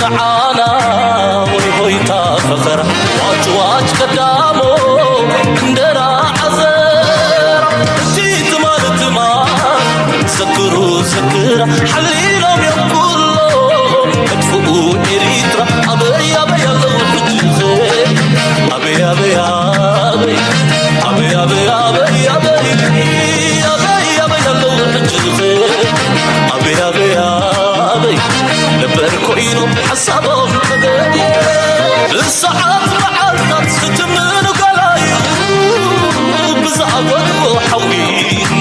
ንዓና ወይ ሆይታ ፈኸራ ዋጭ ዋጭ ቀዳሞ እንደራ ዓዘራ እቲ ትማል ትማል ዘክሩ ዘክራ ሓሊሎም እዮም ኩሎ መጥፍኡ ኤሪትራ ኣበይ ኣበይ ኣለዉ ሕጂ ኸ ኣበይ ኣበይ ኣበይ ኣበይ ኣበይ ኣበይ ኣበይ ኣበይ ኣበይ ኣለዉ ሕጂ ኸ ኣበይ ኣበይ ኣበይ ነበር ኮይኑ ሓሳቦም ተገድየ ብሰዓት መዓልታት ዝትምኑ ገላዩ ብዝኣጎድዎ ሓዊ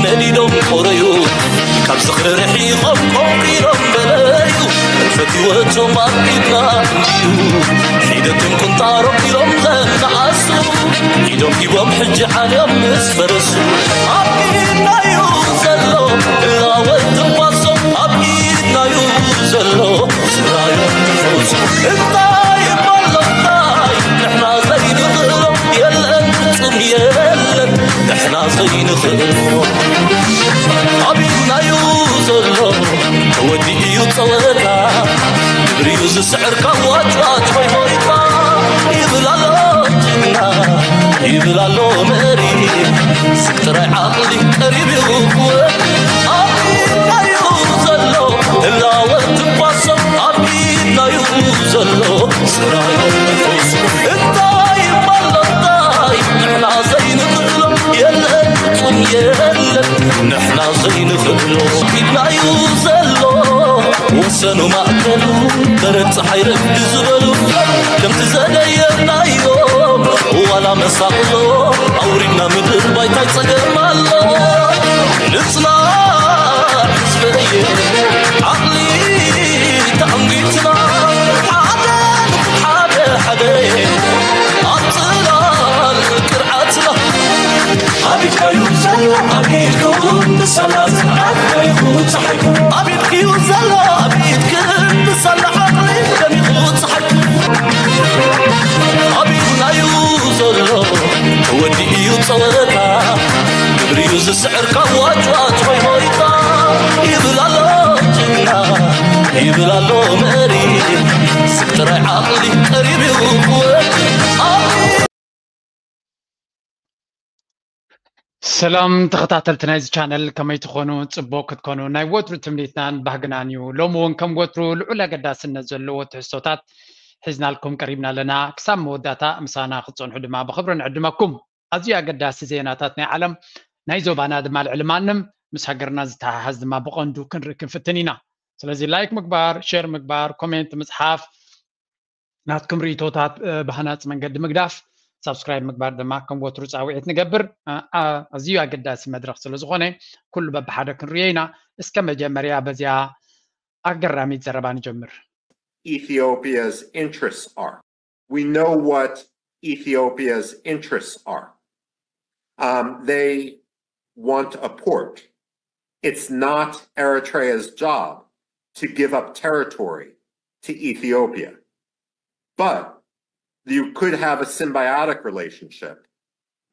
ነዲዶም ቆረዩ ካብ ዝኽሪ ርሒቖም ቆንቂሎም በለዩ ፈትወቶም ኣብ ኢድና እንድዩ ሒደቶም ቁንጣሮም ኢሎም ዘነኣሱ ኢዶም ሂቦም ሕጂ ዓልዮም ምስ ፈረሱ ኣብ ኢድናዩ ዘሎ እላወት ትንፋሶም ኣብ ኢድናዩ ዘሎ ስራዮም ትፈውሱ እንታይ እሞ ኣሎ እንታይ ንሕና ዘይንኽእሎ የለን ፍጹም የለን ንሕና ዘይንኽእሎ ኣብ ኢድናዩ ዘሎ ተወዲኡ እዩ ጸወታ ግብሪዩ ዝስዕር ካብ ዋጭዋጭ ሆይ ሆይታ ይብል ኣሎ ጅግና ይብል ኣሎ መሪ ስብ ጥራይ ዓቕሊ ቀሪብ እዩ ክወድ ኣብ ኢድናዩ ዘሎ ህላወ ትንፋሶም ኣብ ኢድናዩ ዘሎ ስራዮም ትፈውሱ እንታይ እሞ ኣሎ እንታይ ንሕና ዘይንኽእሎ የለን ፍጹም የለን ንሕና ዘይንኽእሎ ኢድናዩ ዘሎ ወሰኑ ማእከሉ በረድ ፀሓይ ረፍዲ ዝበሉ ከምቲ ዘደየብናዮም ዋላ መሳቕሎ ኣውሪድና ምድር ባይታይ ፀገም ኣሎ ንፅናዕ ህዝበየ ዓቕሊ ተኣንጊትና ሓደ ንኹን ሓደ ሓደ ኣብ ፅላል ቅርዓትና ኣብ ኢድካዩ ዘሎ ኣብ ኢድኩም ብሰላ ዝዓድካይኹ ፀሓይኩ ኣብ ኢድክዩ ዘሎ ኣብ ኢድክን ብሰላ ዓቕሊ ደሚኹ ፀሓይኩ ኣብ ኢድናዩ ዘሎ ተወዲኡ እዩ ፀወታ ግብሪዩ ዝስዕር ካብ ዋጭዋጭ ሆይ ሆይታ ይብል ኣሎ ጅግና ይብል ኣሎ መሪ ስብ ጥራይ ዓቕሊ ቀሪብ እዩ ክወድ ኣብ ሰላም ተኸታተልቲ ናይዚ ቻነል ከመይ ትኾኑ? ጽቡቕ ክትኮኑ ናይ ወትሩ ትምኒትናን ባህግናን እዩ። ሎሚ እውን ከም ወትሩ ልዑል ኣገዳስነት ዘለዎ ትሕዝቶታት ሒዝናልኩም ቀሪብና ኣለና። ክሳብ መወዳእታ ምሳና ክትጸንሑ ድማ ብኽብሪ ንዕድመኩም። ኣዝዩ ኣገዳሲ ዜናታት ናይ ዓለም ናይ ዞባና ድማ ልዕሊ ማንም ምስ ሃገርና ዝተሓሓዝ ድማ ብቐንዱ ክንርኢ ክንፍትን ኢና። ስለዚ ላይክ ምግባር፣ ሼር ምግባር፣ ኮሜንት ምጽሓፍ ናትኩም ርእይቶታት ብሃናፂ መንገዲ ምግዳፍ ሳብስክራይብ ምግባር ድማ ከም ወትሩ ፃውዒት ንገብር ኣዝዩ ኣገዳሲ መድረክ ስለዝኾነ ኩሉ በብሓደ ክንርዮ ኢና እስከ መጀመርያ በዚያ ኣገራሚት ዘረባ ንጀምር Ethiopia's interests are. We know what Ethiopia's interests are. Um, they want a port. It's not Eritrea's job to give up territory to Ethiopia. But you could have a symbiotic relationship,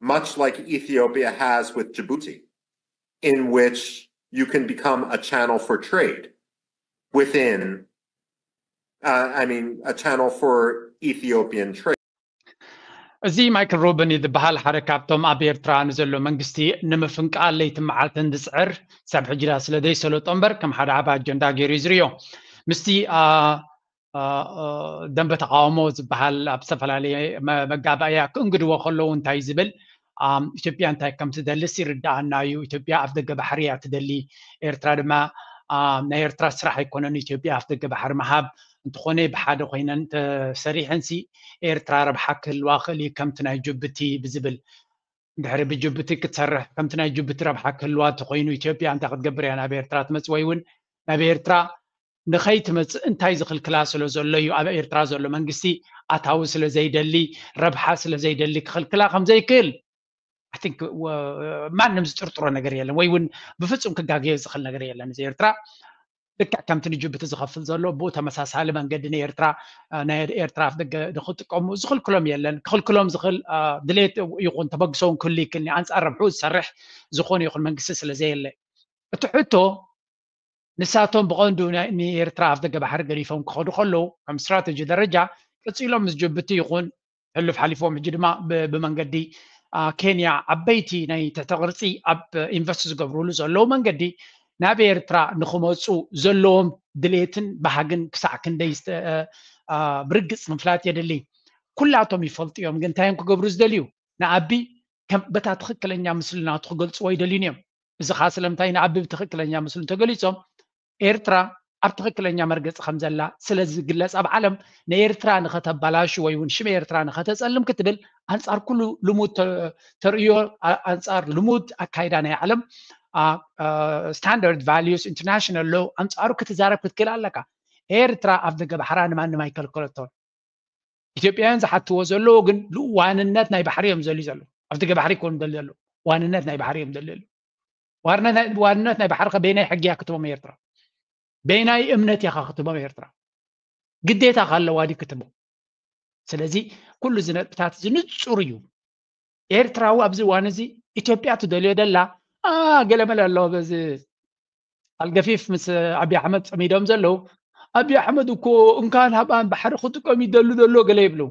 much like Ethiopia has with Djibouti, in which you can become a channel for trade within, uh, I mean, a channel for Ethiopian trade. እዚ ማይክል ሮብን ዝበሃል ሓደ ካብቶም ኣብ ኤርትራ ንዘሎ መንግስቲ ንምፍንቃል ለይትን መዓልትን ዝፅዕር ክሳብ ሕጂ ዳ ስለ ዘይሰለጦ እምበር ከም ሓደ ዓብ ኣጀንዳ ገይሩ እዩ ዝርዮ ምስቲ ደንበ ተቃውሞ ዝበሃል ኣብ ዝተፈላለየ መጋባእያ ክእንግድዎ ከለዉ እንታይ ዝብል ኢትዮጵያ እንታይ ከም ትደልስ ይርዳኣና እዩ። ኢትዮጵያ ኣፍ ደገ ባሕሪ እያ ትደሊ። ኤርትራ ድማ ናይ ኤርትራ ስራሕ ኣይኮነን ኢትዮጵያ ኣፍ ደገ ባሕሪ ምሃብ። እንተኾነ ብሓደ ኮይነን ተሰሪሐንሲ ኤርትራ ረብሓ ክህልዋ ክእል እዩ ከምቲ ናይ ጅቡቲ ብዝብል ድሕሪ ብጅቡቲ ክትሰርሕ ከምቲ ናይ ጅቡቲ ረብሓ ክህልዋ እንተኮይኑ ኢትዮጵያ እንታይ ክትገብር እያ ናብ ኤርትራ ትመፅ ወይ እውን ናብ ኤርትራ ንኸይትመፅእ እንታይ ዝኽልክላ ስለ ዘሎ እዩ ኣብ ኤርትራ ዘሎ መንግስቲ ኣታዊ ስለ ዘይደሊ ረብሓ ስለ ዘይደሊ ክኽልክላ ከም ዘይክእል I think ማንም ዝጥርጥሮ ነገር የለን ወይ እውን ብፍፁም ክጋገዮ ዝኽእል ነገር የለን እዚ ኤርትራ ልክዕ ከምቲ ንጅቡቲ ዝኸፍል ዘሎ ብኡ ተመሳሳሊ መንገዲ ንኤርትራ ናይ ኤርትራ ኣፍ ደገ ንክጥቀሙ ዝኽልክሎም የለን ክኽልክሎም ዝኽእል ድሌት ይኹን ተበግሶ እውን ክህሉ ይክእል ኣንፃር ረብሑ ዝሰርሕ ዝኾነ ይኹን መንግስቲ ስለ ዘየለ እቲ ሕቶ ንሳቶም ብቐንዱ ንኤርትራ ኣፍ ደገ ባሕሪ ገዲፎም ክኸዱ ከለዉ ከም ስትራተጂ ደረጃ ቀፂሎም ምስ ጅቡቲ ይኹን ሕሉፍ ሓሊፎም ሕጂ ድማ ብመንገዲ ኬንያ ዓበይቲ ናይ ትሕተ ቅርፂ ኣብ ኢንቨስት ዝገብርሉ ዘለዉ መንገዲ ናብ ኤርትራ ንክመፁ ዘለዎም ድሌትን ባህግን ክሳዕ ክንደይ ብርግፅ ምፍላጥ የድሊ። ኩላቶም ይፈልጡ እዮም፣ ግን እንታይ እዮም ክገብሩ ዝደልዩ? ንኣቢ በታ ትኽክለኛ ምስሉ ናቱ ክገልፅዎ ይደልዩን እዮም። እዚ ከዓ ስለምንታይ ንኣቢ ብትኽክለኛ ምስሉ እንተገሊፆም ኤርትራ ኣብ ትኽክለኛ መርገፂ ከም ዘላ ስለ ዝግለፅ ኣብ ዓለም ንኤርትራ ንኸተባላሹ ወይ እውን ሽም ኤርትራ ንኸተፀልም ክትብል ኣንፃር ኩሉ ልሙድ ተርእዮ ኣንፃር ልሙድ ኣካይዳ ናይ ዓለም standard values international law ኣንፃሩ ክትዛረብ ክትክእል ኣለካ። ኤርትራ ኣብ ደገ ባሕራ ንማንም ኣይከልከለቶን። ኢትዮጵያውያን ዝሓትዎ ዘለዎ ግን ዋንነት ናይ ባሕሪ እዮም ዘልዩ ዘለዉ። ኣብ ደገ ባሕሪ ይኮኑ ደልዩ ዘለዉ። ዋንነት ናይ ባሕሪ እዮም ደልዩ ዘለዉ። ዋንነት ናይ ባሕሪ ከ በየናይ ሕጊ እያ ክትቦም ኤርትራ? በየናይ እምነት እያ ክትቦም ኤርትራ? ግዴታ ካለዋ ድዩ ክትቦም? ስለዚ ኩሉ እዚ ነጥብታት እዚ ንጹር እዩ። ኤርትራዊ ኣብዚ እዋን እዚ ኢትዮጵያ ትደልዮ ደላ ገለመለ ኣሎ። በዚ ኣልገፊፍ ምስ ኣብይ ኣሕመድ ጸሚዶም ዘለዉ ኣብይ ኣሕመድ እኮ እንካን ሃባን ባሕሪ ክጥቀም ይደሉ ዘሎ ገለ ይብሉ።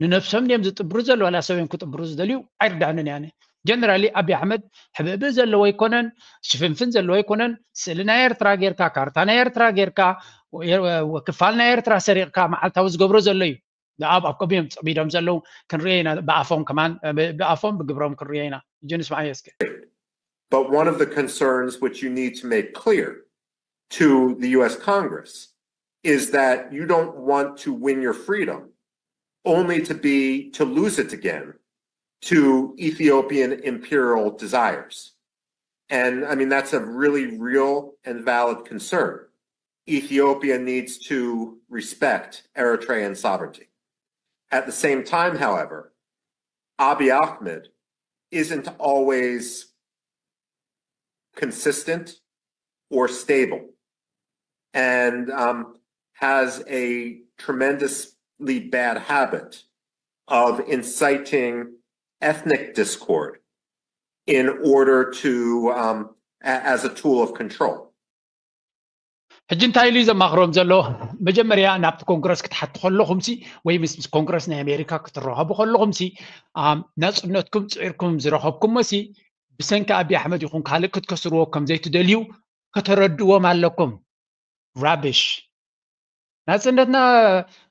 ንነብሶም ድዮም ዝጥብሩ ዘለዉ ዋላ ሰብ እዮም ክጥብሩ ዝደልዩ? ኣይርዳንን እያ። ጀነራሊ ኣብይ ኣሕመድ ሕብእብእ ዘለዎ ኣይኮነን፣ ሽፍንፍን ዘለዎ ኣይኮነን። ስእሊ ናይ ኤርትራ ጌርካ፣ ካርታ ናይ ኤርትራ ጌርካ፣ ክፋል ናይ ኤርትራ ሰሪቕካ መዓልታዊ ዝገብሮ ዘሎ እዩ። ኣብ ኣብ ከቢም ጸሚዶም ዘለዉ ክንሪኦ ኢና። ብኣፎም ከማን ብኣፎም ብግብሮም ክንሪኦ ኢና። እጂ ንስማዓዮ እስከ። But one of the concerns which you need to make clear to the U S Congress is that you don't want to win your freedom only to be to lose it again to Ethiopian imperial desires. And I mean, that's a really real and valid concern. Ethiopia needs to respect Eritrean sovereignty. At the same time, however, Abiy Ahmed isn't always consistent or stable and um, has a tremendously bad habit of inciting ethnic discord in order to, um, as a tool of control. ሕጂ እንታይ ኢሉ እዩ ዘማኽሮም ዘሎ? መጀመርያ ናብቲ ኮንግረስ ክትሓቱ ከለኹም ሲ ወይ ምስ ኮንግረስ ናይ ኣሜሪካ ክትረኸቡ ከለኹም ሲ ናፅነትኩም ፅዒርኩም ዝረኸብኩሞ ሲ ብሰንኪ ኣብይ ኣሕመድ ይኹን ካልእ ክትከስርዎ ከም ዘይትደልዩ ከተረድዎም ኣለኩም። ራብሽ ናፅነትና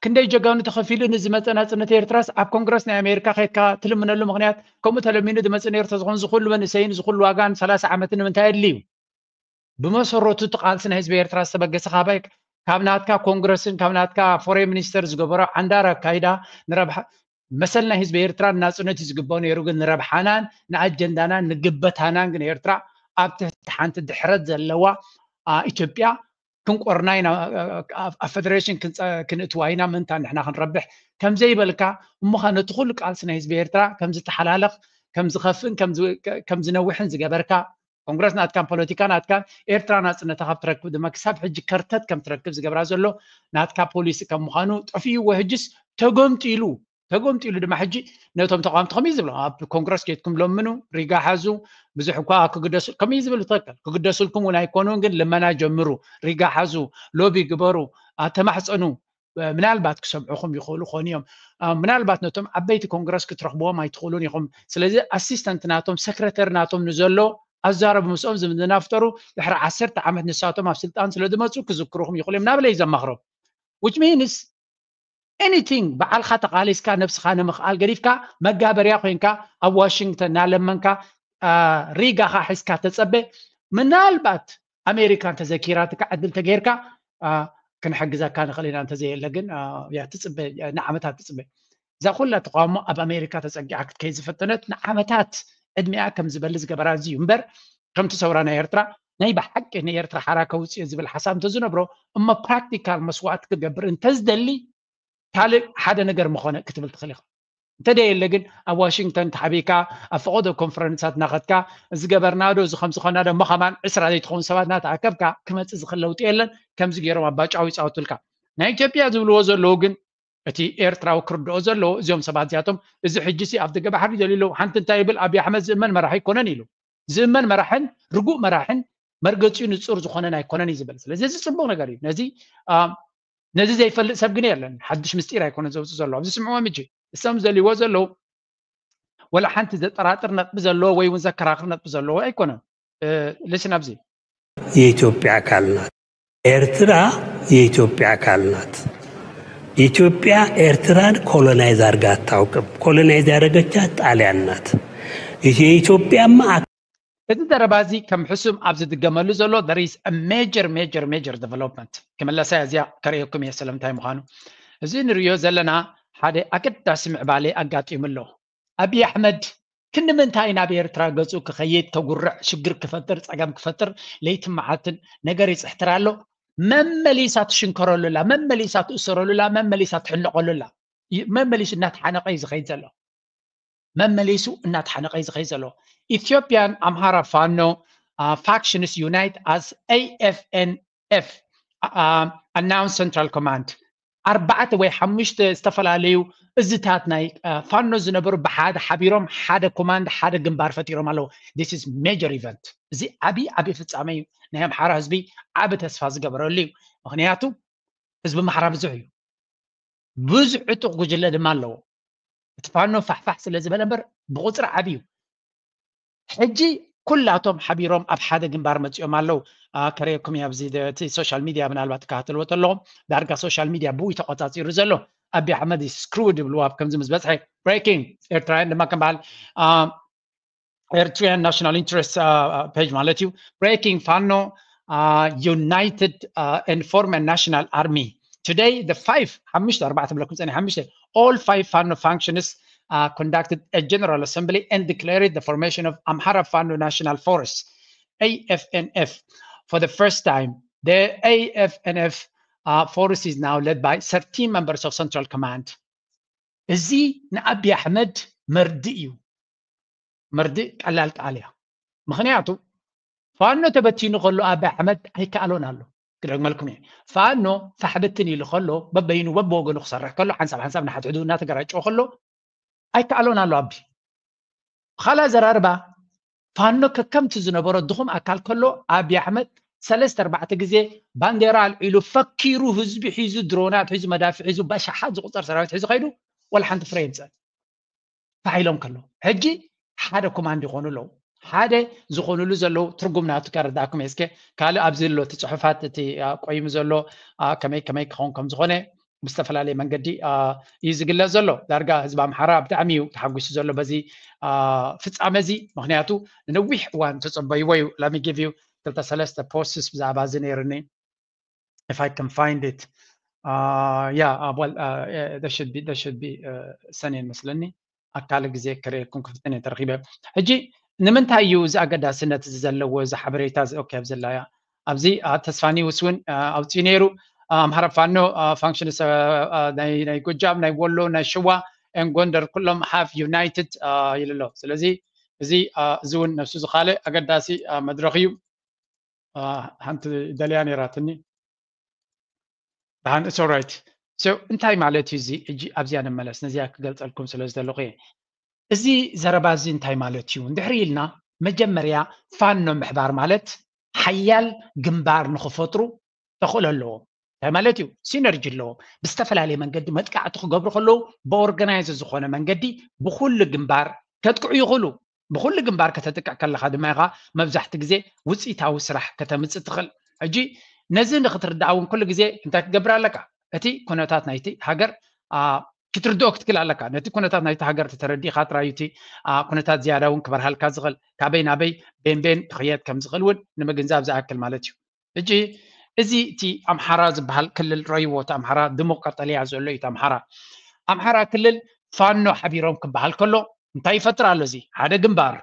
ክንደይ ጀጋኑ ተኸፊሉ ንዝመፀ ናፅነት ኤርትራስ ኣብ ኮንግረስ ናይ ኣሜሪካ ከይድካ ትልምነሉ ምክንያት ከምኡ ተለሚኑ ዝመፅእ ነይሩ ተዝኾን ዝኩሉ መንእሰይን ዝኩሉ ዋጋን ሰላሳ ዓመትን ንምንታይ ኣድልዩ? ብመሰረቱ እቲ ቃልሲ ናይ ህዝቢ ኤርትራ ዝተበገሰ ካባይ ካብ ናትካ ኮንግረስን ካብ ናትካ ፎሬን ሚኒስተር ዝገበሮ ዓንዳር ኣካይዳ ንረብሓ መሰል ናይ ህዝቢ ኤርትራ ናፅነት እዩ ዝግባእ ነይሩ፣ ግን ንረብሓናን ንኣጀንዳናን ንግበታናን ግን ኤርትራ ኣብ ትሕቲ ሓንቲ ድሕረት ዘለዋ ኢትዮጵያ ክንቆርና ኢና፣ ኣብ ፌደሬሽን ክንእትዋ ኢና ምእንታ ንሕና ክንረብሕ ከምዘይበልካ እሞኻ ነቲ ኩሉ ቃልሲ ናይ ህዝቢ ኤርትራ ከምዝተሓላለኽ ከምዝኸፍእን ከምዝነውሕን ዝገበርካ ኮንግረስ ናትካን ፖለቲካ ናትካን ኤርትራ ናፅነታ ካብ ትረክብ ድማ ክሳብ ሕጂ ከርተት ከም ትረክብ ዝገብራ ዘሎ ናትካ ፖሊሲ ከም ምዃኑ ጠፊእዎ ሕጅስ ተገምጢሉ ተጎምጢሉ ድማ ሕጂ ነቶም ተቃወምቲ ከመይ ዝብሎም ኣብ ኮንግረስ ኬድኩም ለምኑ ሪጋ ሓዙ ብዙሕ እኳ ክግደሱ ከመይ ዝብል ትክክል ክግደሱልኩም እውን ኣይኮኑን ግን ልመና ጀምሩ ሪጋ ሓዙ ሎቢ ግበሩ ኣተማሕፀኑ ምናልባት ክሰምዑኹም ይኽእሉ ኾኑ እዮም ምናልባት ነቶም ዓበይቲ ኮንግረስ ክትረኽብዎም ኣይትኽእሉን ኢኹም ስለዚ ኣሲስተንት ናቶም ሰክረተሪ ናቶም ንዘሎ ኣዛረቡ ምስኦም ዝምድና ፍጠሩ ድሕሪ ዓሰርተ ዓመት ንሳቶም ኣብ ስልጣን ስለ ዝመፁ ክዝክሩኹም ይኽእሉ እዮም ናበለ እዩ ዘማኽሮም which means anything ባዕልካ ተቃሊስካ ነብስካ ንምክኣል ገዲፍካ መጋበርያ ኮይንካ ኣብ ዋሽንግተን ናለመንካ ሪጋካ ሒዝካ ተፀበ ምናልባት ኣሜሪካ እንተዘኪራትካ ዕድል ተገይርካ ክንሕግዘካ ንኽእል ኢና እንተዘየለ ግን ትፅበ ንዓመታት ትፅበ እዛ ኩላ ተቃውሞ ኣብ ኣሜሪካ ተፀጊዓ ክትከይድ ዝፈተነት ንዓመታት ዕድሚኣ ከም ዝበሊ ዝገበራ እዚ እዩ እምበር ከምቲ ሰውራ ናይ ኤርትራ ናይ ብሓቂ ንኤርትራ ሓራ ከውፅእ ዝብል ሓሳብ እንተዝነብሮ እሞ ፕራክቲካል መስዋዕቲ ክገብር እንተዝደሊ ካልእ ሓደ ነገር ምኾነ ክትብል ትኽእል ኢኻ እንተደየለ ግን ኣብ ዋሽንግተን ተሓቢካ ኣብ ፈቐዶ ኮንፈረንሳት እናኸድካ ዝገበርናዶ እዚ ከምዝኾናዶ እሞ ከማን ዕስራ ዘይትኸውን ሰባት እናተኣከብካ ክመፅእ ዝኽእል ለውጢ የለን ከምዚ ገይሮም ኣባጫው ይፃወቱልካ ናይ ኢትዮጵያ ዝብልዎ ዘለዉ ግን እቲ ኤርትራዊ ክርድኦ ዘለዎ እዚኦም ሰባት እዚኣቶም እዚ ሕጂ ሲ ኣብ ደገ ባሕሪ ደልዩ ኣለዉ ሓንቲ እንታይ ይብል ኣብይ ኣሕመድ ዝእመን መራሒ ኣይኮነን ኢሉ ዝእመን መራሕን ርጉእ መራሕን መርገፂኡ ንፁር ዝኾነን ኣይኮነን እዩ ዝብል። ስለዚ እዚ ፅቡቅ ነገር እዩ። ነዚ ነዚ ዘይፈልጥ ሰብ ግን የለን። ሓድሽ ምስጢር ኣይኮነን ዘውፅእ ዘሎ። ኣብዚ ስምዕዎም እጂ እሶም ዘልዎ ዘለዉ ወላ ሓንቲ ዘጠራጥር ነጥቢ ዘለዎ ወይ እውን ዘከራክር ነጥቢ ዘለዎ ኣይኮነን። ልስን ኣብዚ የኢትዮጵያ ኣካል ናት። ኤርትራ የኢትዮጵያ ኣካል ናት። ኢትዮጵያ ኤርትራን ኮሎናይዝ ኣርጋ ኣታውቅም። ኮሎናይዝ ያደረገቻት ጣሊያን ናት። የኢትዮጵያማ እዚ ዘረባ እዚ ከም ሕሱም ኣብ ዝድገመሉ ዘሎ there is a major major major development። ክመለሳ እዚያ ከርእየኩም እየ ስለምንታይ ምዃኑ። እዚ ንሪኦ ዘለና ሓደ ኣገዳሲ ምዕባለ ኣጋጢሙ ኣሎ። ኣብይ ኣሕመድ ክንዲ ምንታይ ናብ ኤርትራ ገፁ ክኸይድ፣ ከጉርዕ፣ ሽግር ክፈጥር፣ ፀገም ክፈጥር ለይትን መዓልትን ነገር ይፅሕትር ኣሎ። መመሊሳ ትሽንከረሉላ፣ መመሊሳ ትእሰረሉላ፣ መመሊሳ ትሕነቀሉላ፣ መመሊሱ እናተሓነቀ እዩ ዝኸይድ ዘሎ። መመሊሱ እናተሓነቀ እዩ ዝኸይድ ዘሎ። Ethiopian Amhara Fano factions unite as A F N F announce central command። ኣርባዕተ ወይ ሓሙሽተ ዝተፈላለዩ እዝታት ናይ ፋኖ ዝነበሩ ብሓደ ሓቢሮም ሓደ ኮማንድ ሓደ ግንባር ፈጢሮም ኣለዉ። This is major event። እዚ ዓብዪ ዓብዪ ፍጻመ እዩ። ናይ ኣምሓራ ህዝቢ ዓቢ ተስፋ ዝገበረሉ እዩ። ምክንያቱ ህዝቢ ኣምሓራ ብዙሕ እዩ። ብዙሕ ዕጡቕ ጉጅለ ድማ ኣለዎ። እቲ ፋኖ ፋሕፋሕ ስለ ዝበለ እምበር ብቁፅሪ ዓብዪ እዩ። ሕጂ ኩላቶም ሓቢሮም ኣብ ሓደ ግንባር መፂኦም ኣለዉ። ከርእየኩም እየ ኣብዚ እቲ ሶሻል ሚድያ ምናልባት ትከታተልዎ ተለኹም ዳርጋ ሶሻል ሚድያ ብኡ ተቆፃፂሩ ዘሎ። ኣቢ ኣሕመድ screwed ይብልዎ ኣብ ከምዚ ምስ በፅሐ breaking ኤርትራውያን ድማ ከም በዓል Eritrean National Interest page ማለት እዩ። Breaking Fano united and form a national army. Today the five ሓሙሽተ ኣርባዕተ ብለኩም ፀኒ ሓሙሽተ all five Fano factions conducted a general assembly and declared the formation of Amhara Fano National Force, A F N F. For the first time, the A F N F force is now led by thirteen members of Central Command. እዚ ንኣቢ ኣሕመድ መርድእ እዩ። መርድእ ቀላል ቃል እያ። ምክንያቱ ፋኖ ተበቲኑ ከሎ ኣቢ ኣሕመድ ኣይከኣሎን ኣሎ። ክደግመልኩም እየ። ፋኖ ፋሕብትን ኢሉ ከሎ በበይኑ በብወገኑ ክሰርሕ ከሎ ሓንሳብ ሓንሳብ ንሓድሕዱ እናተገራጨወ ከሎ ኣይከኣሎን ኣሎ ኣቢ። ብኻልእ ኣዘራርባ ፋኖ ከከምቲ ዝነበሮ ድኹም ኣካል ከሎ ኣቢ ኣሕመድ ሰለስተ ኣርባዕተ ግዜ ባንዴራ ኣልዒሉ ፈኪሩ ህዝቢ ሒዙ ድሮናት ሒዙ መዳፍዕ ሒዙ በሻሓት ዝቁፀር ሰራዊት ሒዙ ከይዱ ወላ ሓንቲ ፍረ የምፀን። ፋሕ ኢሎም ከለዉ ሕጂ ሓደ ኮማንድ ይኾኑ ኣለዉ። ሓደ ዝኾኑሉ ዘለዉ ትርጉም ናቱ ከረዳእኩም እየ። እስከ ካልእ ኣብዚ ኣሎ እቲ ፅሑፋት እቲ ቆይሙ ዘሎ ከመይ ከመይ ክኸውን ከም ዝኾነ ብዝተፈላለየ መንገዲ እዩ ዝግለፅ ዘሎ። ዳርጋ ህዝቢ ኣምሓራ ብጣዕሚ እዩ ተሓጒሱ ዘሎ በዚ ፍፃመ እዚ። ምክንያቱ ንነዊሕ እዋን ተፀበይዎ እዩ። Let me give you ክልተ ሰለስተ posts ብዛዕባ እዚ ነይርኒ። If I can find it. Yeah, well, there should be, there should be ሰኔን መስለኒ። ኣካል ግዜ ክርእየኩም ክፍትን እየ ተረኺበ። ሕጂ ንምንታይ እዩ እዚ ኣገዳስነት እዚ ዘለዎ እዚ ሓበሬታ እዚ? ኦኬ፣ ኣብዚ ዘላ እያ። ኣብዚ ተስፋኒ ውስ እውን ኣውፅኡ ነይሩ። ኣምሓራ ፋኖ ፋንክሽንስ ናይ ጎጃም፣ ናይ ወሎ፣ ናይ ሽዋ and ጎንደር ኩሎም have united ይልሎ። ስለዚ እዚ እዚ እውን ነብሱ ዝካለ ኣገዳሲ መድረክ እዩ። ሓንቲ ደልያ ነይራትኒ። ደሓን it's alright። So እንታይ ማለት እዩ እዚ? ሕጂ ኣብዚኣ ንመለስ፣ ነዚኣ ክገልፀልኩም ስለ ዝደለኹ እየ። እዚ ዘረባ እዚ እንታይ ማለት እዩ እንድሕሪ ኢልና መጀመርያ ፋኖ ምሕባር ማለት ሓያል ግንባር ንክፈጥሩ ተኽእሎ ኣለዎም። እንታይ ማለት እዩ? ሲነርጂ ኣለዎም። ብዝተፈላለየ መንገዲ መጥቃዕቲ ክገብሩ ከለዉ ብኦርጋናይዝ ዝኾነ መንገዲ ብኩሉ ግንባር ከጥቅዑ ይኽእሉ። ብኩሉ ግንባር ከተጥቅዕ ከለኻ ድማ ኢኻ መብዛሕቲ ግዜ ውፅኢታዊ ስራሕ ከተምፅእ ትኽእል። ሕጂ ነዚ ንክትርዳእ እውን ኩሉ ግዜ እንታይ ክገብር ኣለካ? እቲ ኩነታት ናይቲ ሃገር ክትርድኦ ክትክእል ኣለካ። ነቲ ኩነታት ናይቲ ሃገር ተተረዲእካ ጥራይ እቲ ኩነታት ዝያዳ እውን ክበርሃልካ ዝኽእል፣ ካበይ ናበይ ቤንቤን ክኽየድ ከም ዝኽእል እውን ንምግንዛብ ዝኣክል ማለት እዩ። ሕጂ እዚ እቲ ኣምሓራ ዝበሃል ክልል ረይዎ እቲ ኣምሓራ ድሙቕ ቀጠልያ ዘሎ እዩ። ኣምሓራ ኣምሓራ ክልል ፋኖ ሓቢሮም ክበሃል ከሎ እንታይ ይፈጥር ኣሎ? እዚ ሓደ ግንባር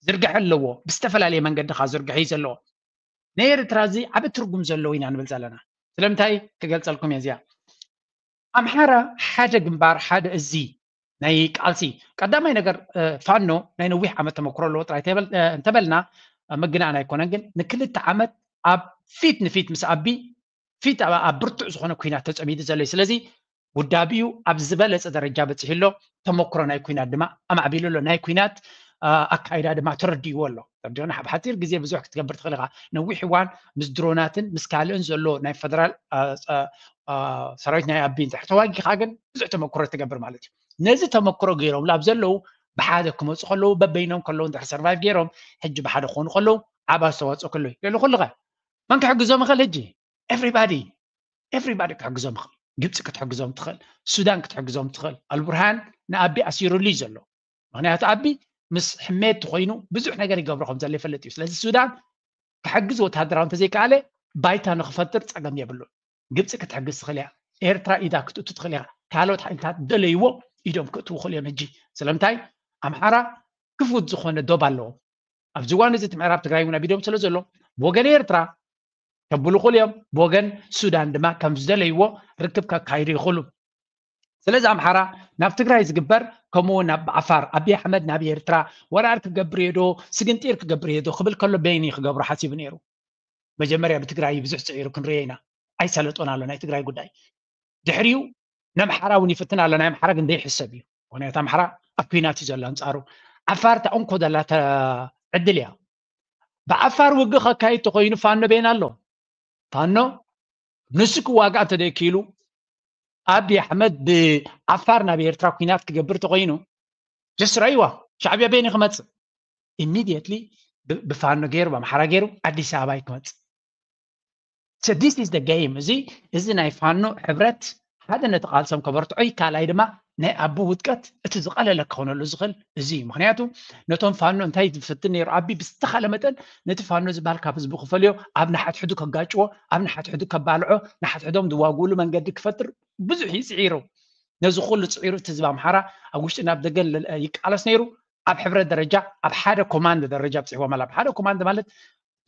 ዝርግሐ ኣለዎ። ብዝተፈላለየ መንገዲ ካ ዝርግሐ እዩ ዘለዎ። ናይ ኤርትራ እዚ ዓቢ ትርጉም ዘለዎ ኢና ንብል ዘለና። ስለምንታይ ክገልጸልኩም እየ እዚኣ። ኣምሓራ ሓደ ግንባር ሓደ እዚ ናይ ቃልሲ ቀዳማይ ነገር ፋኖ ናይ ነዊሕ ዓመት ተመክሮ ኣለዎ ጥራይ እንተበልና ምግናን ኣይኮነን። ግን ንክልተ ዓመት ኣብ ፊት ንፊት ምስ ኣቢ ፊት ኣብ ብርቱዕ ዝኾነ ኩናት ተፀሚዱ ዘሎ እዩ። ስለዚ ውዳቢኡ ኣብ ዝበለፀ ደረጃ በፂሑ ኣሎ። ተመክሮ ናይ ኩናት ድማ ኣማዕቢሉ ኣሎ። ናይ ኩናት ኣካይዳ ድማ ተረዲእዎ ኣሎ። ተረዲኦና ኣብ ሓፂር ግዜ ብዙሕ ክትገብር ትኽእል ኢኻ። ነዊሕ እዋን ምስ ድሮናትን ምስ ካልእን ዘሎ ናይ ፈደራል ሰራዊት ናይ ኣቢ እንድሕር ተዋጊኻ ግን ብዙሕ ተመክሮ ትገብር ማለት እዩ። ነዚ ተመክሮ ገይሮም ላብ ዘለዉ ብሓደ ክመፁ ከለዉ በበይኖም ከለዉ እንድሕር ሰርቫይቭ ገይሮም ሕጂ ብሓደ ክኾኑ ከለዉ ዓብ ኣስተዋፅኦ ከለዉ ይልኹልኸ መን ክሕግዞም ይኽእል? ሕጂ ኤቭሪባዲ ኤቭሪባዲ ክሕግዞም ይኽእል። ግብፂ ክትሕግዞም ትኽእል፣ ሱዳን ክትሕግዞም ትኽእል። ኣልቡርሃን ንኣቢ ኣሲሩሉ እዩ ዘሎ። ምክንያቱ ኣቢ ምስ ሕሜድ ተኮይኑ ብዙሕ ነገር ይገብሮ ከም ዘሎ ይፈልጥ እዩ። ስለዚ ሱዳን ክሕግዝ ወታደራዊ እንተዘይከኣለ ባይታ ንክፈጥር ፀገም የብሉን። ግብፂ ክትሕግዝ ትኽእል እያ። ኤርትራ ኢዳ ክትእቱ ትኽእል እያ። ካልኦት ሓይልታት ደለይዎ ኢዶም ክእትዉ ክኽእሉ እዮም። ሕጂ ስለምንታይ ኣምሓራ ክፉት ዝኾነ ዶብ ኣለዎም። ኣብዚ እዋን እዚ እቲ ምዕራብ ትግራይ እውን ኣቢዶም ስለ ዘሎ ብወገን ኤርትራ ከብሉ ይኽእሉ እዮም። ብወገን ሱዳን ድማ ከም ዝደለይዎ ርክብ ከካይዱ ይኽእሉ። ስለዚ ኣምሓራ ናብ ትግራይ ዝግበር ከምኡ እውን ናብ ዓፋር ኣቢ ኣሕመድ ናብ ኤርትራ ወራር ክገብር እየ ዶ ስግንጢር ክገብር እየ ዶ ክብል ከሎ በይኒ ክገብሮ ሓሲቡ ነይሩ። መጀመርያ ብትግራይ ብዙሕ ፅዒሩ ክንሪኦ ኢና። ኣይሰለጦን ኣሎ ናይ ትግራይ ጉዳይ። ድሕሪኡ ነምሓራ እውን ይፍትን ኣሎ። ናይ ኣምሓራ ግን ዘይሕሰብ እዩ። ምክንያቱ ኣምሓራ ኣብ ኩናት እዩ ዘሎ ኣንፃሩ። ዓፋር እታ እንኮ ዘላ ዕድል እያ። ብዓፋር ውግእ ከካይድ ተኮይኑ ፋኖ ቤን ኣሎ። ፋኖ ንሱ ክዋጋእ እንተደይክኢሉ ኣቢ ኣሕመድ ብዓፋር ናብ ኤርትራ ኩናት ክገብር ተኮይኑ ጀስት ረእይዋ ሻዕብያ ቤን ክመፅእ ኢሚድየትሊ ብፋኖ ገይሩ ብኣምሓራ ገይሩ ኣዲስ ኣበባ እዩ ክመፅእ። So this is the game። እዚ እዚ ናይ ፋኖ ሕብረት ሓደ ነቲ ቃልሶም ከበርትዖ እዩ። ካልኣይ ድማ ናይ ኣቢ ውድቀት እቲ ዝቐለለ ክኾነሉ ዝኽእል እዚ እዩ። ምክንያቱ ነቶም ፋኖ እንታይ ዝፍትን ነይሩ ኣቢ ብዝተኻለ መጠን ነቲ ፋኖ ዝበሃል ካብ ህዝቢ ክፈልዮ ኣብ ንሓድሕዱ ከጋጭዎ ኣብ ንሓድሕዱ ከባልዖ ንሓድሕዶም ዝዋግእሉ መንገዲ ክፈጥር ብዙሕ እዩ ፅዒሩ። ነዚ ኩሉ ፅዒሩ እቲ ህዝቢ ኣምሓራ ኣብ ውሽጢ ናብ ደገ ይቃለስ ነይሩ። ኣብ ሕብረት ደረጃ ኣብ ሓደ ኮማንድ ደረጃ ኣብፅሕዎም ኣላ። ኣብ ሓደ ኮማንድ ማለት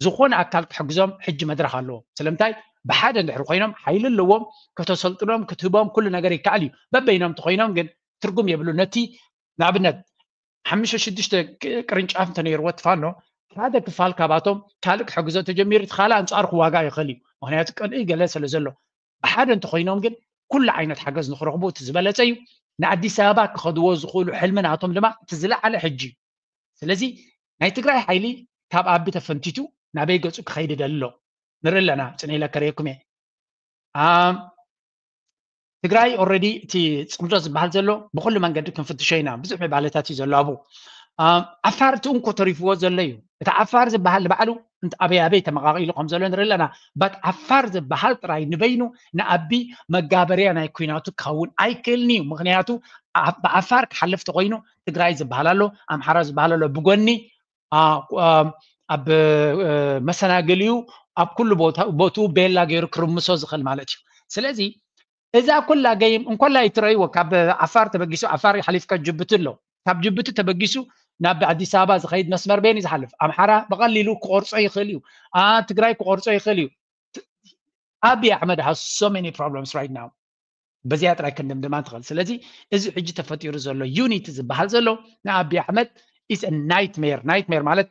ዝኾነ ኣካል ክሕግዞም ሕጂ መድረኽ ኣለዎም። ስለምንታይ ብሓደ እንድሕር ኮይኖም ሓይሊ ኣለዎም ከተሰልጥኖም ክትህቦም ኩሉ ነገር ይከኣል እዩ። በበይኖም እንተኮይኖም ግን ትርጉም የብሉ። ነቲ ንኣብነት ሓሙሽተ ሽዱሽተ ቅርንጫፍ እንተነይርዎ ትፋኖ ሓደ ክፋል ካባቶም ካልእ ክሕግዞ ተጀሚሩ እቲ ካልእ ኣንፃሩ ክዋጋ ይኽእል እዩ። ምክንያቱ ቅንኢ ገለ ስለ ዘሎ ብሓደ እንተኮይኖም ግን ኩሉ ዓይነት ሓገዝ ንክረኽቡ እቲ ዝበለፀ እዩ። ንኣዲስ ኣበባ ክኸድዎ ዝኽእሉ ሕልሚ ናቶም ድማ እቲ ዝለዓለ ሕጂ እዩ። ስለዚ ናይ ትግራይ ሓይሊ ካብ ኣቢ ተፈንቲቱ ናበይ ገፁ ክኸይድ ደሎ ንርኢ ኣለና። ፅነ ኢለ ከርእየኩም እየ። ትግራይ ኦረዲ እቲ ፅምዶ ዝበሃል ዘሎ ብኩሉ መንገዲ ክንፍትሾ ኢና። ብዙሕ ምባለታት እዩ ዘሎ ኣብኡ። ዓፋር እቲ እንኮ ተሪፍዎ ዘሎ እዩ። እቲ ዓፋር ዝበሃል ንባዕሉ ኣበይ ኣበይ ተመቃቂሉ ከም ዘሎ ንርኢ ኣለና። ባት ዓፋር ዝበሃል ጥራይ ንበይኑ ንኣቢ መጋበርያ ናይ ኩናቱ ክኸውን ኣይክእልን እዩ። ምክንያቱ ብዓፋር ክሓልፍ ተኮይኑ ትግራይ ዝበሃል ኣሎ፣ ኣምሓራ ዝበሃል ኣሎ ብጎኒ ኣብ መሰናግሊኡ ኣብ ኩሉ ቦትኡ ቤላ ገይሩ ክርምሶ ዝኽእል ማለት እዩ። ስለዚ እዛ ኩላ ገይም እንኮላ ይትረእይዎ ካብ ዓፋር ተበጊሱ ዓፋር ሓሊፍካ ጅቡቲ ኣሎ። ካብ ጅቡቲ ተበጊሱ ናብ ኣዲስ ኣበባ ዝኸይድ መስመር ቤን እዩ ዝሓልፍ። ኣምሓራ ብቐሊሉ ክቆርጾ ይኽእል እዩ። ትግራይ ክቆርጾ ይኽእል እዩ። ኣቢ ኣሕመድ has so many problems right now። በዚኣ ጥራይ ክንድምድማ ንኽእል። ስለዚ እዚ ሕጂ ተፈጢሩ ዘሎ ዩኒቲ ዝበሃል ዘሎ ንኣቢ ኣሕመድ is a nightmare። ናይትሜር ማለት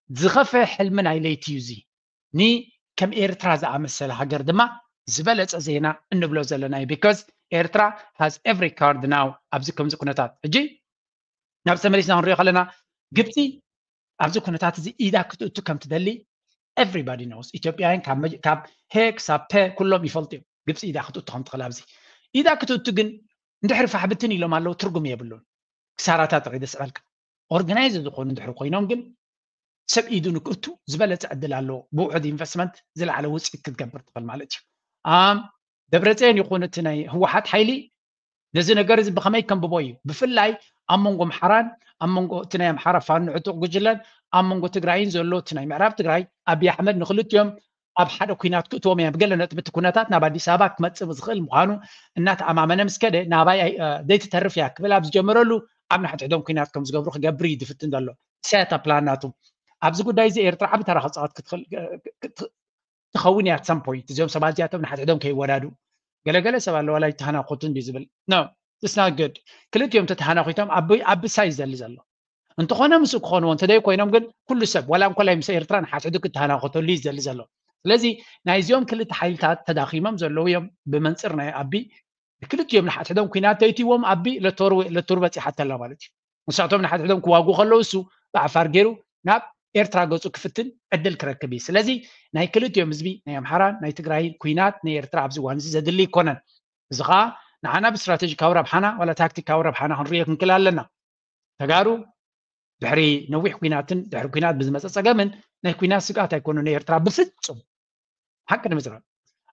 ዝኸፈ ሕልሚ ናይ ለይቲ እዩ እዚ። ን ከም ኤርትራ ዝኣመሰለ ሃገር ድማ ዝበለጸ ዜና እንብሎ ዘለና እዩ። ቢካዝ ኤርትራ has every card now ኣብዚ ከምዚ ኩነታት። ሕጂ ናብ ተመሊስና ክንሪኦ ከለና ግብፂ ኣብዚ ኩነታት እዚ ኢዳ ክትእቱ ከም ትደሊ everybody knows። ኢትዮጵያውያን ካብ ሄ ክሳብ ፐ ኩሎም ይፈልጡ እዮም ግብፂ ኢዳ ክትእቱ ከም ትኽእል። ኣብዚ ኢዳ ክትእቱ ግን እንድሕሪ ፋሕብትን ኢሎም ኣለዉ ትርጉም የብሉን። ክሳራታት ጥራይ ዘስዕበልካ። ኦርጋናይዝ ዝኾኑ እንድሕሪ ኮይኖም ግን ሰብ ኢዱ ንክእቱ ዝበለፀ ዕድል ኣለዎ። ብውሕድ ኢንቨስትመንት ዝለዓለ ውፅኢት ክትገብር ትኽእል ማለት እዩ። ደብረፅዮን ይኹን እቲ ናይ ህወሓት ሓይሊ ነዚ ነገር እዚ ብኸመይ ከንብቦ እዩ? ብፍላይ ኣብ መንጎ ኣምሓራን ኣብ መንጎ እቲ ናይ ኣምሓራ ፋኖ ዕጡቕ ጉጅለን ኣብ መንጎ ትግራይን ዘሎ እቲ ናይ ምዕራብ ትግራይ ኣብይ ኣሕመድ ንክልቲኦም ኣብ ሓደ ኩናት ክእትዎም እያ። ብገለ ነጥቢ እቲ ኩነታት ናብ ኣዲስ ኣበባ ክመፅእ ዝኽእል ምዃኑ እናተኣማመነ ምስ ከደ ናባይ ዘይትተርፍ እያ ክብል ኣብ ዝጀመረሉ ኣብ ንሕድሕዶም ኩናት ከም ዝገብሩ ክገብር እዩ ዝፍትን ዘሎ። ሰያታ ፕላን ናቱ ኣብዚ ጉዳይ እዚ ኤርትራ ዓቢ ተራ ክፃወት ክትኽእል ትኸውን እያ። ኣት ሰም ፖይንት እዚኦም ሰባት እዚኣቶም ንሓድሕዶም ከይወዳዱ ገለገለ ሰብ ኣለዋላ ይተሃናኮቱ እንዲ ዝብል ኖ ስና ግድ ክልቲኦም ተተሃናኺቶም ኣብ ሳይ ዘሊ ዘሎ እንተኾነ ምስ ክኾንዎ እንተደይ ኮይኖም ግን ኩሉ ሰብ ዋላ እንኮላይ ምስ ኤርትራ ንሓድሕዱ ክተሃናኮተሉ እዩ ዘሊ ዘሎ። ስለዚ ናይዚኦም ክልተ ሓይልታት ተዳኺሞም ዘለዉ እዮም። ብመንፅር ናይ ኣቢ ክልቲኦም ንሓድሕዶም ኩናት ተይትዎም ኣቢ ለቶር በፂሓተላ ማለት እዩ። ንሳቶም ንሓድሕዶም ክዋጉ ከለዉ እሱ ብዓፋር ገይሩ ናብ ኤርትራ ገጹ ክፍትን ዕድል ክረክብ እዩ። ስለዚ ናይ ክልቲኦም ህዝቢ ናይ ኣምሓራን ናይ ትግራይን ኩናት ናይ ኤርትራ ኣብዚ እዋን እዚ ዘድሊ ኣይኮነን። እዚ ከዓ ንዓና ብስትራቴጂካዊ ረብሓና ዋላ ታክቲካዊ ረብሓና ክንሪኦ ክንክእል ኣለና። ተጋሩ ድሕሪ ነዊሕ ኩናትን ድሕሪ ኩናት ብዝመፀ ፀገምን ናይ ኩናት ስግኣት ኣይኮኑ ንኤርትራ ብፍፁም። ሓቂ ንምዝራብ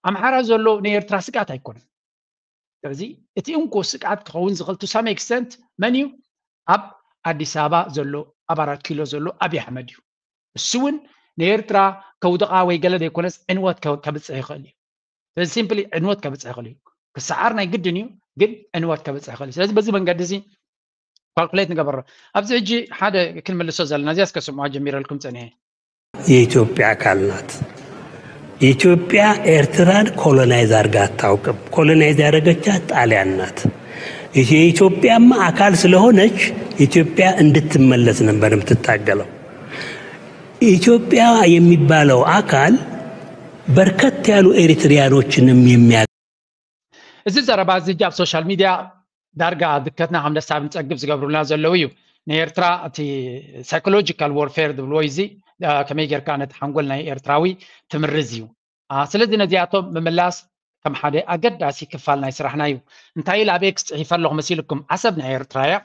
ኣምሓራ ዘሎ ንኤርትራ ስግኣት ኣይኮነን። ስለዚ እቲ እንኮ ስግኣት ክኸውን ዝኽእል to some extent መን እዩ? ኣብ ኣዲስ ኣበባ ዘሎ ኣብ ኣራት ኪሎ ዘሎ ኣብይ ኣሕመድ እዩ። እሱ እውን ንኤርትራ ከውድቓ ወይ ገለ ዘይኮነስ ዕንወት ከብፅሕ ይኽእል እዩ። ስለዚ ሲምፕሊ ዕንወት ከብፅሕ ይኽእል እዩ። ክሰዓር ናይ ግድን እዩ፣ ግን ዕንወት ከብፅሕ ይኽእል እዩ። ስለዚ በዚ መንገዲ እዚ ካልኩሌት ንገበሮ። ኣብዚ ሕጂ ሓደ ክንምልሶ ዘለና እዚኣ እስከ ስምዑዋ ጀሚረልኩም ፀኒሐ። የኢትዮጵያ አካል ናት። ኢትዮጵያ ኤርትራን ኮሎናይዝ አድርጋ አታውቅም። ኮሎናይዝ ያደረገቻት ጣሊያን ናት። የኢትዮጵያማ አካል ስለሆነች ኢትዮጵያ እንድትመለስ ነበር የምትታገለው። ኢትዮጵያ የሚባለው አካል በርከት ያሉ ኤሪትሪያኖችንም የሚያ እዚ ዘረባ እዚ ኣብ ሶሻል ሚድያ ዳርጋ ድከትና ከም ደሳብ ንፀግብ ዝገብሩልና ዘለዉ እዩ። ንኤርትራ እቲ ሳይኮሎጂካል ዎርፌር ዝብልዎ እዚ ከመይ ጌርካ ነቲ ሓንጎል ናይ ኤርትራዊ ትምርዝ እዩ። ስለዚ ነዚኣቶም ምምላስ ከም ሓደ ኣገዳሲ ክፋል ናይ ስራሕና እዩ። እንታይ ኢለ ኣብ ኤክስ ፅሒፈ ኣለኹ መሲልኩም? ዓሰብ ናይ ኤርትራ እያ።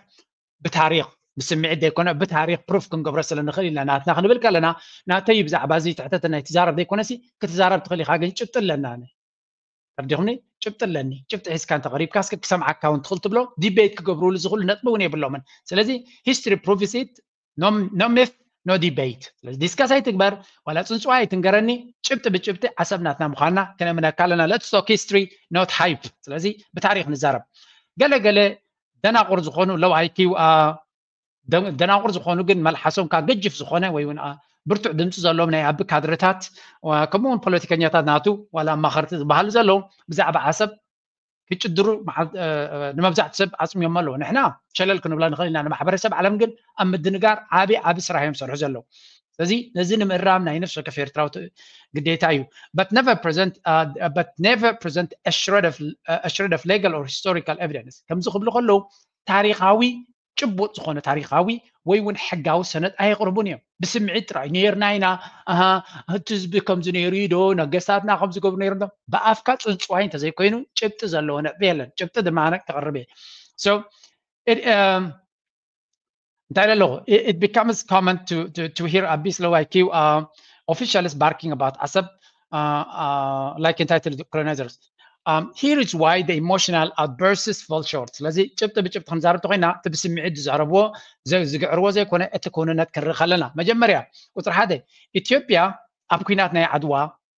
ብታሪክ ብስምዒት ዘይኮነ ብታሪክ ፕሩፍ ክንገብሮ ስለ ንኽእል ኢና ናትና ክንብል ከለና ናተይ ብዛዕባ እዚ ትሕተተ ናይ ትዛረብ ዘይኮነሲ ክትዛረብ ትኽእል ኢኻ፣ ግን ጭብጢ ኣለና። ተርዲኹምኒ? ጭብጢ ኣለኒ። ጭብጢ ሒዝካ እንተቐሪብካ እስከ ክሰምዓካ እውን ትኽእል ትብሎ ዲቤት ክገብሩሉ ዝኽእሉ ነጥቢ እውን የብሎምን። ስለዚ ሂስትሪ ፕሩቭስ ኢት። No myth, no debate። ስለዚ ዲስከስ ኣይትግበር፣ ዋላ ፅንፅዋ ኣይትንገረኒ። ጭብጢ ብጭብጢ ዓሰብ ናትና ምዃንና ክነምነካ ኣለና። Let's talk history, not hype። ስለዚ ብታሪክ ንዛረብ። ገለ ገለ ደናቁር ዝኾኑ ለው ኣይኪው ደናቁር ዝኾኑ ግን መልሓሶም ካ ገጅፍ ዝኾነ ወይ እውን ብርቱዕ ድምፂ ዘለዎም ናይ ኣቢ ካድረታት ከምኡ እውን ፖለቲከኛታት ናቱ ዋላ ኣማኸርቲ ዝበሃሉ ዘለዉ ብዛዕባ ዓሰብ ክጭድሩ ንመብዛሕቲ ሰብ ኣፅሚዮም ኣለዉ። ንሕና ሸለል ክንብላ ንኽእል ኢና። ንማሕበረሰብ ዓለም ግን ኣብ ምድንጋር ዓብዪ ዓብዪ ስራሕ እዮም ዝሰርሑ ዘለዉ። ስለዚ ነዚ ንምእራም ናይ ነፍሲ ወከፍ ኤርትራዊ ግዴታ እዩ። But never present, uh, but never present a shred of, uh, a shred of legal or historical evidence። ከምዚ ክብሉ ከለዉ ታሪኻዊ ጭቡጥ ዝኾነ ታሪኻዊ ወይ እውን ሕጋዊ ሰነድ ኣየቕርቡን እዮም። ብስምዒት ጥራይ ነይርና ኢና፣ ኣሃ እቲ ህዝቢ ከምዚ ነይሩ እዩ ዶ፣ ነገስታትና ከምዚ ገብሩ ነይሮም ዶ፣ ብኣፍካ ፅንፅዋይ እንተዘይኮይኑ ጭብጢ ዘለዎ ነጥቢ የለን። ጭብጢ ድማ ኣነ ክቕርብ እየ። So it, um, እንታይ ኢለ ኣለኹ? It becomes common to, to, to hear ኣቢ ስለዋይ ኪው officials barking about ዓሰብ like entitled colonizers. Here is why the emotional outbursts fall short. ስለዚ ጭብጢ ብጭብጢ ክንዛረብ ተኮይና እቲ ብስምዒት ዝዛረብዎ ዝግዕርዎ ዘይኮነ እቲ ክውንነት ክንርኢ ከለና መጀመርያ ቁፅሪ ሓደ ኢትዮጵያ ኣብ ኩናት ናይ ዓድዋ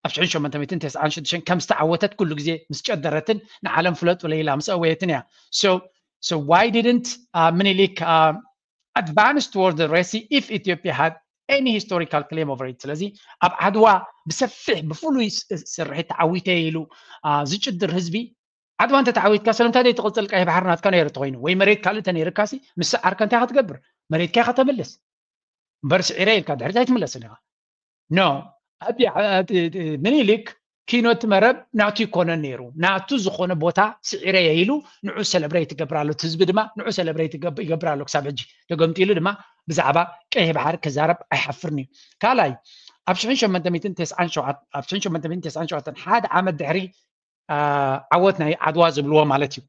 ኣብ ሽሕን ሸሞንተ ሚእትን ተስዓን ሽዱሽተን ከም ዝተዓወተት ኩሉ ግዜ ምስ ጨደረትን ንዓለም ፍለጡ ለይላ ምስ ኣወየትን እያ። So so why didn't ምኒልክ advance toward the Red Sea if Ethiopia had any historical claim over it? ስለዚ ኣብ ዓድዋ ብሰፊሕ ብፍሉይ ስርሒት ተዓዊተ ኢሉ ዝጭድር ህዝቢ ዓድዋ እንተ ተዓዊትካ ስለምንታይ ዘይትቕፅል ቀይሕ ባሕሪ ናትካ ነይሩ ተኮይኑ ወይ መሬት ካልእ ተነይርካሲ ምስ ሰዓርካ እንታይ ክትገብር? መሬትካ ኢኻ ተምልስ እምበር ስዒረ ኢልካ ድሕሪት ኣይትምለስን ኢኻ። No፣ ምኒልክ ኪኖቲ መረብ ናቱ ይኮነን ነይሩ። ናቱ ዝኾነ ቦታ ስዒረ ኢሉ ንዑ ሰለብሬት ይገብር ኣሎ። ህዝቢ ድማ ንዑ ሰለብሬት ይገብር ኣሎ። ክሳብ ሕጂ ተገምጢሉ ድማ ብዛዕባ ቀይሕ ባሕሪ ክዛረብ ኣይሓፍርን እዩ። ካልኣይ ኣብ ሽሕን ሸሞንተ ሚእትን ተስዓን ሸውዓተን ሓደ ዓመት ድሕሪ ዓወት ናይ ዓድዋ ዝብልዎ ማለት እዩ።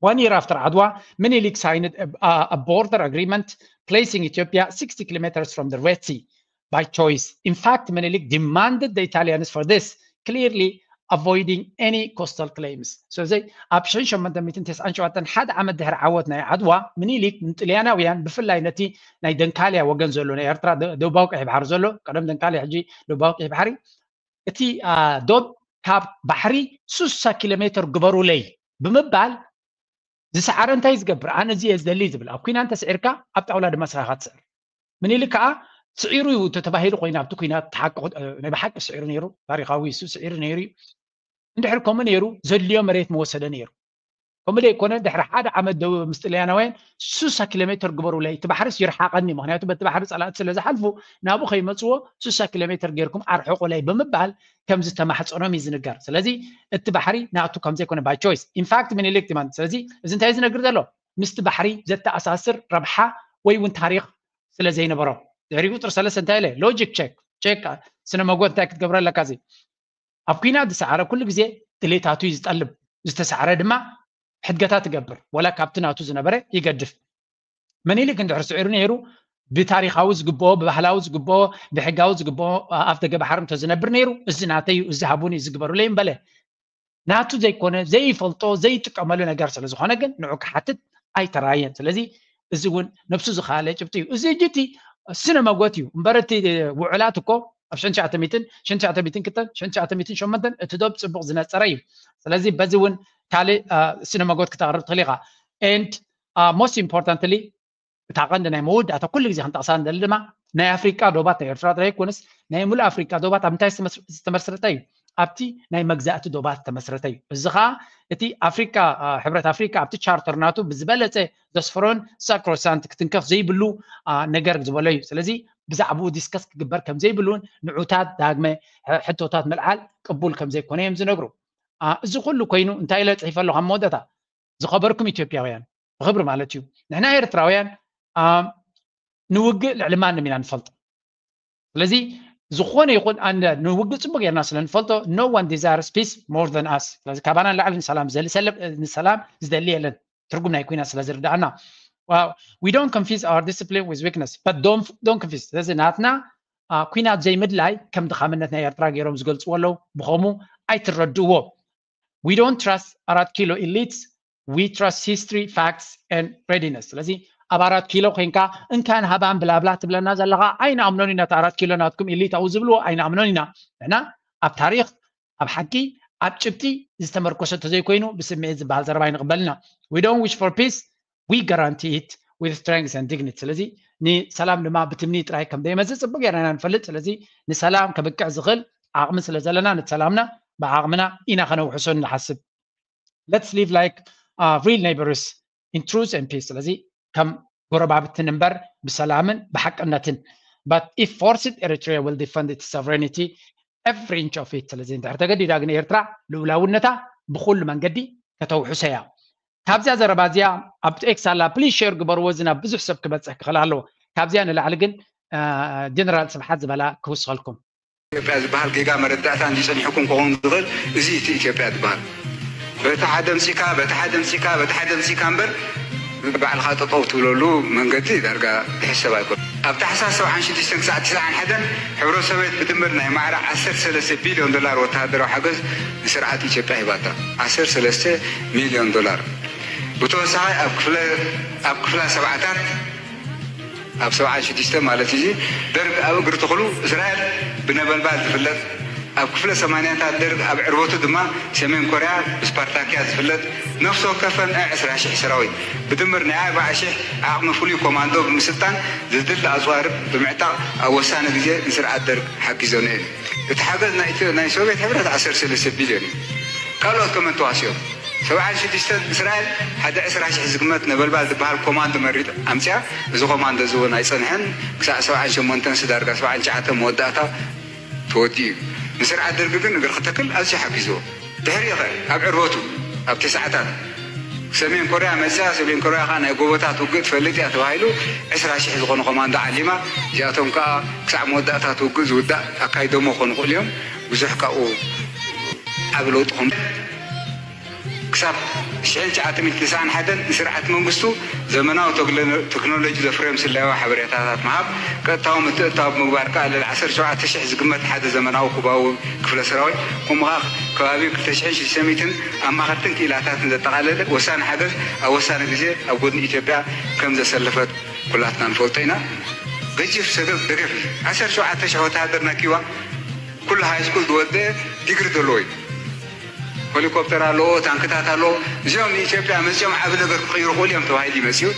One year after Adwa, Minilik signed a, a border agreement placing Ethiopia sixty kilometers from the Red Sea by choice. In fact, Minilik demanded the Italians for this, clearly avoiding any coastal claims. So they ኣብ ሽሕን ሸሞንተ ሚእትን ተስዓን ሸውዓተን ሓደ ዓመት ድሕሪ ዓወት ናይ ዓድዋ ምኒሊክ ንጥልያናውያን ብፍላይ ነቲ ናይ ደንካልያ ወገን ዘሎ ናይ ኤርትራ ደቡባዊ ቀይሕ ባሕሪ ዘሎ ቀደም ደንካልያ ሕጂ ደቡባዊ ቀይሕ ባሕሪ እቲ ዶብ ካብ ባሕሪ ሱሳ ኪሎ ሜትር ግበሩለይ ብምባል ዝሰዓረ እንታይ ዝገብር ኣነ እዚ እየ ዝደሊ ዝብል ኣብ ኩናት እንተስዒርካ ኣብ ጣውላ ድማ ስራኻ ትስዕር። ምኒልክ ከዓ ስዒሩ እዩ ተተባሂሉ ኮይኑ ኣብቲ ኩናት ናይ ብሓቂ ስዒሩ ነይሩ። ታሪካዊ እሱ ስዒሩ ነይሩ እዩ። እንድሕር ከምኡ ነይሩ ዘድልዮ መሬት መወሰደ ነይሩ። ከምኡ ዘይኮነ ድሕሪ ሓደ ዓመት ደው ምስ ጥልያናውያን ሱሳ ኪሎ ሜትር ግበሩለይ እቲ ባሕርስ ይርሓቐኒ ምክንያቱ በቲ ባሕሪ ፀላእቲ ስለ ዝሓልፉ ናብኡ ከይመፅዎ ሱሳ ኪሎ ሜትር ጌርኩም ኣርሕቑለይ ብምባል ከም ዝተማሕፀኖም እዩ ዝንገር። ስለዚ እቲ ባሕሪ ናቱ ከም ዘይኮነ by choice in fact ምኒልክ ትማን ስለዚ እዚ እንታይ ዝነግር ዘሎ ምስቲ ባሕሪ ዘተኣሳስር ረብሓ ወይ እውን ታሪኽ ስለ ዘይነበሮ። ድሕሪ ቁፅሪ ሰለስተ እንታይ ኢለ? ሎጂክ ቼክ ቼክ ስነ መጎት እንታይ ክትገብረ ኣለካ? እዚ ኣብ ኲናት ዝሰዓረ ኩሉ ግዜ ድሌታቱ እዩ ዝጠልብ፣ ዝተሰዓረ ድማ ሕድገታት ትገብር፣ ወላ ካብቲ ናቱ ዝነበረ ይገድፍ። ምኒልክ እንድሕር ስዒሩ ነይሩ ብታሪኻዊ ዝግብኦ፣ ብባህላዊ ዝግብኦ፣ ብሕጋዊ ዝግብኦ ኣፍ ደገ ባሕሪ እንተዝነብር ነይሩ እዚ ናተይ እዩ፣ እዚ ሃቡኒ፣ እዚ ግበሩለይ እምበለ። ናቱ ዘይኮነ ዘይፈልጦ ዘይጥቀመሉ ነገር ስለ ዝኾነ ግን ንዑ ክሓትት ኣይተራየን። ስለዚ እዚ እውን ነብሱ ዝኸኣለ ጭብጢ እዩ። እዚ ሕጂ እቲ ስነ መጎት እዩ እምበር እቲ ውዕላት እኮ ኣብ ሽሕን ትሽዓተ ሚእትን፣ ሽሕን ትሽዓተ ሚእትን ክልተን፣ ሽሕን ትሽዓተ ሚእትን ሸሞንተን እቲ ዶብ ፅቡቕ ዝነፀረ እዩ። ስለዚ በዚ እውን ካልእ ስነ መጎት ክተቕርብ ትኽእል ኢኻ። And most importantly እታ ቀንዲ ናይ መወዳእታ ኩሉ ግዜ ክንጠቕሳ ንደሊ ድማ ናይ ኣፍሪቃ ዶባት ናይ ኤርትራ ጥራይ ኣይኮነስ ናይ ሙሉእ ኣፍሪቃ ዶባት ኣብ እንታይ ዝተመስረተ እዩ? ኣብቲ ናይ መግዛእቲ ዶባት ዝተመስረተ እዩ። እዚ ከዓ እቲ ኣፍሪቃ ሕብረት ኣፍሪቃ ኣብቲ ቻርተር ናቱ ብዝበለፀ ዘስፈሮን ሳክሮሳንት ክትንከፍ ዘይብሉ ነገር ዝበሎ እዩ። ስለዚ ብዛዕባኡ ዲስከስ ክግበር ከም ዘይብሉን ንዑታት ዳግመ ሕቶታት ምልዓል ቅቡል ከም ዘይኮነ እዮም ዝነግሩ። እዚ ኩሉ ኮይኑ እንታይ ኢለ ፅሒፈ ኣለኹ ኣብ መወዳእታ? ዝኸበርኩም ኢትዮጵያውያን ብክብሪ ማለት እዩ። ንሕና ኤርትራውያን ንውግእ ልዕሊ ማንም ኢና ንፈልጦ። ስለዚ ዝኾነ ይኹን ንውግእ ፅቡቅ ጌርና ስለ ንፈልጦ no one desires peace more than us። ስለዚ ካባና ንላዕሊ ንሰላም ዝደሊ የለን። ትርጉም ናይ ኩናት ስለ ዝርዳእና we don't confuse our discipline with weakness but don't confuse። ስለዚ ናትና ኩናት ዘይምድላይ ከም ድኻምነት ናይ ኤርትራ ገይሮም ዝገልፅዎ ኣለዉ። ብኸምኡ ኣይትረድእዎ። We don't trust ኣራት ኪሎ elites, we trust history, facts and readiness። ስለዚ ኣብ ኣራት ኪሎ ኮይንካ እንካን ሃባን ብላብላ ትብለና ዘለኻ ኣይንኣምኖን ኢና። እቲ ኣራት ኪሎ ናትኩም ኢሊት ኣብኡ ዝብልዎ ኣይንኣምኖን ኢና። ንሕና ኣብ ታሪኽ፣ ኣብ ሓቂ፣ ኣብ ጭብጢ ዝተመርኮሰ እንተዘይኮይኑ ብስምዒት ዝበሃል ዘረባ ኣይንቕበልና። We don't wish for peace, we guarantee it with strength and dignity። ስለዚ ንሰላም ድማ ብትምኒ ጥራይ ከም ዘይመፅእ ፅቡቅ ጌርና ኢና ንፈልጥ። ስለዚ ንሰላም ከብቅዕ ዝኽእል ዓቕሚ ስለ ዘለና ነቲ ሰላምና ብዓቕምና ኢና ከነውሕሶ ንሓስብ። Let's live like real neighbors in truth and peace። ስለዚ ከም ጎረባብትን እምበር ብሰላምን ብሓቅነትን። But if forced, Eritrea will defend its sovereignty every inch of it። ስለዚ እንድሕር ተገዲዳ ግን ኤርትራ ልኡላውነታ ብኩሉ መንገዲ ከተውሕሶ እያ። ካብዚኣ ዘረባ እዚኣ ኣብ ኤክስ ኣላ please share ግበርዎ፣ እዚ ናብ ብዙሕ ሰብ ክበፅሕ ክኽእል ኣለዎ። ካብዚኣ ንላዕሊ ግን ጀነራል ስብሓት ዝበላ ክውስኸልኩም። ኢትዮጵያ ዝበሃል ጌጋ መረዳእታ እንዲፀኒሕኩም ክኸውን ዝኽእል እዚ እቲ ኢትዮጵያ ዝበሃል በቲ ሓደ ምፂካ በቲ ሓደ ምፂካ በቲ ሓደ ምፂካ እምበር ባዕልኻ ጠጠው ትብለሉ መንገዲ ዳርጋ ዝሕሰብ ኣይኮን። ኣብ ታሕሳስ ሰብዓን ሽዱሽተን ክሳዕ ትስዓን ሓደን ሕብረ ሶቬት ብድምር ናይ ማዕረ ዓሰርተ ሰለስተ ቢልዮን ዶላር ወተሃደራዊ ሓገዝ ንስርዓት ኢትዮጵያ ሂባታ። ዓሰርተ ሰለስተ ሚልዮን ዶላር። ብተወሳኺ ኣብ ክፍለ ኣብ ክፍላ ሰብዓታት ኣብ ሰብዓን ሽዱሽተ ማለት እዩ ደርግ ኣብ እግሪ ተኽሉ እስራኤል ብነበልባል ዝፍለጥ ኣብ ክፍለ ሰማንያታት ደርግ ኣብ ዕርበቱ ድማ ሰሜን ኮርያ ብስፓርታክያ ዝፍለጥ ነፍሲ ወከፈን ዕስራ ሽሕ ሰራዊት ብድምር ናይ ኣርብዓ ሽሕ ዓቕሚ ፍሉይ ኮማንዶ ብምስልጣን ዝድለ ኣፅዋር ብምዕጣቕ ኣብ ወሳኒ ግዜ ንስርዓት ደርግ ሓጊዞ ነየን። እቲ ሓገዝ ናይ ሶቪየት ሕብረት ዓሰርተ ሰለስተ ቢልዮን እዩ። ካልኦት ከመን ተዋሲኦም። ሰብዓን ሽዱሽተን እስራኤል ሓደ ዕስራ ሽሕ ዝግመት ነበልባል ዝበሃል ኮማንዶ መሪት ኣምፅያ። እዚ ኮማንዶ እዚ እውን ኣይፀንሐን። ክሳዕ ሰብዓን ሸሞንተን ስዳርጋ ሰብዓን ትሽዓተን መወዳእታ ተወዲኡ እዩ። ንስርዓት ደርጊ ግን እግሪ ክተክል ኣዝዩ ሓጊዝዎ። ድሕሪኡ ኸ ኣብ ዕርበቱ ኣብ ተስዓታት ሰሜን ኮርያ መፅያ። ሰሜን ኮርያ ከዓ ናይ ጎቦታት ውግእ ትፈልጥ እያ ተባሂሉ ዕስራ ሽሕ ዝኾኑ ኮማንዶ ዓሊማ። እዚኣቶም ከዓ ክሳዕ መወዳእታ እቲ ውግእ ዝውዳእ ኣካይዶሞ ክኾኑ ይኽእሉ እዮም። ብዙሕ ካብኡ ዓቢ ለውጢ ከም ክሳብ ሽሕን ትሽዓተ ሚእትን ተስዓን ሓደን ንስርዓት መንግስቱ ዘመናዊ ተክኖሎጂ ዘፍረዮም ስለያዊ ሓበሬታታት ምሃብ፣ ቀጥታዊ ምትእትታው ብምግባር ከኣ ልዕሊ ዓሰርተ ሸውዓተ ሽሕ ዝግመት ሓደ ዘመናዊ ኩባዊ ክፍለ ሰራዊት፣ ከምኡ ከኣ ከባቢ ክልተ ሽሕን ሽዱሽተ ሚእትን ኣማኸርትን ክኢላታትን ዘጠቓለለ ወሳኒ ሓገዝ ኣብ ወሳኒ ግዜ ኣብ ጎድኒ ኢትዮጵያ ከም ዘሰለፈት ኩላትና ንፈልጦ ኢና። ገዚፍ ሰገብ ደገፍ እዩ። ዓሰርተ ሸውዓተ ሽሕ ወተሃደር ናይ ኪባ ኩሉ ሃይስኩል ዝወደአ ዲግሪ ዘለዎ እዩ። ሄሊኮፕተር ኣለዎ፣ ታንክታት ኣለዎ። እዚኦም ንኢትዮጵያ መፂኦም ዓቢ ነገር ክቕይሩ ክኽእሉ እዮም ተባሂሉ እዩ መፂኡ።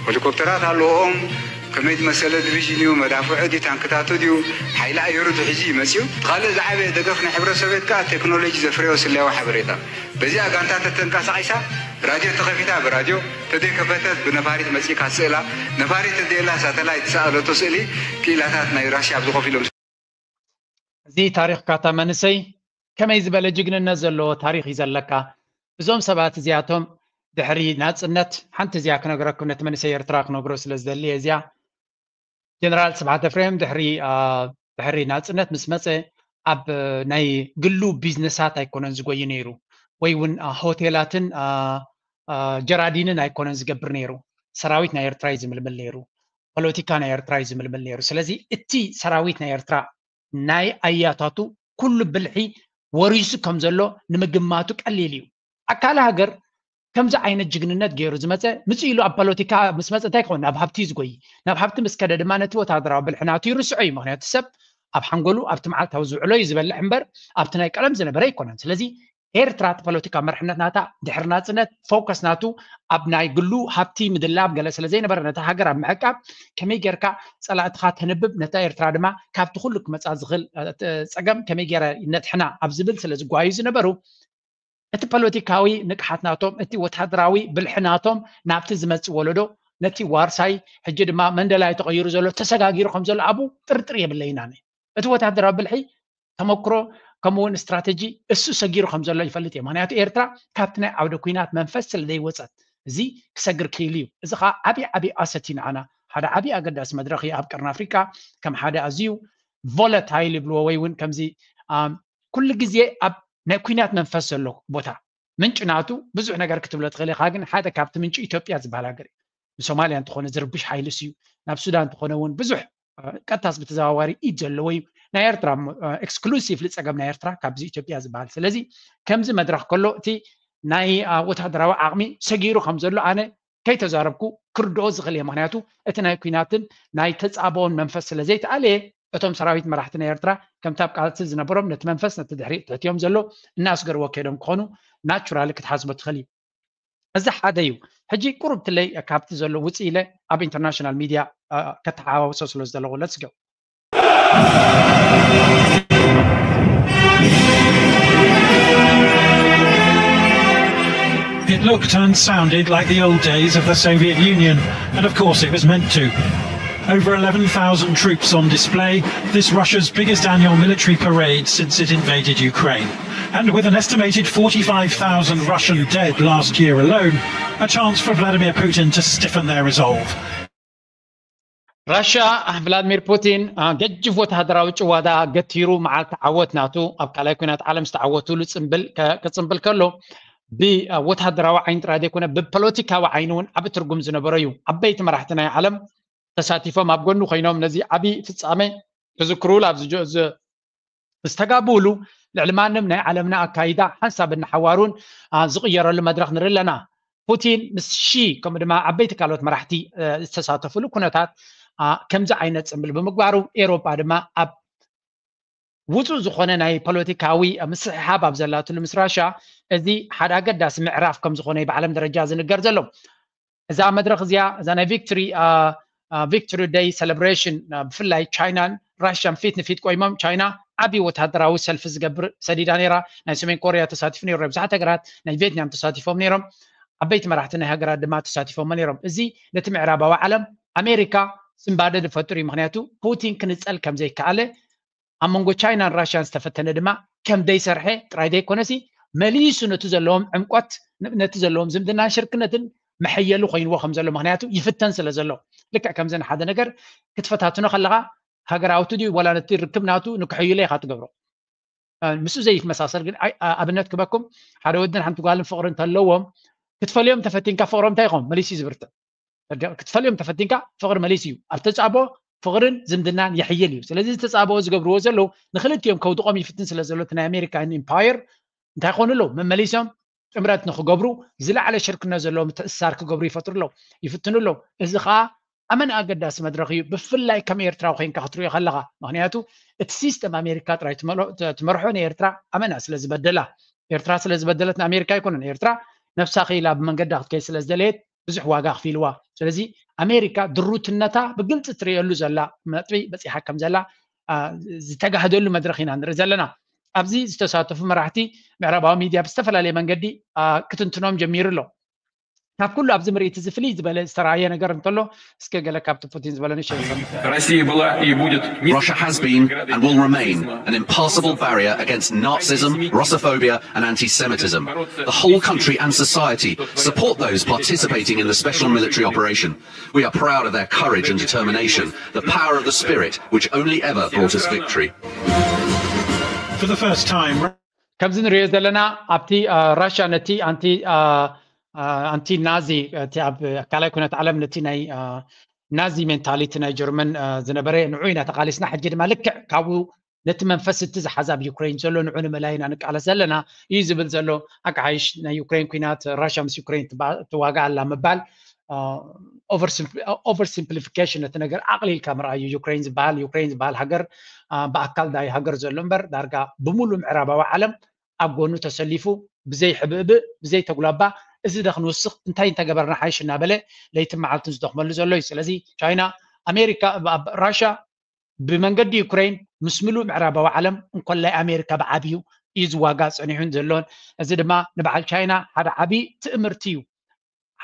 ሄሊኮፕተራት ኣለዎም። ከመይ ዝመሰለ ዲቪዥን እዩ፣ መዳፍዑ ድዩ፣ ታንክታቱ ድዩ፣ ሓይሊ ኣየሩ ድዩ ሒዙ እዩ መፂኡ። እቲ ካልእ ዝዓበየ ደገፍ ናይ ሕብረት ሶቪየት ከዓ ቴክኖሎጂ ዘፍረዮ ስለያዊ ሓበሬታ። በዚኣ ጋንታ ተተንቀሳቒሳ ራድዮ ተኸፊታ ብራድዮ፣ ተዘይከፈተት ብነፋሪት መፂእካ ትስእላ፣ ነፋሪት ተዘየላ ሳተላይት ዝሰኣለቶ ስእሊ ክኢላታት ናይ ራሽያ ኣብዚ ኮፍ ኢሎም እዚ ታሪኽካ እታ መንእሰይ ከመይ ዝበለ ጅግንነት ዘለዎ ታሪኽ እዩ ዘለካ። እዞም ሰባት እዚኣቶም ድሕሪ ናጽነት ሓንቲ እዚኣ ክነግረኩም፣ ነቲ መንእሰይ ኤርትራ ክነግሮ ስለ ዝደሊ እየ። እዚኣ ጀነራል ስብሓት ኤፍሬም ድሕሪ ድሕሪ ናጽነት ምስ መጸ ኣብ ናይ ግሉ ቢዝነሳት ኣይኮነን ዝጎይ ነይሩ፣ ወይ እውን ሆቴላትን ጀራዲንን ኣይኮነን ዝገብር ነይሩ። ሰራዊት ናይ ኤርትራ እዩ ዝምልምል ነይሩ። ፖለቲካ ናይ ኤርትራ እዩ ዝምልምል ነይሩ። ስለዚ እቲ ሰራዊት ናይ ኤርትራ ናይ ኣያታቱ ኩሉ ብልሒ ወሪሱ ከም ዘሎ ንምግማቱ ቀሊል እዩ። ኣካለ ሃገር ከምዚ ዓይነት ጅግንነት ገይሩ ዝመፀ ምፅ ኢሉ ኣብ ፖለቲካ ምስ መፀ እንታይ ክኸውን? ናብ ሃብቲ እዩ ዝጎይ። ናብ ሃብቲ ምስ ከደ ድማ ነቲ ወታደራዊ ብልሒ ናቱ ይርስዖ እዩ። ምክንያቱ ሰብ ኣብ ሓንጎሉ ኣብቲ መዓልታዊ ዝውዕሎ እዩ ዝበልሕ እምበር ኣብቲ ናይ ቀደም ዝነበረ ኣይኮነን። ስለዚ ኤርትራ እቲ ፖለቲካ መርሕነት ናታ ድሕሪ ናፅነት ፎከስ ናቱ ኣብ ናይ ግሉ ሃብቲ ምድላብ ገለ ስለ ዘይነበረ ነታ ሃገር ኣብ ምዕቃብ ከመይ ጌርካ ፀላእትኻ ተንብብ ነታ ኤርትራ ድማ ካብቲ ኩሉ ክመፃ ዝኽእል ፀገም ከመይ ገይረ ነድሕና ኣብ ዝብል ስለ ዝጓዩ ዝነበሩ እቲ ፖለቲካዊ ንቅሓት ናቶም፣ እቲ ወታደራዊ ብልሒ ናቶም ናብቲ ዝመጽእ ወለዶ፣ ነቲ ዋርሳይ ሕጂ ድማ መንደላይ ተቐይሩ ዘሎ ተሰጋጊሩ ከም ዘሎ ኣብኡ ጥርጥር የብለይን ኣነ። እቲ ወታደራዊ ብልሒ ተመክሮ ከምኡ እውን ስትራተጂ እሱ ሰጊሩ ከም ዘሎ ይፈልጥ እየ። ምክንያቱ ኤርትራ ካብቲ ናይ ዓውደ ኲናት መንፈስ ስለ ዘይወጸት እዚ ክሰግር ክኢሉ እዩ። እዚ ከዓ ዓብዪ ዓብዪ ኣሰት እዩ ንዓና። ሓደ ዓብዪ ኣገዳሲ መድረኽ እዩ ኣብ ቀርኒ ኣፍሪቃ ከም ሓደ ኣዝዩ ቮለታይል ይብልዎ ወይ እውን ከምዚ ኩሉ ግዜ ኣብ ናይ ኲናት መንፈስ ዘሎ ቦታ ምንጭ ናቱ ብዙሕ ነገር ክትብሎ ትኽእል ኢኻ፣ ግን ሓደ ካብቲ ምንጭ ኢትዮጵያ ዝበሃል ሃገር እዩ። ንሶማልያ እንተኾነ ዝርብሽ ሓይልስ እዩ፣ ናብ ሱዳን እንተኾነ እውን ብዙሕ ቀጥታስ ብተዘዋዋሪ ኢድ ዘለዎ እዩ። ናይ ኤርትራ ኤክስክሉሲቭሊ ፀገም ናይ ኤርትራ ካብዚ ኢትዮጵያ ዝበሃል። ስለዚ ከምዚ መድረኽ ከሎ እቲ ናይ ወታደራዊ ዓቕሚ ሰጊሩ ከም ዘሎ ኣነ ከይተዛረብኩ ክርድኦ ዝኽእል እየ። ምክንያቱ እቲ ናይ ኲናትን ናይ ተፃብኦን መንፈስ ስለ ዘይተኣለየ እቶም ሰራዊት መራሕቲ ናይ ኤርትራ ከምቲ ኣብ ቃልሲ ዝነበሮም ነቲ መንፈስ ነቲ ድሕሪ ትሕትዮም ዘሎ እናስገርዎ ከይዶም ክኾኑ ናቹራሊ ክትሓስቦ ትኽእል እዩ። እዚ ሓደ እዩ። ሕጂ ቁሩብ ትለይ ካብቲ ዘሎ ውፅእ ኢለ ኣብ ኢንተርናሽናል ሚድያ ከተሓዋወሶ ስለ ዝደለኹ let's go። It looked and sounded like the old days of the Soviet Union, and of course it was meant to. Over eleven thousand troops on display, this Russia's biggest annual military parade since it invaded Ukraine. And with an estimated forty-five thousand Russian dead last year alone, a chance for Vladimir Putin to stiffen their resolve. ራሽያ ቭላድሚር ፑቲን ገጅፍ ወተሃደራዊ ጭዋዳ ገቲሩ መዓልቲ ዓወት ናቱ ኣብ ካልኣይ ኩናት ዓለም ዝተዓወቱሉ ክፅምብል ከሎ ብወተሃደራዊ ዓይኒ ጥራይ ዘይኮነ ብፖለቲካዊ ዓይኒ እውን ዓቢ ትርጉም ዝነበሮ እዩ። ዓበይቲ መራሕቲ ናይ ዓለም ተሳቲፎም ኣብ ጎኑ ኮይኖም ነዚ ዓቢ ፍጻሜ ክዝክሩሉ ኣብ ዝተጋብኡሉ ልዕሊ ማንም ናይ ዓለምና ኣካይዳ ሓንሳብ እናሓዋሩን ዝቕየረሉ መድረኽ ንርኢ ኣለና። ፑቲን ምስ ሺ ከምኡ ድማ ዓበይቲ ካልኦት መራሕቲ ዝተሳተፉሉ ኩነታት ከምዚ ዓይነት ጽምብል ብምግባሩ ኤሮጳ ድማ ኣብ ውጹእ ዝኾነ ናይ ፖለቲካዊ ምስሕሓብ ኣብ ዘላትሉ ምስ ራሽያ እዚ ሓደ ኣገዳሲ ምዕራፍ ከም ዝኾነ ብዓለም ደረጃ ዝንገር ዘሎ። እዛ መድረኽ እዚኣ እዛ ናይ ቪክቶሪ ቪክቶሪ ደይ ሴሌብሬሽን ብፍላይ ቻይናን ራሽያን ፊት ንፊት ቆይሞም ቻይና ዓብዪ ወታደራዊ ሰልፊ ዝገብር ሰዲዳ ነይራ። ናይ ሰሜን ኮርያ ተሳቲፉ ነይሩ። ናይ ብዙሓት ሃገራት ናይ ቪየትናም ተሳቲፎም ነይሮም። ዓበይቲ መራሕቲ ናይ ሃገራት ድማ ተሳቲፎሞ ነይሮም። እዚ ነቲ ምዕራባዊ ዓለም ኣሜሪካ ስንባደ ዝፈጥር እዩ። ምክንያቱ ፑቲን ክንጸል ከም ዘይከኣለ ኣብ መንጎ ቻይናን ራሽያን ዝተፈተነ ድማ ከም ደይሰርሐ ጥራይ ዘይኮነሲ መሊሱ ነቲ ዘለዎም ዕምቆት ነቲ ዘለዎም ዝምድናን ሽርክነትን መሐየሊ ኮይንዎ ከም ዘሎ ምክንያቱ ይፍተን ስለ ዘሎ ልክዕ ከምዚ ንሓደ ነገር ክትፈታትኖ ከለካ ሃገራውቲ ድዩ ዋላ ነቲ ርክብ ናቱ ንክሕይሎ ኢካ ትገብሮ። ምስኡ ዘይመሳሰል ግን ኣብነት ክበኩም ሓደ ወድን ሓንቲ ጓልን ፍቅሪ እንተለዎም ክትፈልዮም ተፈቲንካ ፍቅሮም እንታይ ይኸውን መሊሱ ዝብርትዕ ክትፈልዮም ተፈቲንካ ፍቅሪ መሊስ እዩ ኣብ ተፃቦ ፍቅርን ዝምድናን ይሕይል እዩ። ስለዚ ዝተፃብኦ ዝገብርዎ ዘለዉ ንክልቲኦም ከውድቆም ይፍትን ስለ ዘሎ እቲ ናይ ኣሜሪካ ኢምፓየር እንታይ ክኾኑ ኣለዉ መመሊሶም ጥምረት ንክገብሩ ዝለዓለ ሽርክነት ዘለዎም ምትእስሳር ክገብሩ ይፈጥሩ ኣለዉ ይፍትኑ ኣለዉ። እዚ ከዓ ኣመን ኣገዳሲ መድረክ እዩ። ብፍላይ ከም ኤርትራዊ ኮይንካ ክትሪኦ ከለካ ምክንያቱ እቲ ሲስተም ኣሜሪካ ጥራይ ትመርሖ ንኤርትራ ኣመና ስለ ዝበደላ ኤርትራ ስለ ዝበደለት ንኣሜሪካ ኣይኮነን ኤርትራ ነብሳ ክኢላ ብመንገዳ ክትከይድ ስለ ዝደለየት ብዙሕ ዋጋ ኣኽፊልዋ። ስለዚ ኣሜሪካ ድሩትነታ ብግልፂ ትርእየሉ ዘላ ነጥቢ በፂሓ ከም ዘላ ዝተጋህደሉ መድረኽ ኢና ንርኢ ዘለና። ኣብዚ ዝተሳተፉ መራሕቲ ምዕራባዊ ሚድያ ብዝተፈላለየ መንገዲ ክትንትኖም ጀሚሩ ኣሎ። ካብ ኩሉ ኣብዚ ምርኢት እዚ ፍልይ ዝበለ ዝተረኣየ ነገር እንተሎ፣ እስከ ገለ ካብቲ ፑቲን ዝበሎ ንእሽተይ ንሰምዕ። Россия была и будет Russia has been and will remain an impassable barrier against Nazism, Russophobia, and anti Semitism. The whole country and society support those participating in the special military operation. We are proud of their courage and determination. The power of the spirit, which only ever brought us victory. For the first time, ከምዚ ንሪኦ ዘለና ኣብቲ ራሽያ ነቲ ኣንቲ ኣንቲ ናዚ እቲ ኣብ ካልኣይ ኩነት ዓለም ነቲ ናይ ናዚ ሜንታሊቲ ናይ ጀርመን ዝነበረ ንዑ ኢና ተቃሊስና። ሕጂ ድማ ልክዕ ካብኡ ነቲ መንፈስ እቲ ዝሓዛ ኣብ ዩክሬን ዘሎ ንዑ ንምእላይ ኢና ንቃለስ ዘለና እዩ ዝብል ዘሎ። ኣቃሓይሽ ናይ ዩክሬን ኩናት ራሽያ ምስ ዩክሬን ትዋጋ ኣላ ምባል ኦቨር ሲምፕሊፊኬሽን ነቲ ነገር ኣቕሊልካ ምርኣዩ። ዩክሬን ዝበሃል ዩክሬን ዝበሃል ሃገር ብኣካል ዳይ ሃገር ዘሎ እምበር ዳርጋ ብምሉእ ምዕራባዊ ዓለም ኣብ ጎኑ ተሰሊፉ ብዘይ ሕብእብእ ብዘይ ተጉላባ እዚ ደ ክንውስኽ እንታይ እንተገበርና ሓይሽ እናበለ ለይትን መዓልትን ዝደኽመሉ ዘሎ እዩ። ስለዚ ቻይና ኣሜሪካ ራሽያ ብመንገዲ ዩክሬን ምስ ምሉእ ምዕራባዊ ዓለም እንኮላይ ኣሜሪካ ብዓብዩ እዩ ዝዋጋ ፀኒሑን ዘሎን። እዚ ድማ ንበዓል ቻይና ሓደ ዓብዪ ትእምርቲ እዩ።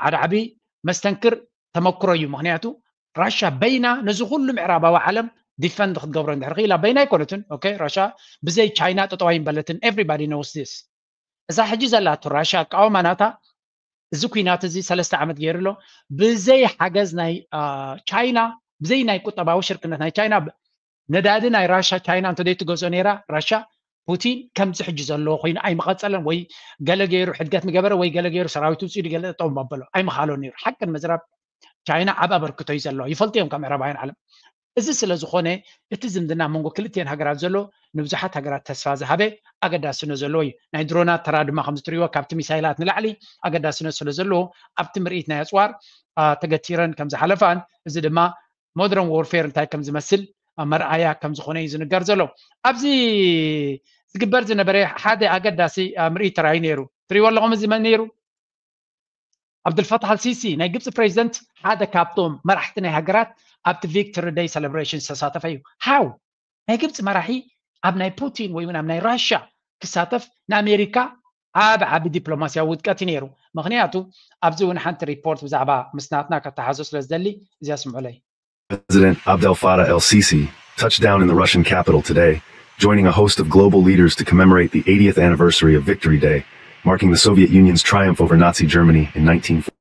ሓደ ዓብዪ መስተንክር ተመክሮ እዩ። ምክንያቱ ራሽያ በይና ነዚ ኩሉ ምዕራባዊ ዓለም ዲፈንድ ክትገብሮ እንድሕር ክኢላ በይና ኣይኮነትን። ኦኬ ራሽያ ብዘይ ቻይና ጠጠው ኣይምበለትን። Everybody knows this። እዛ ሕጂ ዘላቶ ራሽያ ኣቃውማ ናታ እዚ ኩናት እዚ ሰለስተ ዓመት ገይሩ ኣሎ ብዘይ ሓገዝ ናይ ቻይና ብዘይ ናይ ቁጠባዊ ሽርክነት ናይ ቻይና ነዳዲ ናይ ራሻ ቻይና እንተዘይ ትገዝኦ ነይራ ራሻ ፑቲን ከምዚ ሕጂ ዘለዎ ኮይኑ ኣይምቐፀለን ወይ ገለ ገይሩ ሕድገት ምገበረ ወይ ገለ ገይሩ ሰራዊት ውፅኡ ገለ ጠጠው መበሎ ኣይምኻሎን ነይሩ። ሓቂ ንምዝራብ ቻይና ዓብ ኣበርክቶ እዩ ዘለዎ ይፈልጡ እዮም ካብ ምዕራባውያን ዓለም። እዚ ስለ ዝኾነ እቲ ዝምድና መንጎ ክልቲኤን ሃገራት ዘሎ ንብዙሓት ሃገራት ተስፋ ዝሃበ ኣገዳስነት ዘለዎ እዩ። ናይ ድሮናት ተራ ድማ ከምዚ ትሪእዎ ካብቲ ሚሳይላት ንላዕሊ ኣገዳስነት ስለ ዘለዎ ኣብቲ ምርኢት ናይ ኣፅዋር ተገቲረን ከም ዝሓለፋን እዚ ድማ ሞደርን ዎርፌር እንታይ ከም ዝመስል መርኣያ ከም ዝኾነ እዩ ዝንገር ዘሎ። ኣብዚ ዝግበር ዝነበረ ሓደ ኣገዳሲ ምርኢት ተራእዩ ነይሩ። ትሪእዎ ኣለኹም እዚ መን ነይሩ? ዓብዱልፈታሕ ኣልሲሲ ናይ ግብፂ ፕሬዚደንት ሓደ ካብቶም መራሕቲ ናይ ሃገራት ኣብቲ ቪክቶሪ ደይ ሰለብሬሽን ዝተሳተፈ እዩ። ሃው ናይ ግብፂ መራሒ ኣብ ናይ ፑቲን ወይ እውን ኣብ ናይ ራሽያ ክሳተፍ ንኣሜሪካ ዓቢ ዓቢ ዲፕሎማስያዊ ውድቀት እዩ ነይሩ። ምክንያቱ ኣብዚ እውን ሓንቲ ሪፖርት ብዛዕባ ምስናትና ከተሓዞ ስለ ዝደሊ እዚኣ ስምዑለይ። President Abdel Fattah el Sisi touched down in the Russian capital today, joining a host of global leaders to commemorate the eightieth anniversary of Victory Day, marking the Soviet Union's triumph over Nazi Germany in nineteen forty.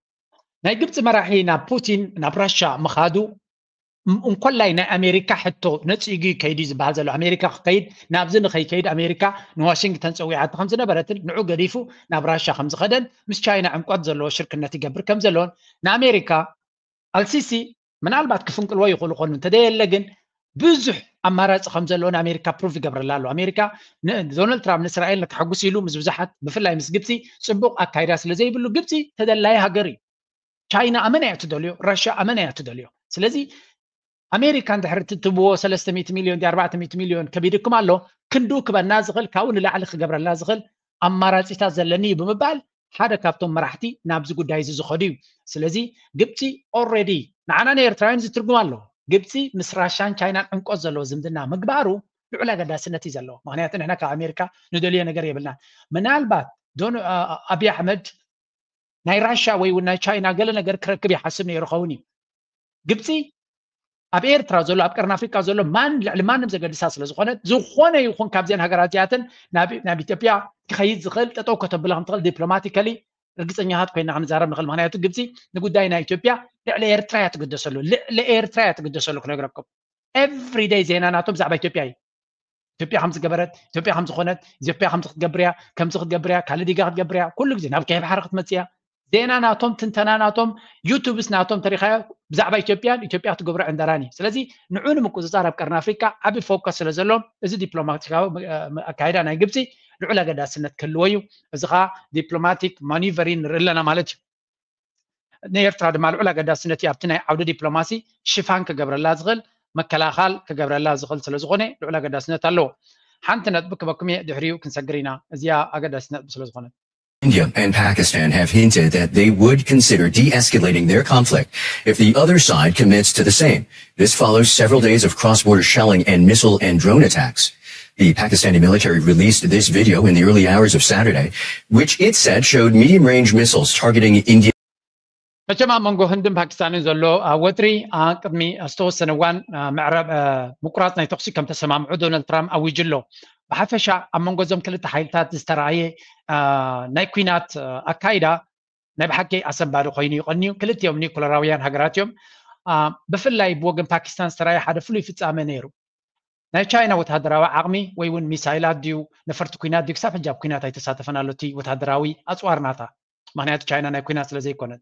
ናይ ግብፂ መራሒ ናብ ፑቲን ናብ ራሻ ምኻዱ እንኮላይ ናይ ኣሜሪካ ሕቶ ነፂጉ ከይዱ ዝበሃል ዘሎ ኣሜሪካ ክከይድ ናብዚ ንከይከይድ ኣሜሪካ ንዋሽንግተን ፀዊዓቶ ከም ዝነበረትን ንዑ ገዲፉ ናብ ራሻ ከም ዝኸደን ምስ ቻይና ዕምቆት ዘለዎ ሽርክነት ይገብር ከም ዘለዎን ንኣሜሪካ ኣልሲሲ ምናልባት ክፍንቅልዎ ይኽእሉ ኮኑ እንተደየለ ግን ብዙሕ ኣማራፂ ከም ዘለዎ ንኣሜሪካ ፕሩፍ ይገብረላ ኣሎ። ኣሜሪካ ዶናልድ ትራምፕ ንእስራኤል ንክሕጉስ ኢሉ ምስ ብዙሓት ብፍላይ ምስ ግብፂ ፅቡቅ ኣካይዳ ስለ ዘይብሉ ግብፂ ተደላይ ሃገር እዩ። ቻይና ኣመና እያ ትደልዮ፣ ራሽያ ኣመና እያ ትደልዮ። ስለዚ ኣሜሪካ እንድሕር ትትብዎ ሰለስተ ሚእቲ ሚልዮን ዲ ኣርባዕተ ሚእቲ ሚልዮን ከቢድኩም ኣሎ ክንዱ ክበና ዝኽእል ካብኡ ንላዕሊ ክገብረልና ዝኽእል ኣማራፂታት ዘለኒ እዩ ብምባል ሓደ ካብቶም መራሕቲ ናብዚ ጉዳይ እዚ ዝኸዱ እዩ። ስለዚ ግብፂ ኦልሬዲ ንዓና ንኤርትራውያን ዝትርጉም ኣሎ። ግብፂ ምስ ራሻን ቻይናን ዕምቆት ዘለዎ ዝምድና ምግባሩ ልዑል ኣገዳስነት እዩ ዘለዎ። ምክንያቱ ንሕና ካብ ኣሜሪካ ንደልዮ ነገር የብልናን። ምናልባት ዶን ኣብይ ኣሕመድ ናይ ራሻ ወይ እውን ናይ ቻይና ገለ ነገር ክረክብ ይሓስብ ነይሩ ኸውን እዩ። ግብፂ ኣብ ኤርትራ ዘሎ ኣብ ቀርኒ ኣፍሪቃ ዘሎ ማን ልዕሊ ማንም ዘገድሳ ስለ ዝኾነት ዝኾነ ይኹን ካብዚአን ሃገራት እዚኣተን ናብ ኢትዮጵያ ክኸይድ ዝኽእል ጠጠው ከተብላ ከም ትኽእል ዲፕሎማቲካሊ ርግፀኛታት ኮይና ክንዛረብ ንኽእል። ምክንያቱ ግብፂ ንጉዳይ ናይ ኢትዮጵያ ልዕሊ ኤርትራ እያ ትግደሰሉ፣ ልዕሊ ኤርትራ እያ ትግደሰሉ ክነግረኩም። ኤቭሪደይ ዜና ናቶም ብዛዕባ ኢትዮጵያ እዩ። ኢትዮጵያ ከም ዝገበረት፣ ኢትዮጵያ ከም ዝኾነት፣ ኢትዮጵያ ከምዚ ክትገብር እያ፣ ከምዚ ክትገብር እያ፣ ካልእ ዲጋ ክትገብር እያ፣ ኩሉ ግዜ ናብ ቀይሕ ባሕሪ ክትመፅእ እያ። ዜና ናቶም፣ ትንተና ናቶም፣ ዩቱብስ ናቶም ተሪኻዮ ብዛዕባ ኢትዮጵያን ኢትዮጵያ ትገብሮ ዕንደራን እዩ። ስለዚ ንዑ ንምቁፅፃር ኣብ ቀርኒ ኣፍሪካ ዓብዪ ፎከስ ስለ ዘሎ እዚ ዲፕሎማቲካዊ ኣካይዳ ናይ ግብፂ ልዑል ኣገዳስነት ክህልዎ እዩ። እዚ ከዓ ዲፕሎማቲክ ማኒቨሪን ንርኢ ኣለና ማለት እዩ። ንኤርትራ ድማ ልዑል ኣገዳስነት እዩ ኣብቲ ናይ ዓውዲ ዲፕሎማሲ ሽፋን ክገብረላ ዝኽእል መከላኻል ክገብረላ ዝኽእል ስለ ዝኾነ ልዑል ኣገዳስነት ኣለዎ። ሓንቲ ነጥቢ ክበኩም እየ ድሕሪኡ ክንሰግር ኢና እዚኣ ኣገዳሲ ነጥቢ ስለ ዝኾነት። India and Pakistan have hinted that they would consider de-escalating their conflict if the other side commits to the same. This follows several days of cross-border shelling and missile and drone attacks. The Pakistani military released this video in the early hours of Saturday, which it said showed medium-range missiles targeting India. መቸም ኣብ መንጎ ህንድን ፓኪስታንን ዘሎ ወጥሪ ቅድሚ ዝተወሰነ እዋን ምዕራብ ምቁራፅ ናይ ተኩሲ ከም ተሰማምዑ ዶናልድ ትራምፕ ኣዊጁ ኣሎ። ብሓፈሻ ኣብ መንጎ እዞም ክልተ ሓይልታት ዝተረኣየ ናይ ኲናት ኣካይዳ ናይ ብሓቂ ኣሰንባዲ ኮይኑ ይቐንዩ። ክልቲኦም ኒኩለራውያን ሃገራት እዮም። ብፍላይ ብወገን ፓኪስታን ዝተረኣየ ሓደ ፍሉይ ፍፃመ ነይሩ። ናይ ቻይና ወታደራዊ ዓቕሚ ወይ እውን ሚሳይላት ድዩ ነፈርቲ ኲናት ድዩ ክሳብ ሕጂ ኣብ ኲናት ኣይተሳተፈን ኣሎ እቲ ወታደራዊ ኣፅዋር ናታ። ምክንያቱ ቻይና ናይ ኲናት ስለ ዘይኮነት።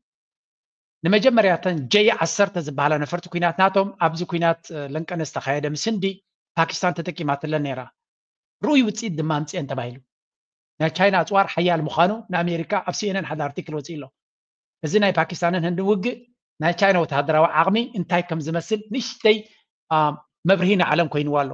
ንመጀመርያ እተን ጀይ ዓሰርተ ዝበሃላ ነፈርቲ ኲናት ናቶም ኣብዚ ኲናት ለንቀነ ዝተኻየደ ምስ ህንዲ ፓኪስታን ተጠቂማትለን ነይራ። ርኡይ ውፅኢት ድማ ኣምፅኤን ተባሂሉ። ናይ ቻይና ኣፅዋር ሓያል ምዃኑ ንኣሜሪካ ኣብ ሲኤንኤን ሓደ ኣርቲክል ወፂኡ ኣሎ። እዚ ናይ ፓኪስታንን ህንድን ውግእ ናይ ቻይና ወተሃደራዊ ዓቕሚ እንታይ ከም ዝመስል ንእሽተይ መብርሂ ንዓለም ኮይንዋ ኣሎ።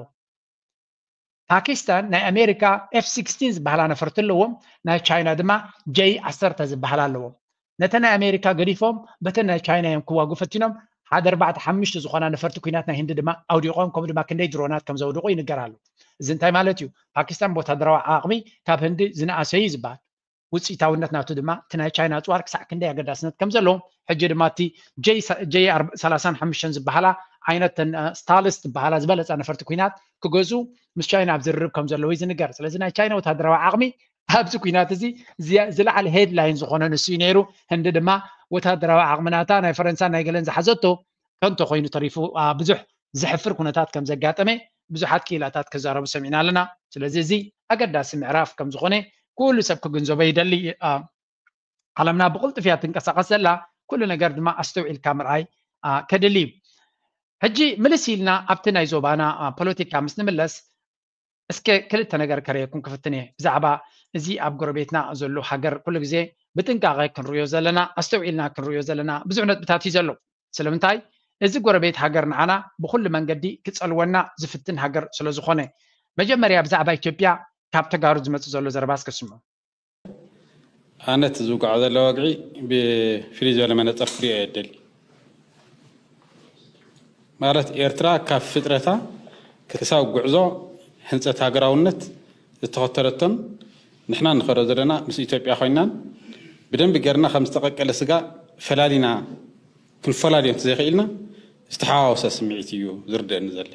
ፓኪስታን ናይ ኣሜሪካ ኤፍ ሲክስቲን ዝበሃላ ነፈርቲ ኣለዎም፣ ናይ ቻይና ድማ ጀይ ዓሰርተ ዝበሃላ ኣለዎም። ነተ ናይ ኣሜሪካ ገዲፎም በተን ናይ ቻይና እዮም ክዋጉ ፈቲኖም። ሓደ ኣርባዕተ ሓሙሽተ ዝኾና ነፈርቲ ኲናት ናይ ህንዲ ድማ ኣውዲቖም፣ ከምኡ ድማ ክንደይ ድሮናት ከም ዘውድቑ ይንገር ኣሎ። እዚ እንታይ ማለት እዩ? ፓኪስታን ብወታደራዊ ዓቕሚ ካብ ህንዲ ዝነኣሰ እዩ ዝበሃል። ውፅኢታውነት ናቱ ድማ እቲ ናይ ቻይና ኣፅዋር ክሳዕ ክንደይ ኣገዳስነት ከም ዘለዎ ሕጂ ድማ እቲ ጀይ ሰላሳን ሓሙሽተን ዝበሃላ ዓይነት ስታልስ ዝበሃላ ዝበለፃ ነፈርቲ ኲናት ክገዝኡ ምስ ቻይና ኣብ ዝርርብ ከም ዘለዉ እዩ ዝንገር። ስለዚ ናይ ቻይና ወታደራዊ ዓቕሚ ኣብዚ ኲናት እዚ ዝለዓለ ሄድላይን ዝኾነ ንሱ እዩ ነይሩ። ህንዲ ድማ ወታደራዊ ዓቕሚ ናታ ናይ ፈረንሳን ናይ ገለን ዝሓዘቶ ከንቶ ኮይኑ ተሪፉ ብዙሕ ዘሕፍር ኩነታት ከም ዘጋጠመ ብዙሓት ክኢላታት ክዛረቡ ሰሚዕና ኣለና። ስለዚ እዚ ኣገዳሲ ምዕራፍ ከም ዝኾነ ኩሉ ሰብ ክግንዘቦ ይደሊ። ዓለምና ብቕልጥፍ እያ ትንቀሳቐስ ዘላ። ኩሉ ነገር ድማ ኣስተውዒልካ ምርኣይ ከድሊ እዩ። ሕጂ ምልስ ኢልና ኣብቲ ናይ ዞባና ፖለቲካ ምስ ንምለስ እስከ ክልተ ነገር ከርእየኩም ክፍትን እየ ብዛዕባ እዚ ኣብ ጎረቤትና ዘሎ ሃገር ኩሉ ግዜ ብጥንቃቐ ክንርእዮ ዘለና ኣስተውዒልና ክንርእዮ ዘለና ብዙሕ ነጥብታት እዩ ዘሎ። ስለምንታይ እዚ ጎረቤት ሃገር ንዓና ብኩሉ መንገዲ ክፀልወና ዝፍትን ሃገር ስለዝኾነ። መጀመርያ ብዛዕባ ኢትዮጵያ ካብ ተጋሩ ዝመፅእ ዘሎ ዘረባ እስከ ስምዑ። ኣነ እቲ ዝውጋዕ ዘሎ ወግዒ ብፍልይ ዝበለ መነፅር ክሪኦ እየ ደሊ። ማለት ኤርትራ ካብ ፍጥረታ ክሳብ ጉዕዞ ህንፀት ሃገራውነት ዝተኸተለቶን ንሕና ንኸዶ ዘለና ምስ ኢትዮጵያ ኮይናን ብደንቢ ገርና ከም ዝተቐቀለ ስጋ ፈላሊና ክንፈላልዮ እንተዘይኽኢልና ዝተሓዋወሰ ስምዒት እዩ ዝርደአኒ ዘሎ።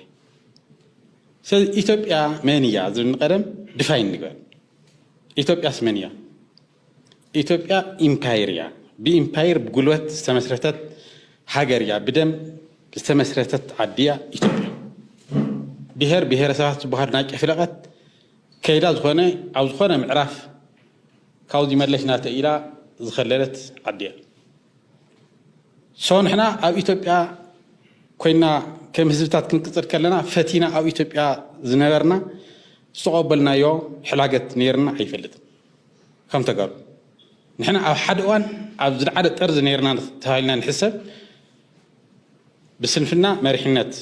ስለዚ ኢትዮጵያ መን እያ ዝብል ንቀደም ድፋይን ንግበር። ኢትዮጵያስ መን እያ? ኢትዮጵያ ኢምፓየር እያ። ብኢምፓየር ብጉልበት ዝተመስረተት ሃገር እያ። ብደም ዝተመስረተት ዓዲ እያ ኢትዮጵያ። ብሄር ብሄረሰባት ዝበሃሉ ናይ ጨፍለቐት ከይዳ ዝኾነ ኣብ ዝኾነ ምዕራፍ ካብዚ መለሽ ናተ ኢላ ዝኸለለት ዓዲ እያ። ሶ ንሕና ኣብ ኢትዮጵያ ኮይና ከም ህዝብታት ክንቅፅል ከለና ፈቲና ኣብ ኢትዮጵያ ዝነበርና ዝተቐበልናዮ ሕላገት ነይርና ኣይፈልጥን። ከም ተጋሩ ንሕና ኣብ ሓደ እዋን ኣብ ዝለዓለ ጠርዚ ነይርና ተባሂልና ንሕሰብ። ብስንፍና መሪሕነት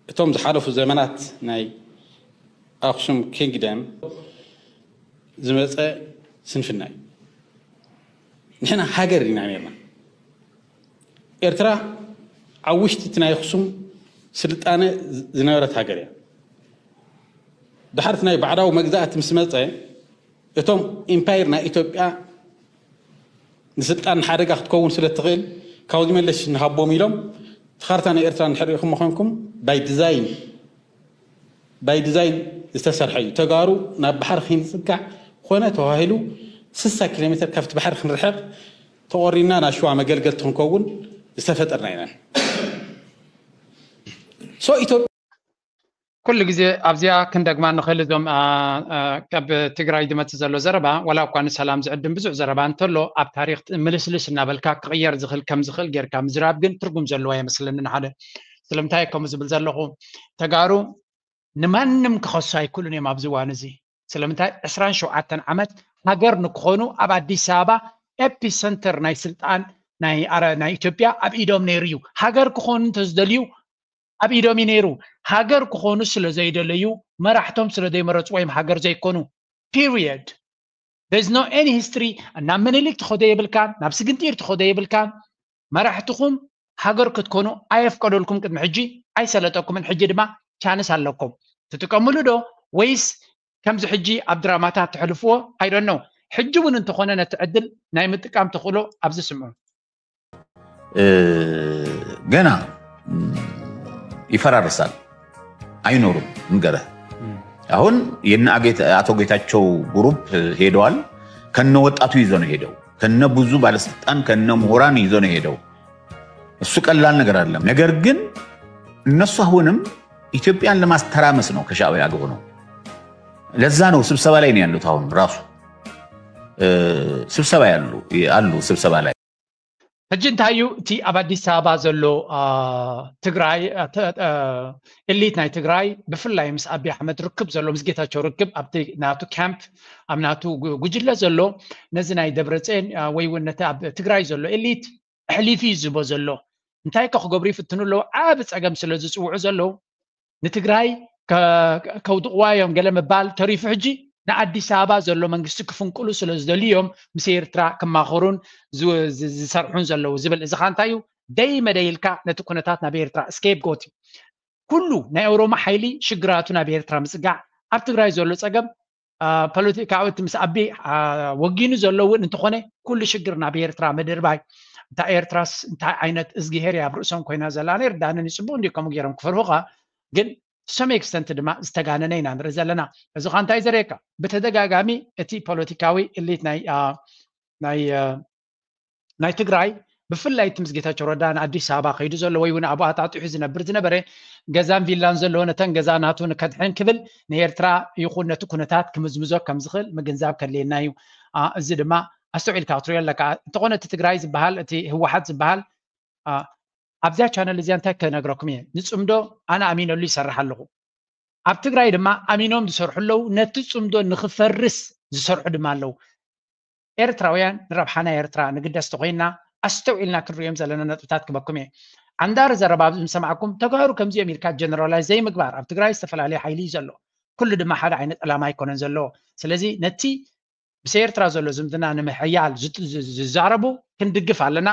እቶም ዝሓለፉ ዘመናት ናይ ኣክሱም ኪንግደም ዝመፀ ስንፍና እዩ። ንሕና ሃገር ኢና ነርና። ኤርትራ ኣብ ውሽጢ እቲ ናይ ኣክሱም ስልጣነ ዝነበረት ሃገር እያ። ድሓር እቲ ናይ ባዕዳዊ መግዛእቲ ምስ መፀ እቶም ኢምፓየር ናይ ኢትዮጵያ ንስልጣን ሓደጋ ክትከውን ስለ ትኽእል ካብዚ መለሽ ንሃቦም ኢሎም እቲ ካርታ ናይ ኤርትራ እንድሕር ርኢኹሞ ኮይንኩም ባይ ዲዛይን ባይ ዲዛይን ዝተሰርሐ እዩ። ተጋሩ ናብ ባሕሪ ከይንፅጋዕ ኮነ ተባሂሉ ስሳ ኪሎ ሜትር ካብቲ ባሕሪ ክንርሕቕ ተቖሪና ናብ ሽዋ መገልገልቲ ክንከውን ዝተፈጠርና ኢና። ሶ ኢትዮጵያ ኩሉ ግዜ ኣብዚኣ ክንደግማ ንኽእል እዞም ካብ ትግራይ ዝመፅእ ዘሎ ዘረባ ዋላ እኳ ንሰላም ዝዕድም ብዙሕ ዘረባ እንተሎ ኣብ ታሪክ ምልስልስ እናበልካ ክቕየር ዝኽእል ከም ዝኽእል ጌርካ ምዝራብ ግን ትርጉም ዘለዎ ኣይመስለኒ ንሓደ። ስለምንታይ ከምኡ ዝብል ዘለኹ ተጋሩ ንማንም ክኸሱ ኣይክእሉን እዮም ኣብዚ እዋን እዚ። ስለምንታይ ዕስራን ሸውዓተን ዓመት ሃገር ንክኾኑ ኣብ ኣዲስ ኣበባ ኤፒሰንተር ናይ ስልጣን ናይ ኢትዮጵያ ኣብ ኢዶም ነይሩ እዩ። ሃገር ክኾኑ እንተዝደልዩ ኣብ ኢዶም እዩ ነይሩ። ሃገር ክኾኑ ስለ ዘይደለዩ መራሕቶም ስለ ዘይመረፅዎ እዮም ሃገር ዘይኮኑ። ፒሪየድ። There's no any history። ናብ ምኒልክ ትኸዶ የብልካን፣ ናብ ስግንጢር ትኸዶ የብልካን። መራሕትኹም ሃገር ክትኮኑ ኣየፍቀደልኩም ቅድሚ ሕጂ ኣይሰለጠኩምን። ሕጂ ድማ ቻንስ ኣለኩም ትጥቀምሉ ዶ ወይስ ከምዚ ሕጂ ኣብ ድራማታት ትሕልፍዎ? I don't know። ሕጂ እውን እንተኾነ ነቲ ዕድል ናይ ምጥቃም ተኽእሎ ኣብዚ ስምዑ። ገና ይፈራርሳል፣ ኣይኖርም። እንገረ አሁን የነ አቶ ጌታቸው ግሩፕ ሄደዋል። ከነ ወጣቱ ይዞ ነው ሄደው፣ ከነ ብዙ ባለስልጣን ከነ ምሁራን ይዞ ነው ሄደው። እሱ ቀላል ነገር አይደለም። ነገር ግን እነሱ አሁንም ኢትዮጵያን ለማስተራመስ ነው ከሻዕቢያ ጋር ሆነው። ለዛ ነው ስብሰባ ላይ ነው ያሉት። አሁን ራሱ ስብሰባ ያሉ አሉ ስብሰባ ላይ ሕጂ እንታይ እዩ እቲ ኣብ ኣዲስ ኣበባ ዘሎ ትግራይ ኤሊት ናይ ትግራይ ብፍላይ ምስ ኣብይ ኣሕመድ ርክብ ዘሎ ምስ ጌታቸው ርክብ ኣብቲ ናቱ ካምፕ ኣብ ናቱ ጉጅለ ዘሎ ነዚ ናይ ደብረፅን ወይ እውን ነቲ ኣብ ትግራይ ዘሎ ኤሊት ኣሕሊፉ እዩ ዝቦ ዘሎ እንታይ ከ ክገብሩ ይፍትኑ ኣለዉ ዓብ ፀገም ስለ ዝፅውዑ ዘለዉ ንትግራይ ከውድቕዋ እዮም ገለ ምባል ተሪፉ ሕጂ ንኣዲስ ኣበባ ዘሎ መንግስቲ ክፍንቅሉ ስለ ዝደልዩ እዮም ምስ ኤርትራ ክማኸሩን ዝሰርሑን ዘለዉ ዝብል እዚ ካ እንታይ እዩ ደይ መደይ ኢልካ ነቲ ኩነታት ናብ ኤርትራ ስኬፕ ጎት እዩ ኩሉ ናይ ኦሮሞ ሓይሊ ሽግራቱ ናብ ኤርትራ ምፅጋዕ ኣብ ትግራይ ዘሎ ፀገም ፖለቲካዊ እቲ ምስ ኣቢ ወጊኑ ዘሎ እውን እንተኾነ ኩሉ ሽግር ናብ ኤርትራ ምድርባይ እታ ኤርትራስ እንታይ ዓይነት እዝግሄር ኣብ ርእሶም ኮይና ዘላ ነይር ዳንን ይፅቡቅ እንዲ ከምኡ ገይሮም ክፈርሁኻ ግን ሰም ኤክስተንት ድማ ዝተጋነነ ኢና ንርኢ ዘለና እዚ ካ እንታይ ዘርእየካ ብተደጋጋሚ እቲ ፖለቲካዊ እሊት ናይ ናይ ናይ ትግራይ ብፍላይ እቲ ምስ ጌታቸው ረዳ ንኣዲስ ኣበባ ከይዱ ዘሎ ወይ እውን ኣብኡ ኣጣጢሑ ዝነብር ዝነበረ ገዛን ቪላን ዘለዎ ነተን ገዛ ናቱ ንከድሕን ክብል ንኤርትራ ይኹን ነቲ ኩነታት ክምዝምዞ ከም ዝኽእል ምግንዛብ ከድልየና እዩ እዚ ድማ ኣስተውዒልካ ክትሪኦ ኣለካ እንተኾነ እቲ ትግራይ ዝበሃል እቲ ህወሓት ዝበሃል ኣብዚያ ቻነል እዚኣ እንታይ ከነግረኩም እየ ንፅምዶ ኣነ ኣሚነሉ ይሰርሕ ኣለኹ ኣብ ትግራይ ድማ ኣሚኖም ዝሰርሑ ኣለዉ ነቲ ፅምዶ ንክፈርስ ዝሰርሑ ድማ ኣለዉ ኤርትራውያን ንረብሓ ናይ ኤርትራ ንግደስ ተኮይና ኣስተውዒልና ክንሪኦም ዘለና ነጥብታት ክበኩም እየ። ዓንዳሪ ዘረባ ኣብዚ ምሰማዕኩም ተጋሩ ከምዚኦም ኢልካ ጀነራላይዝ ዘይምግባር ኣብ ትግራይ ዝተፈላለየ ሓይሊ እዩ ዘሎ። ኩሉ ድማ ሓደ ዓይነት ዕላማ ኣይኮነን ዘለዎ። ስለዚ ነቲ ምስ ኤርትራ ዘሎ ዝምድና ንምሕያል ዝዛረቡ ክንድግፍ ኣለና።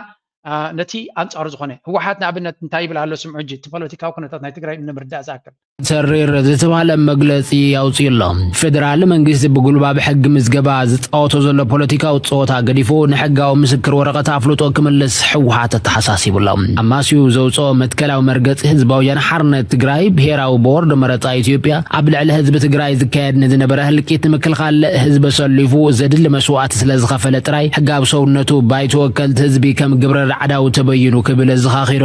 ነቲ ኣንጻሩ ዝኾነ ህወሓት ንኣብነት እንታይ ይብል ኣሎ ስምዑ ሕጂ እቲ ፖለቲካዊ ኩነታት ናይ ትግራይ ንምርዳእ ዝኣክል። ተሪር ዝተባህለ መግለፂ ኣውፂኡ ኣሎ። ፌደራል መንግስቲ ብጉልባብ ሕጊ ምዝገባ ዝፃወቶ ዘሎ ፖለቲካዊ ፀወታ ገዲፉ ንሕጋዊ ምስክር ወረቐት ኣፍልጦ ክምልስ ህወሓት ኣተሓሳሲቡ ኣሎ። ኣማስዩ ዘውፅኦ መትከላዊ መርገፂ ህዝባዊ ወያነ ሓርነት ትግራይ ብሄራዊ ቦርድ መረፃ ኢትዮጵያ ኣብ ልዕሊ ህዝቢ ትግራይ ዝካየድ ንዝነበረ ህልቂት ንምክልኻል ህዝቢ ኣሰሊፉ ዘድሊ መስዋእቲ ስለዝኸፈለ ጥራይ ሕጋዊ ሰውነቱ ባይቶ ወከልቲ ህዝቢ ከም ግብረ ራዕዳዊ ተበይኑ ክብል ኣዘኻኺሩ።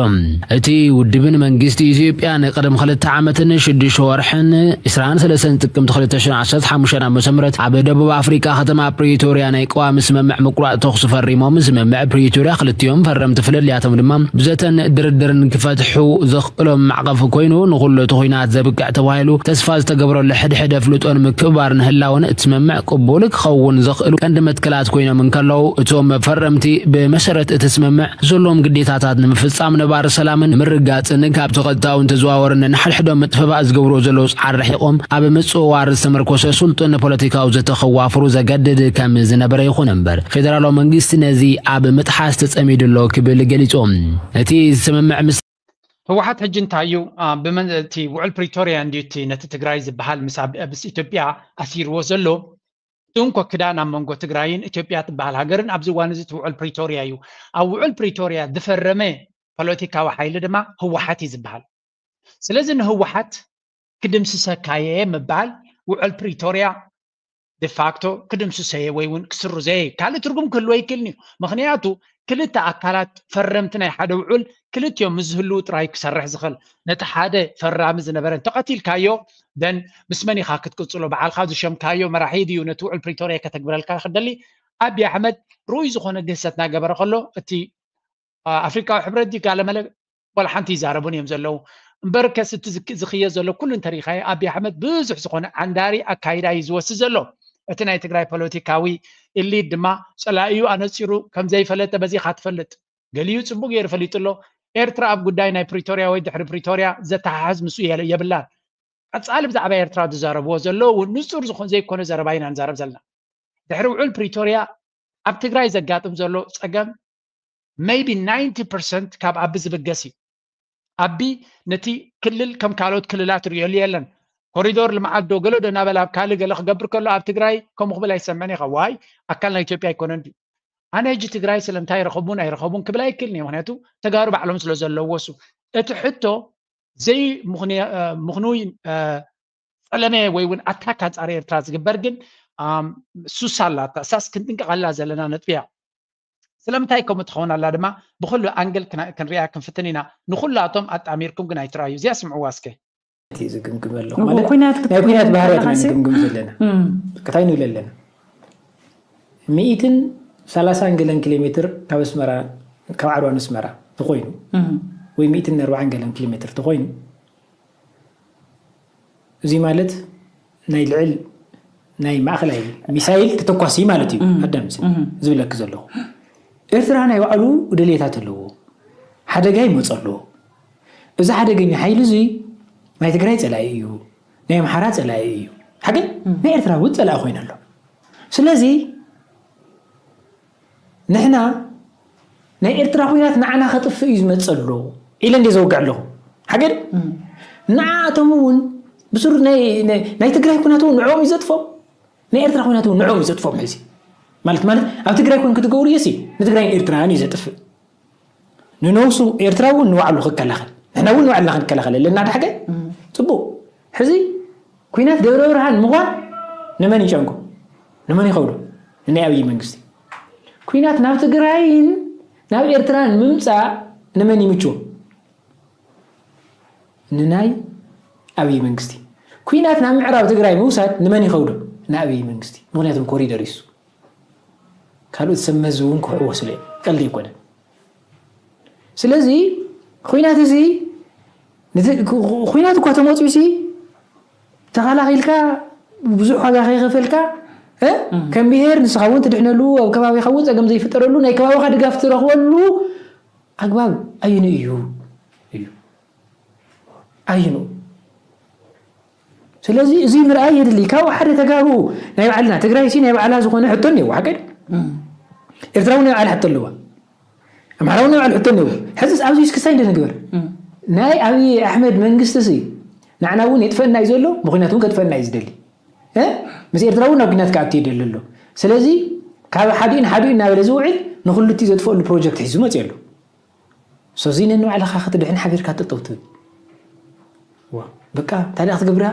እቲ ውድብን መንግስቲ ኢትዮጵያ ንቅድሚ ክልተ ዓመትን ሽዱሽተ ወርሕን ዕስራን ሰለስተን ጥቅምቲ ክልተ ሽሕን ዓሰርተ ሓሙሽተን ዓመተ ምህረት ኣብ ደቡብ ኣፍሪቃ ከተማ ፕሪቶርያ ናይ ቀዋሚ ስምምዕ ምቁራጽ ተኹሲ ፈሪሞም። ስምምዕ ፕሪቶርያ ክልቲኦም ፈረምቲ ፍልልያቶም ድማ ብዘተን ድርድርን ክፈትሑ ዘኽእሎም ማዕቐፍ ኮይኑ ንኹሉ እቲ ኹናት ዘብቅዕ ተባሂሉ ተስፋ ዝተገብረሉ ሕድሕድ ኣፍልጦን ምክብባርን ህላወን እቲ ስምምዕ ቅቡል ክኸውን ዘኽእሉ ቀንዲ መትከላት ኮይኖም እንከለዉ እቶም ፈረምቲ ብመሰረት እቲ ስምምዕ ዘለዎም ግዴታታት ንምፍፃም ነባሪ ሰላምን ምርጋፅን ካብ ተቐጣውን ተዘዋወርን ንሓድሕዶም ምጥፍባእ ዝገብርዎ ዘለዉ ፃዕሪ ርሒቖም ኣብ ምፅውዋር ዝተመርኮሰ ስልጡን ፖለቲካዊ ዘተ ከዋፍሩ ዘገድድ ከም ዝነበረ ይኹን እምበር ፌደራላዊ መንግስቲ ነዚ ኣብ ምጥሓስ ተፀሚዱ ኣሎ ክብል ገሊፁ። እቲ ስምምዕ ምስ ህወሓት ሕጂ እንታይ እዩ እቲ ውዕል ፕሪቶርያ እንድዩ እቲ ነቲ ትግራይ ዝበሃል ምስ ኢትዮጵያ ኣሲርዎ ዘሎ እቲ እንኮ ክዳን ኣብ መንጎ ትግራይን ኢትዮጵያ ትበሃል ሃገርን ኣብዚ እዋን እዚ እቲ ውዕል ፕሪቶርያ እዩ። ኣብ ውዕል ፕሪቶርያ ዝፈረመ ፖለቲካዊ ሓይሊ ድማ ህወሓት እዩ ዝበሃል። ስለዚ ንህወሓት ክድምስሰካየ ምባል ውዕል ፕሪቶርያ ዲፋክቶ ክድምስሰየ ወይ እውን ክስርዘየ እዩ። ካልእ ትርጉም ክህልዎ ይክእልን እዩ። ምክንያቱ ክልተ ኣካላት ፈረምቲ ናይ ሓደ ውዕል ክልቲኦም ምስ ዝህልው ጥራይ ክሰርሕ ዝኽእል። ነቲ ሓደ ፈራሚ ዝነበረ እንተቐቲልካዮ ደን ምስ መን ኢኻ ክትቅፅሎ? በዓልካ ዝሸምካዮ መራሒ ድዩ ነቲ ውዕል ፕሪቶርያ ከተግብረልካ ክደሊ? ኣብይ ኣሕመድ ርኡይ ዝኾነ ግህሰት እናገበረ ከሎ እቲ ኣፍሪካዊ ሕብረት ድዩ ጋለመለ ዋላ ሓንቲ ይዛረቡን እዮም ዘለዉ። እምበር ከስ እቲ ዝክ- ዝኽየድ ዘሎ ኩሉ እንተሪኻዮ ኣብይ ኣሕመድ ብዙሕ ዝኾነ ዓንዳሪ ኣካይዳ እዩ ዝወስድ ዘሎ። እቲ ናይ ትግራይ ፖለቲካዊ ኢሊት ድማ ፀላኢኡ ኣነፂሩ ከም ዘይፈለጠ በዚኻ ትፈልጥ። ገሊኡ ፅቡቅ ገይሩ ፈሊጡ ኣሎ። ኤርትራ ኣብ ጉዳይ ናይ ፕሪቶርያ ወይ ድሕሪ ፕሪቶርያ ዘተሓሕዝ ምስኡ የለ- የብላን። ቀፃሊ ብዛዕባ ኤርትራ ዝዛረብዎ ዘለዉ እውን ንፁር ዝኾ- ዘይኮነ ዘረባ ኢና ንዛረብ ዘለና። ድሕሪ ውዕል ፕሪቶርያ ኣብ ትግራይ ዘጋጥም ዘሎ ፀገም maybe ninety percent ካብ ኣቢ ዝብገስ እዩ። ኣቢ ነቲ ክልል ከም ካልኦት ክልላት ርእየሉ የለን። ኮሪዶር ልምዓት ዶ ገለ ዶ እናበለ ኣብ ካልእ ገለ ክገብር ከሎ ኣብ ትግራይ ከምኡ ክብል ኣይሰምዕን ኢኻ። ዋይ ኣካል ናይ ኢትዮጵያ ኣይኮነን ድዩ? ኣነ ሕጂ ትግራይ ስለምንታይ ይረኸቡን ኣይረኸቡን ክብል ኣይክልን እየ። ምክንያቱ ተጋሩ ባዕሎም ስለ ዘለዎሱ እቲ ሕቶ ዘይ ምኽንይ ጸለመ ወይ እውን ኣታክ ኣንጻር ኤርትራ ዝግበር ግን ሱስ ኣላታ። እሳስ ክንጥንቀቐላ ዘለና ነጥቢ እያ። ስለምንታይ ከምኡ ትኸውን ኣላ ድማ ብኩሉ ኣንግል ክንሪኣ ክንፍትን ኢና። ንኩላቶም ኣጣሚርኩም ግን ኣይትረኣዩ። እዚኣ ስምዕዋ እስከ። እቲ ዝግምግም ኣለኹ ማለት ኩናት ናይ ኩናት ባህርያት ኢና ክንግምግም ዘለና። እንታይ ንብል ኣለና? ሚእትን ሰላሳን ገለን ኪሎ ሜትር ካብ ኣስመራ ካብ ዓድዋ ንስመራ ተኾይኑ ወይ ሚእትን ኣርባዓን ገለን ኪሎ ሜትር ተኾይኑ እዚ ማለት ናይ ልዕል ናይ ማእኸላይ ሚሳይል ተተኳሲ ማለት እዩ። ኣዳምፅ ዝብለክ ዘለኹ ኤርትራ ናይ ባዕሉ ድሌታት ኣለዎ። ሓደጋ ይመፅ ኣሎ። እዚ ሓደገኛ ሓይሊ እዚ ናይ ትግራይ ፀላኢ እዩ፣ ናይ ኣምሓራ ፀላኢ እዩ። ሓቂ ናይ ኤርትራ እውን ፀላኢ ኮይኑ ኣሎ። ስለዚ ንሕና ናይ ኤርትራ ኩናት ንዓና ከጥፍእ እዩ ዝመፅእ ኣሎ ኢለ እንደ ዘውግዕ ኣለኹ። ሓቂ ንዓቶም እውን ብስሩ ናይ ትግራይ ኩናት እውን ንዕኦም እዩ ዘጥፍኦም፣ ናይ ኤርትራ ኩናት እውን ንዕኦም እዩ ዘጥፍኦም። ሕዚ ማለት ማለት ኣብ ትግራይ ኮን ክትገብሩ የሲ ንትግራይን ኤርትራን እዩ ዘጥፍእ። ንነብሱ ኤርትራ እውን ንባዕሉ ክከላኸል ንሕና እውን ንባዕልና ክንከላኸል ኣለና። ዳሕገ ፅቡቅ። ሕዚ ኩናት ደብረ ብርሃን ምኳን ንመን ይጨንቆ? ንመን ይኸብዶ? ንናይ ኣብይ መንግስቲ። ኩናት ናብ ትግራይን ናብ ኤርትራን ምምፃእ ንመን ይምችዎ? ንናይ ኣብይ መንግስቲ። ኩናት ናብ ምዕራብ ትግራይ ምውሳድ ንመን ይኸብዶ? ንኣብይ መንግስቲ። ምክንያቱም ኮሪደር ይሱ ካልኦት ሰብ መዚ እውን ክሕወስሉ እዮም። ቀልዲ ኣይኮነን። ስለዚ ኩናት እዚ ኩናት እኳ ተመፅኡ ሲ ተኸላኺልካ ብዙሕ ዋጋ ከይኸፈልካ ከም ብሄር ንስኻ እውን ትድሕነሉ ኣብ ከባቢኻ እውን ፀገም ዘይፍጠረሉ ናይ ከባቢኻ ድጋፍ ትረኽበሉ ኣግባብ ኣይኑ እዩ እዩ ኣይኑ። ስለዚ እዚ ምርኣይ የድሊ። ካብኡ ሓደ ተጋሩ ናይ ባዕልና ትግራይ ሲ ናይ ባዕላ ዝኾነ ሕቶ እኒዎ ሓቀድ ኤርትራ እውን ናይ ባዕላ ሕቶ ኣለዋ። ኣምሓራ እውን ናይ ባዕሉ ሕቶ እኒዎ። ሕዚስ ኣብዚ እስክሳይ እንደንግበር ናይ ኣብይ ኣሕመድ መንግስቲ ሲ ንዓና እውን የጥፈና እዩ ዘሎ። ምክንያቱ እውን ከጥፈና እዩ ዝደሊ። ምስ ኤርትራ እውን ናብ ኩናት ክኣቱ ይደሊ ኣሎ። ስለዚ ካብ ሓዲኡ ንሓዲኡ እናበለ ዝውዕል ንክልቲኡ ዘጥፈሉ ፕሮጀክት ሒዙ መፅኡ ኣሎ። ሶዚ ነንባዕልኻ ክትድሕን ሓቢርካ ጠጠው ትብል። በቃ እንታይ ደኣ ክትገብራ?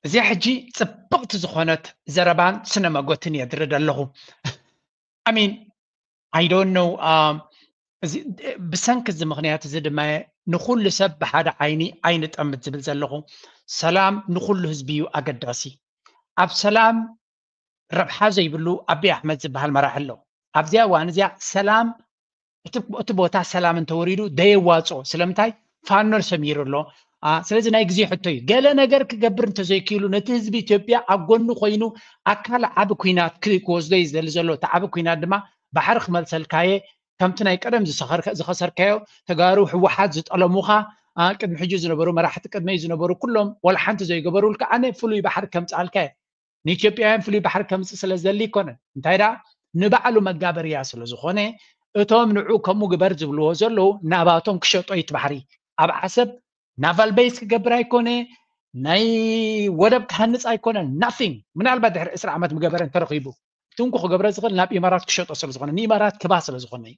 እዚኣ ሕጂ ጽብቕቲ ዝኾነት ዘረባን ስነ መጎትን እየ ዝርድ ኣለኹ። I mean, I don't know. ብሰንኪ እዚ ምኽንያት እዚ ድማ ንኹሉ ሰብ ብሓደ ዓይኒ ኣይንጠምት ዝብል ዘለኹ። ሰላም ንኹሉ ህዝቢ እዩ ኣገዳሲ። ኣብ ሰላም ረብሓ ዘይብሉ ኣቢ ኣሕመድ ዝበሃል መራሒ ኣሎ። ኣብዚኣ እዋን እዚኣ ሰላም እቲ ቦታ ሰላም እንተወሪዱ ደየዋፅኦ። ስለምንታይ? ፋኖ ሰሚሩ ኣሎ። ስለዚ ናይ ግዜ ሕቶ እዩ። ገለ ነገር ክገብር እንተዘይክኢሉ ነቲ ህዝቢ ኢትዮጵያ ኣብ ጎኑ ኮይኑ ኣካል ዓቢ ኩናት ክወስዶ እዩ ዝደሊ ዘሎ። እቲ ዓቢ ኩናት ድማ ባሕሪ ክመልሰልካየ ከምቲ ናይ ቀደም ዝኸሰርካዮ ተጋሩ ህወሓት ዝጠለሙኻ ቅድሚ ሕጂ ዝነበሩ መራሕቲ ቅድመይ ዝነበሩ ኩሎም ወላ ሓንቲ ዘይገበሩልካ ኣነ ፍሉይ ባሕሪ ከምፅኣልካየ ንኢትዮጵያውያን ፍሉይ ባሕሪ ከምፅእ ስለ ዝደሊ ኣይኮነን። እንታይ ደኣ ንባዕሉ መጋበርያ ስለ ዝኾነ እቶም ንዑ ከምኡ ግበር ዝብልዎ ዘለዉ ናባቶም ክሸጦ እዩ እቲ ባሕሪ። ኣብ ዓሰብ ናቫል ቤዝ ክገብር ኣይኮነ፣ ናይ ወደብ ክሃንፅ ኣይኮነ፣ nothing። ምናልባት ድሕሪ ዕስራ ዓመት ምገበረ እንተረኺቡ እቲ እንኮ ክገብረ ዝኽእል ናብ ኢማራት ክሸጦ ስለ ዝኾነ ንኢማራት ክባ ስለ ዝኾነ እዩ።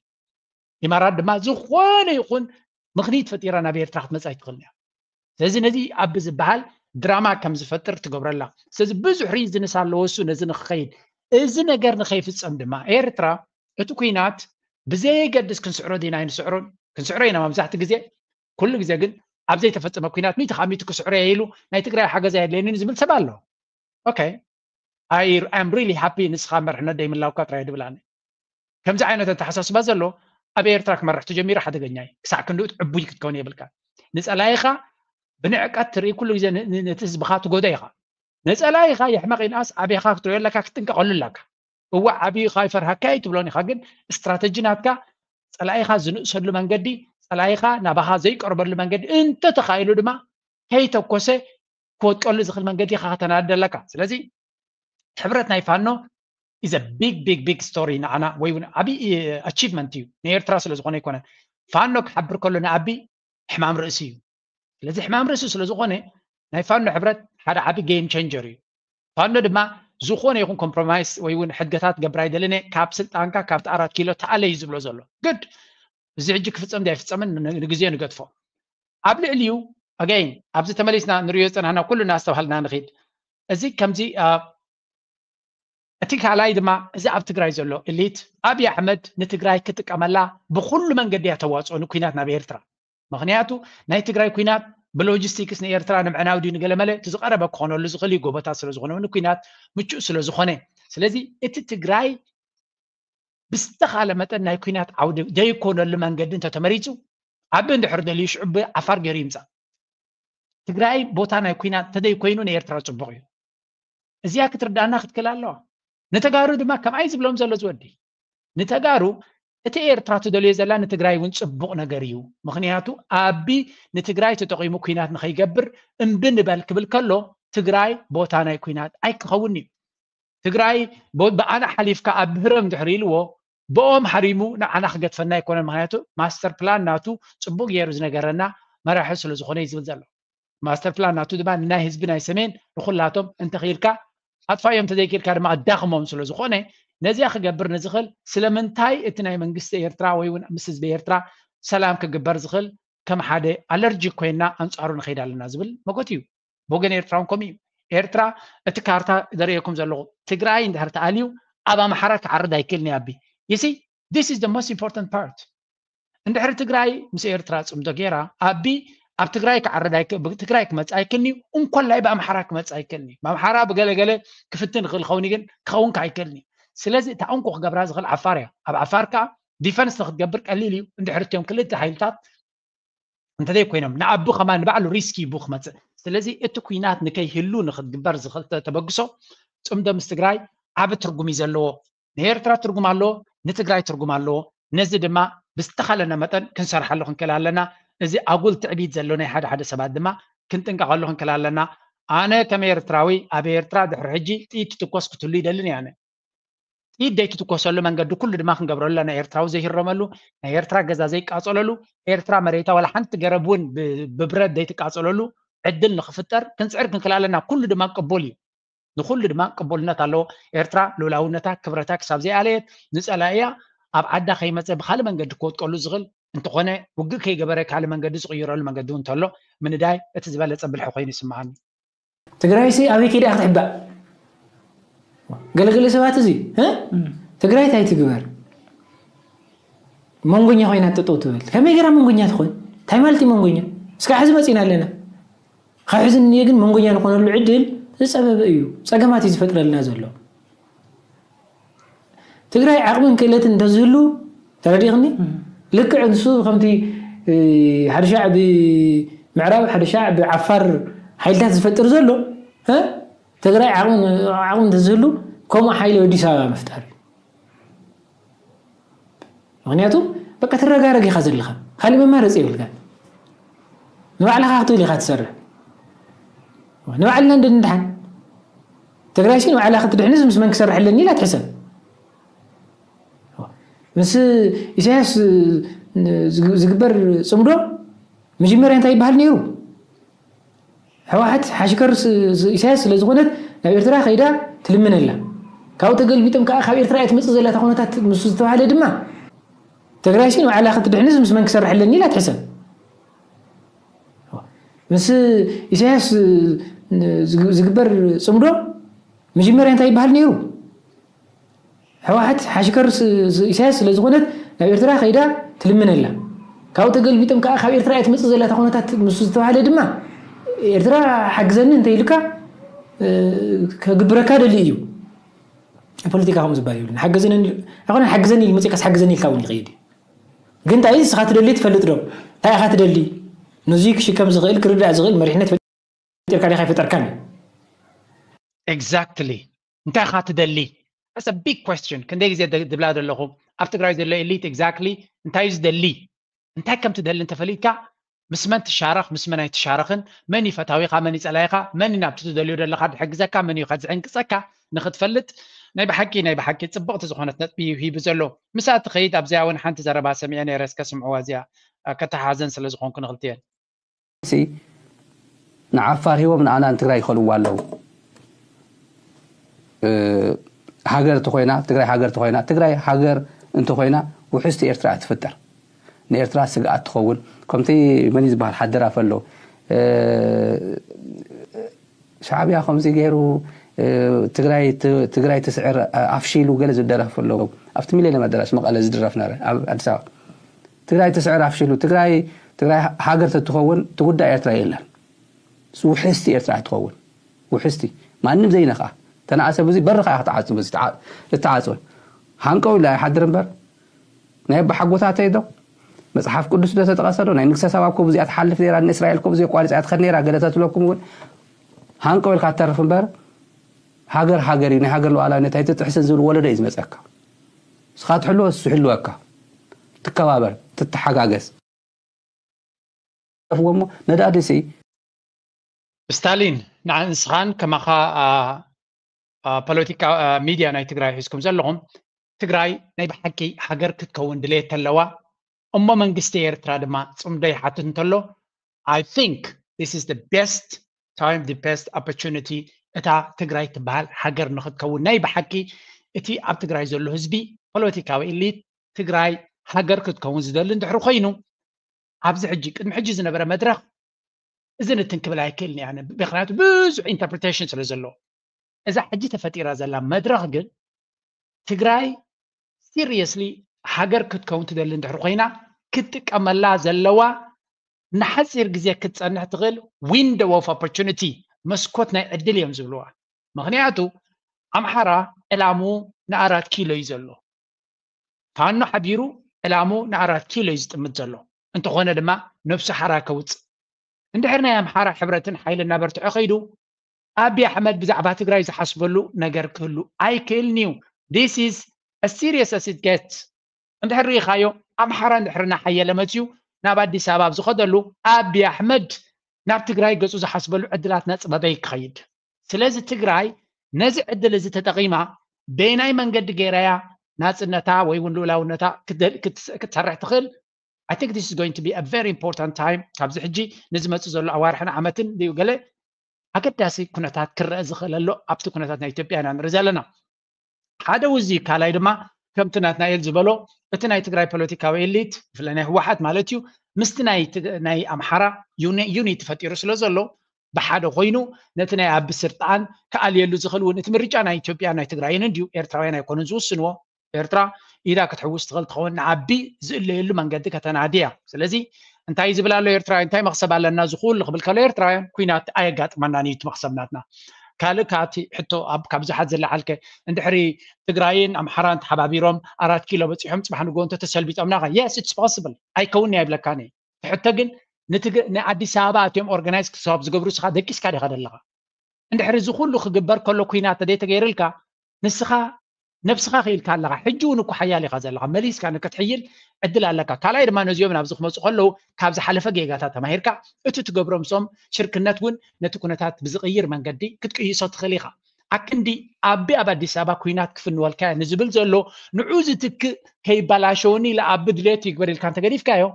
ኢማራት ድማ ዝኾነ ይኹን ምኽኒት ፈጢራ ናብ ኤርትራ ክትመፅእ ኣይትኽእልን እያ። ስለዚ ነዚ ኣብ ዝበሃል ድራማ ከም ዝፈጥር ትገብረላ። ስለዚ ብዙሕ ሪዝንስ ኣለዎ እሱ ነዚ ንክኸይድ። እዚ ነገር ንኸይፍፀም ድማ ኤርትራ እቲ ኩናት ብዘየገድስ ክንስዕሮ ዲና ኣይንስዕሮን ክንስዕሮ ኢና መብዛሕቲ ግዜ። ኩሉ ግዜ ግን ኣብ ዘይተፈፀመ ኩናት ሚእቲ ካብ ሚእቲ ክስዕሮ እየ ኢሉ ናይ ትግራይ ሓገዝ ኣየድልየንን ዝብል ሰብ ኣሎ። ኦኬ I am really happy ንስኻ መርሕነት ደይምላውካ ጥራይ ድብላኒ። ከምዚ ዓይነት ኣተሓሳስባ ዘሎ ኣብ ኤርትራ ክመርሕ ተጀሚሩ ሓደገኛ እዩ። ክሳዕ ክንድኡ ዕቡይ ክትከውን የብልካ። ንጸላኢኻ ብንዕቀት ትርኢ ኩሉ ግዜ ነቲ ህዝብኻ ትጎዶ ኢኻ። ንጸላኢኻ የሕመቕ ይንኣስ ኣበኻ ክትሪኦ ኣለካ ክትጥንቀቐሉ ኣለካ። እዋዕ ዓብዩ ኢኻ ይፈርሃካ እዩ ትብሎን ኢኻ ግን ስትራተጂ ናትካ ጸላኢኻ ዝንእሰሉ መንገዲ ጸላኢኻ ናባኻ ዘይቀርበሉ መንገዲ እንተተኻኢሉ ድማ ከይተኮሰ ክወጥቀሉ ዝኽእል መንገዲ ኢኻ ከተናድድ ኣለካ። ስለዚ ሕብረት ናይ ፋኖ is a big big big story ንዓና ወይ እውን ዓብዪ achievement እዩ ንኤርትራ ስለ ዝኾነ ኣይኮነን። ፋኖ ክሓብር ከሎ ንኣቢ ሕማም ርእሲ እዩ። ስለዚ ሕማም ርእሲ ስለ ዝኾነ ናይ ፋኖ ሕብረት ሓደ ዓቢ game changer እዩ። ፋኖ ድማ ዝኾነ ይኹን compromise ወይ እውን ሕድገታት ገብር ኣይደልን እየ፣ ካብ ስልጣንካ ካብቲ ኣራት ኪሎ ተኣለ እዩ ዝብሎ ዘሎ። Good። እዚ ሕጂ ክፍጸም ድዩ ኣይፍጸምን ንግዜ ንገድፎ። ኣብ ልዕሊኡ again ኣብዚ ተመሊስና ንሪኦ ዝጸናሕና ኩሉ እናስተባሃልና ንኺድ። እዚ ከምዚ እቲ ካልኣይ ድማ እዚ ኣብ ትግራይ ዘሎ elite ኣብይ ኣሕመድ ንትግራይ ክጥቀመላ ብኩሉ መንገዲ እያ ተዋፅኦ ንኩናት ናብ ኤርትራ። ምክንያቱ ናይ ትግራይ ኩናት ብሎጂስቲክስ ንኤርትራ ንምዕናው ድዩ ንገለመለ እቲ ዝቀረበ ክኾነሉ ዝኽእል እዩ፣ ጎቦታት ስለዝኾነ ንኩናት ምቹእ ስለዝኾነ። ስለዚ እቲ ትግራይ ብዝተኻለ መጠን ናይ ኩናት ዓውዲ ዘይኮነሉ መንገዲ እንተተመሪፁ ኣቢ እንድሕር ደልዩ ሽዑ ብዓፋር ገይሩ ይምፃእ። ትግራይ ቦታ ናይ ኩናት እንተዘይኮይኑ ንኤርትራ ፅቡቕ እዩ። እዚኣ ክትርዳእና ክትክእል ኣለዋ። ንተጋሩ ድማ ከምኣይ ዝብሎም ዘሎ ዝወዲ ንተጋሩ እቲ ኤርትራ ትደልዮ ዘላ ንትግራይ እውን ፅቡቕ ነገር እዩ። ምክንያቱ ኣቢ ንትግራይ ተጠቒሙ ኩናት ንኸይገብር እምቢ ንበል ክብል ከሎ ትግራይ ቦታ ናይ ኩናት ኣይክኸውን እዩ። ትግራይ ብኣና ሓሊፍካ ኣብ ብህረም ድሕሪ ኢልዎ ብኦም ሓሪሙ ንዓና ክገድፈና ኣይኮነን። ምክንያቱ ማስተር ፕላን ናቱ ፅቡቅ ገይሩ ዝነገረና መራሒ ስለዝኮነ እዩ ዝብል ዘሎ። ማስተር ፕላን ናቱ ድማ ንናይ ህዝቢ ናይ ሰሜን ንኩላቶም እንተኽኢልካ ኣጥፋዮም፣ እንተዘይክኢልካ ድማ ኣዳኽሞም ስለዝኮነ ነዚኣ ክገብር ንዝኽእል ስለምንታይ እቲ ናይ መንግስቲ ኤርትራ ወይ እውን ምስ ህዝቢ ኤርትራ ሰላም ክግበር ዝኽእል ከም ሓደ ኣለርጂ ኮይና ኣንፃሩ ንኸይድ ኣለና ዝብል መጎት እዩ። ብወገን ኤርትራ እውን ከምኡ እዩ። ኤርትራ እቲ ካርታ ዘርእየኩም ዘለኹ ትግራይ እንድሕር ተኣልዩ ኣብ ኣምሓራ ክዓርድ ኣይክእልን እዩ። ኣቢ you see this is the most important part። እንድሕር ትግራይ ምስ ኤርትራ ፅምዶ ገይራ ኣቢ ኣብ ትግራይ ክዓርድ ኣይክ- ብትግራይ ክመፅእ ኣይክእልን እዩ። እንኮላይ ብኣምሓራ ክመፅእ ኣይክእልን እዩ። ብኣምሓራ ብገለገለ ክፍትን ይኽእል ኸውን ግን ክኸውን ከ ኣይክእልን እዩ። ስለዚ እታ እንኮ ክገብራ ዝኽእል ዓፋር እያ። ኣብ ዓፋር ከዓ ዲፈንስ ንክትገብር ቀሊል እዩ። እንድሕር እትዮም ክልተ ሓይልታት እንተዘይ ኮይኖም ንኣቡ ከማን ንባዕሉ ሪስክ ይቡ ክመፅእ። ስለዚ እቲ ኩናት ንከይህሉ ንክትግበር ዝኽእል ተበግሶ ፅምዶ ምስ ትግራይ ዓቢ ትርጉም እዩ ዘለዎ። ንኤርትራ ትርጉም ኣለዎ፣ ንትግራይ ትርጉም ኣለዎ። ነዚ ድማ ብዝተኻለና መጠን ክንሰርሓሉ ክንክእል ኣለና። እዚ ኣጉል ትዕቢት ዘሎ ናይ ሓደ ሓደ ሰባት ድማ ክንጥንቀቐሉ ክንክእል ኣለና። ኣነ ከም ኤርትራዊ ኣብ ኤርትራ ድሕሪ ሕጂ ጥይት ትትኮስ ክትህሉ ይደልን እየ። ኣነ ጥይት ዘይትትኮሰሉ መንገዲ ኩሉ ድማ ክንገብረሉ ኣለና። ኤርትራዊ ዘይህረመሉ፣ ናይ ኤርትራ ገዛ ዘይቃጸለሉ፣ ኤርትራ መሬታ ዋላ ሓንቲ ገረብ እውን ብ- ብብረት ዘይትቃጸለሉ ዕድል ንክፍጠር ክንፅዕር ክንክእል ኣለና። ኩሉ ድማ ቅቡል እዩ። ንኹሉ ድማ ቅቡልነት ኣለዎ። ኤርትራ ልኡላውነታ ክብረታ ክሳብ ዘይኣለየት ንጸላኢያ ኣብ ዓዳ ከይመጸ ብኻልእ መንገዲ ክወጥቀሉ ዝኽእል እንተኾነ ውግእ ከይገበረ ካልእ መንገዲ ዝቕይረሉ መንገዲ እውን እንተሎ ምንዳይ እቲ ዝበለጸ ብልሒ ኮይኑ ይስምዓኒ። ትግራይሲ ኣበይ ከይዳ ክትሕባእ? ገለገለ ሰባት እዚ እ? ትግራይ እንታይ ትግበር? መንጎኛ ኮይና ጠጠው ትበል። ከመይ ገይራ መንጎኛ ትኾን? እንታይ ማለት እዩ መንጎኛ? እስካብ ሕዚ መፂና ኣለና። ካብ ሕዚ ንየ ግን መንጎኛ ንኾነሉ ዕድል ዝፀበበ እዩ። ፀገማት እዩ ዝፈጥረልና ዘሎ። ትግራይ ዓቕምን ክእለትን እንተዝህሉ ተረዲእኽኒ፣ ልክዕ ንሱ ከምቲ ሓደ ሻዕ ብምዕራብ ሓደ ሻዕ ብዓፋር ሓይልታት ዝፈጥር ዘሎ እ? ትግራይ ዓቕሚ ዓቕሚ እንተዝህሉ ከምኡ ሓይሊ ኣብ ኣዲስ ኣበባ ምፍጣር እዩ። ምክንያቱ በቃ ትረጋረግ ኢኻ ዘለኻ፣ ካሊእ መማረፂ የብልካን። ንባዕልኻ ክትብል ኢኻ ትሰርሕ። ንባዕልና እንድንድሓን ትግራይሲ ንባዕላ ክትድሕንስ ምስ መን ክሰርሕ ኣለኒ ኢላ ትሕሰብ። ምስ ኢሳያስ ዝግበር ፅምዶ መጀመርያ እንታይ ይበሃል ነይሩ? ህወሓት ሓሽከር ኢሳያስ ስለዝኾነት ናብ ኤርትራ ከይዳ ትልምን ኣላ። ካብኡ ተገልቢጦም ከዓ ካብ ኤርትራ እያ ትመፅእ ዘላ እታ ኩነታት ምስ ዝተባህለ ድማ ትግራይሲ ንባዕላ ክትድሕንስ ምስ መን ክሰርሕ ኣለኒ ኢላ ትሕሰብ። ምስ ኢሳያስ ዝግበር ፅምዶ መጀመርያ እንታይ ይበሃል ነይሩ? ህወሓት ሓሽከር ኢሳያስ ስለዝኾነት ናብ ኤርትራ ከይዳ ትልምን ኣላ። ካብኡ ተገልቢጦም ከዓ ካብ ኤርትራ እያ ትመፅእ ዘላ እታ ኩነታት ምስ ዝተባህለ ድማ ኤርትራ ሓግዘኒ እንተኢልካ ከግብረካ ደሊ እዩ። ፖለቲካ ከምኡ ዝበሃል የብሉን። ሓገዘኒ ኣይኮነን ሓግዘኒ ኢሉ መፂእካስ ሓግዘኒ ኢልካ እውን ይኸይድ እዩ። ግን እንታይ ንስኻ ትደሊ ትፈልጥ ዶ? እንታይ ኢኻ ትደሊ? ነዙይ ክሽከም ዝኽእል ክርዳእ ዝኽእል መሪሕነት ፈጢርካ ዲኻ ኣይፈጠርካን እዩ። Exactly እንታይ ኢኻ ትደሊ? That's a big question። ክንደይ ግዜ ድብላ ዘለኹ ኣብ ትግራይ ዘሎ elite exactly እንታይ እዩ ዝደሊ? እንታይ ከም ትደሊ እንተፈሊጥካ ምስ መን ትሻረኽ ምስ መን ኣይትሻረኽን፣ መን እዩ ፈታዊኻ መን እዩ ጸላኢኻ፣ መን እዩ ናብቲ ትደልዮ ዘለኻ ዝሕግዘካ መን እዩ ዝዕንቅጸካ ንኽትፈልጥ ናይ ብሓቂ ናይ ብሓቂ ጽብቕቲ ዝኾነት ነጥቢ እዩ ሂቡ ዘሎ። ምስኣ ትኸይድ ኣብዚኣ እውን ሓንቲ ዘረባ ሰሚዐ ነይረ እስከ ስምዕዋ እዚኣ ከተሓዘን ስለ ዝኾንኩ ንኽልቲኤን። ንዓፋር ሂቦም ንኣና ንትግራይ ይኸልዋ ኣለዉ። ሃገር እንተኾይና ትግራይ ሃገር እንተኾይና ትግራይ ሃገር እንተኾይና ውሕስቲ ኤርትራ ትፍጠር። ንኤርትራ ስግኣት ትኸውን። ከምቲ መን ዝበሃል ሓደራ ፈሎ ሻዕብያ ከምዚ ገይሩ ትግራይ ትስዕር ኣፍሺሉ ገለ ዝደረፍ ኣለዉ። ኣብቲ ሚሊዮን ኣዳራሽ መቐለ ዝድረፍ ነረ ኣብ ኣዲስ ኣበባ ትግራይ ትስዕር ኣፍሺሉ ትግራይ ትግራይ ሃገር ተትኸውን ትጉዳእ ኤርትራ የለን። ውሕስቲ ኤርትራ ትኸውን ውሕስቲ ማንም ዘይነኻ ተናእሰ ብዙ በርኻ ክትዓጽ ብዙ እትዓጽ ሃንቀው ኢላ ይሓድር እምበር ናይ ኣቦሓጎታተይ ዶ መጽሓፍ ቅዱስ ዶ ተጠቐሰ ዶ ናይ ንግስተ ሳባ እኮ ብዙኣ ትሓልፍ ነይራ ንእስራኤል እኮ ብዙ የቋሪጻ ትኸድ ነይራ ገለ ተትብለኩም እውን ሃንቀው ኢልካ ትተርፍ እምበር ሃገር ሃገር እዩ ናይ ሃገር ሉዓላዊነት ኣይትጥሕስን ዝብል ወለዶ እዩ ዝመጸካ። ንስኻ ትሕልዎ እሱ ይሕልወካ። ትከባበር ትተሓጋገዝ። እሞ ነዳዲ ሲ ስታሊን ንስኻን ከማኻ ፖለቲካ ሚድያ ናይ ትግራይ ሒዝኩም ዘለኹም ትግራይ ናይ ብሓቂ ሃገር ክትከውን ድሌት ተለዋ እሞ መንግስቲ ኤርትራ ድማ ፅምዶ ይሓትት እንተሎ I think this is the best time the best opportunity እታ ትግራይ ትበሃል ሃገር ንክትከውን ናይ ብሓቂ እቲ ኣብ ትግራይ ዘሎ ህዝቢ ፖለቲካዊ ኢሊት ትግራይ ሃገር ክትከውን ዝደሊ እንድሕሪ ኮይኑ ኣብዚ ሕጂ ቅድሚ ሕጂ ዝነበረ መድረኽ እዚ ንትን ክብል ኣይክእልን እያ ምክንያቱ ብዙሕ interpretation ስለ ዘሎ እዛ ሕጂ ተፈጢራ ዘላ መድረኽ ግን ትግራይ seriously ሃገር ክትከውን ትደሊ እንድሕር ኮይና ክትጥቀመላ ዘለዋ ንሓፂር ግዜ ክትፀንሕ ትኽእል window of opportunity መስኮት ናይ ዕድል እዮም ዝብልዋ ምክንያቱ ኣምሓራ ዕላሙ ንኣራት ኪሎ እዩ ዘሎ ፋኖ ሓቢሩ ዕላሙ ንኣራት ኪሎ እዩ ዝጥምት ዘሎ እንተኾነ ድማ ነብሱ ሓራ ከውፅእ እንድሕር ናይ ኣምሓራ ሕብረትን ሓይልን እናበርትዖ ከይዱ ኣቢ ኣሕመድ ብዛዕባ ትግራይ ዝሓስበሉ ነገር ክህሉ ኣይክእልን እዩ this is as serious as it gets እንድሕር ርኢኻዮ ኣምሓራ እንድሕር እናሓየለ መፅዩ ናብ ኣዲስ ኣበባ ኣብ ዝኸደሉ ኣቢ ኣሕመድ ናብ ትግራይ ገፁ ዝሓስበሉ ዕድላት ናፅበበ ክኸይድ ስለዚ ትግራይ ነዚ ዕድል እዚ ተጠቒማ በየናይ መንገዲ ገይራያ ናፅነታ ወይ እውን ልኡላውነታ ክትሰርሕ ትኽእል I think this is going to be a very important time ካብዚ ሕጂ ንዝመፅእ ዘሎ ኣዋርሕን ዓመትን ድዩ ገለ ኣገዳሲ ኩነታት ክረአ ዝኽእለሎ ኣብቲ ኩነታት ናይ ኢትዮጵያ ኢና ንርኢ ዘለና ሓደ ውዚ ካልኣይ ድማ ከምቲ ናትናኤል ዝበሎ እቲ ናይ ትግራይ ፖለቲካዊ ኤሊት ብፍላይ ናይ ህወሓት ማለት እዩ ምስቲ ናይ ኣምሓራ unity ፈጢሩ ስለ ዘሎ ብሓደ ኮይኑ ነቲ ናይ ኣቢ ስርጣን ክኣልየሉ ዝኽእል እውን እቲ ምርጫ ናይ ኢትዮጵያ ናይ ትግራይን እንድዩ ኤርትራውያን ኣይኮኑን ዝውስንዎ ኤርትራ ኢዳ ክትሕውስ ትኽእል ትኸውን ንኣቢ ዝእለየሉ መንገዲ ከተናዲ እያ ስለዚ እንታይ ዝብል ኣሎ ኤርትራውያን እንታይ መኽሰብ ኣለና ዝኹሉ ክብል ከሎ ኤርትራውያን ኩናት ኣየጋጥመናን እዩ መኽሰብ ናትና ካልእ ካቲ ሕቶ ካብ ብዙሓት ዝለዓልከ እንድሕሪ ትግራይን ኣምሓራን ተሓባቢሮም ኣራት ኪሎ በፂሖም ፅባሕ ንጎ እንተ ተሰልቢጦምና yes it's possible ኣይከውን ኣይብለካን እየ ሕቶ ግን ንኣዲስ ኣበባ ኣትዮም organize ክሰብ ዝገብሩ ስኻ ደቂስካ ዲኻ ዘለኻ እንድሕሪ እዚ ኩሉ ክግበር ከሎ ኩናት ተደይተገይርልካ ንስኻ ነብስኻ ክኢልካ ኣለኻ ሕጂ እውን እኮ ሓያል ኢኻ ዘለኻ መሊስካ ንክትሕይል ዕድል ኣለካ ካልኣይ ድማ ነዚኦም ናብዚ ክመፁ ከለዉ ካብ ዝሓለፈ ጌጋታት ተማሂርካ እቲ ትገብሮ ምስኦም ሽርክነት እውን ነቲ ኩነታት ብዝቕይር መንገዲ ክትቅይሶ ትኽእል ኢኻ ኣክንዲ ኣቢ ኣብ ኣዲስ ኣበባ ኩናት ክፍንወልካ ንዝብል ዘሎ ንዑ ዝትክእ ከይበላሸወኒ ኢለ ኣቢ ድሌቱ ይግበር ኢልካ እንተገዲፍካዮ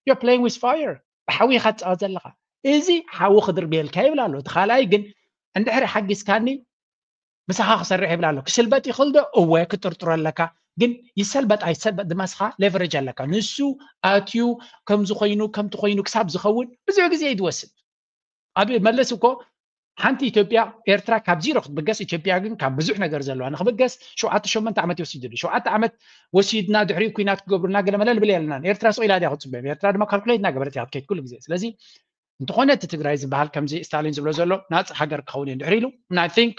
you're playing with fire ብሓዊ ኢኻ ትፃወት ዘለኻ እዚ ሓዊ ክድርብየልካ ይብል ኣሎ እቲ ካልኣይ ግን እንድሕሪ ሓጊዝካኒ ምሳኻ ክሰርሕ ይብል ኣሎ ክስልበጥ ይኽእል ዶ እወ ክጥርጥሮ ኣለካ ግን ይሰልበጥ ኣይሰልበጥ ድማ ስኻ leverage ኣለካ ንሱ ኣትዩ ከምዚ ኮይኑ ከምቲ ኮይኑ ክሳብ ዝኸውን ብዙሕ ግዜ እዩ ዝወስድ ኣብ መለስ እኮ ሓንቲ ኢትዮጵያ ኤርትራ ካብ ዚሮ ክትብገስ ኢትዮጵያ ግን ካብ ብዙሕ ነገር ዘለዋ ንክብገስ ሸውዓተ ሸመንተ ዓመት ይወስድሉ ሸውዓተ ዓመት ወሲድና ድሕሪኡ ኩናት ክገብሩና ገለመለ ንብል የለናን ኤርትራ ስቕ ኢላ ድያ ክትፅበዮም ኤርትራ ድማ ካልኩሌት እናገበረት እያ ክትከይድ ኩሉ ግዜ ስለዚ እንተኾነ እቲ ትግራይ ዝበሃል ከምዚ ስታሊን ዝብሎ ዘሎ ናፅ ሃገር ክኸውን እዩ ድሕሪ ኢሉ I think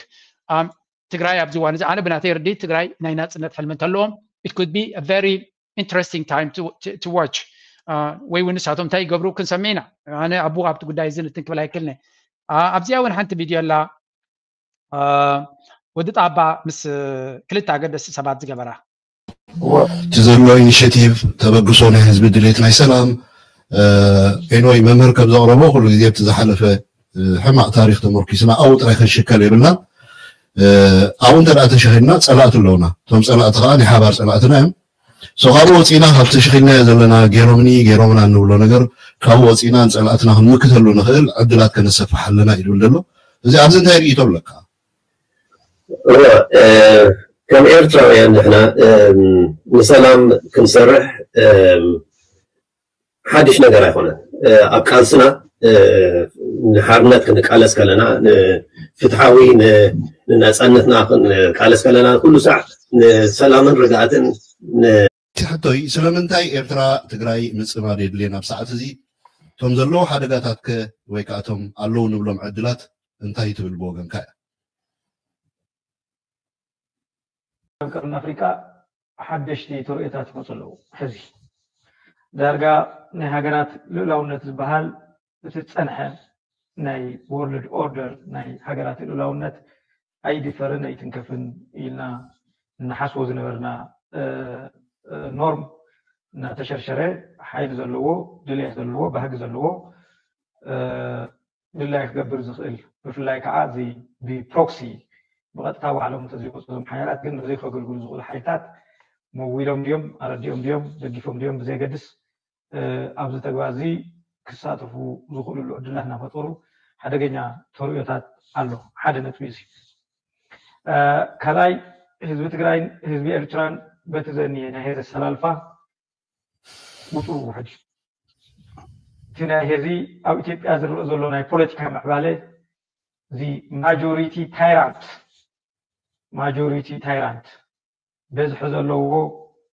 ትግራይ ኣብዚ እዋን እዚ ኣነ ብናተይ ርድኢት ትግራይ ናይ ናፅነት ሕልሚ እንተለዎም it could be a very interesting time to, to, to watch ወይ እውን ንሳቶም እንታይ ይገብሩ ክንሰምዕ ኢና ኣነ ኣቡ ኣብቲ ጉዳይ እዚ ንትን ክብል ኣይክልነ ኣብዚኣ እውን ሓንቲ ቪድዮ ኣላ ወዲ ጣባ ምስ ክልተ ኣገደስቲ ሰባት ዝገበራ እቲ ዘሎ ኢኒሽቲቭ ተበግሶ ናይ ህዝቢ ድሌት ናይ ሰላም ኤንወይ መምህር ከም ዘቕረቦ ኩሉ ግዜ ኣብቲ ዝሓለፈ ሕማቕ ታሪክ ተመርኪስና ኣብኡ ጥራይ ክንሽከል የብልና ኣብኡ እንተ ተሸኺልና ፀላእቲ ኣለውና እቶም ፀላእቲ ከዓ ናይ ሓባር ፀላእትና እዮም ሶ ካብኡ ወፂና ካብቲ ሽኺልናዮ ዘለና ገይሮምኒ ገይሮምና እንብሎ ነገር ካብኡ ወፂና ንፀላእትና ክንምክተሉ ንኽእል ዕድላት ከነሰፍሕ ኣለና እዩ ዝብል ዘሎ። እዚ ኣብዚ እንታይ ርእይቶ ኣለካ? እወ፣ እ፣ ከም ኤርትራውያን ንሕና፣ እም፣ ንሰላም ክንሰርሕ፣ እም፣ ሓድሽ ነገር ኣይኮነን። እ፣ ኣብ ቃልስና፣ እ፣ ንሓርነት ክንቃለስ ከለና፣ ንፍትሓዊ ን-፣ ንናጻነትና ክንቃለስ ከለና ኩሉ ሳዕ ንሰላምን ርግኣትን ን- እቲ ሕቶይ ስለምንታይ ኤርትራ ትግራይ ምጽማድ የድልየን ኣብ ሰዓት እዚ? እቶም ዘለዉ ሓደጋታት ከ ወይ ከዓ እቶም ኣለዉ ንብሎም ዕድላት እንታይ ትብል ብወገንካ እያ? ኣብ ቀርኒ ኣፍሪቃ ሓደሽቲ ተርእዮታት ይመፁ ኣለዉ። ሕዚ ዳርጋ ናይ ሃገራት ልኡላውነት ዝበሃል እቲ ዝፀንሐ ናይ ወርልድ ኦርደር ናይ ሃገራት ልኡላውነት ኣይድፈርን ኣይትንከፍን ኢልና እንሓስቦ ዝነበርና ኖርም እናተሸርሸረ ሓይሊ ዘለዎ ድልየት ዘለዎ ባህጊ ዘለዎ ድላይ ክገብር ዝኽእል ብፍላይ ከዓ እዚ ብፕሮክሲ ብቐጥታ ባዕሎም እንተዘይቆፅሎም ሓያላት ግን ነዘይ ከገልግሉ ዝኽእሉ ሓይልታት መዊሎም ድዮም ኣረዲኦም ድዮም ደጊፎም ድዮም ብዘይገድስ ኣብዚ ተግባር እዚ ክሳተፉ ዝኽእሉሉ ዕድላት እናፈጠሩ ሓደገኛ ተርእዮታት ኣሎ። ሓደ ነጥቢ እዚ ካልኣይ ህዝቢ ትግራይን ህዝቢ ኤርትራን በቲ ዘኒየ ናይ ሄዘ ሰላልፋ ቁፅሩ ውሕድ እዩ። እቲ ናይ ሄዚ ኣብ ኢትዮጵያ ዝረእ ዘሎ ናይ ፖለቲካ ምዕባለ እዚ ማጆሪቲ ታይራንት ማጆሪቲ ታይራንት በዝሒ ዘለዎ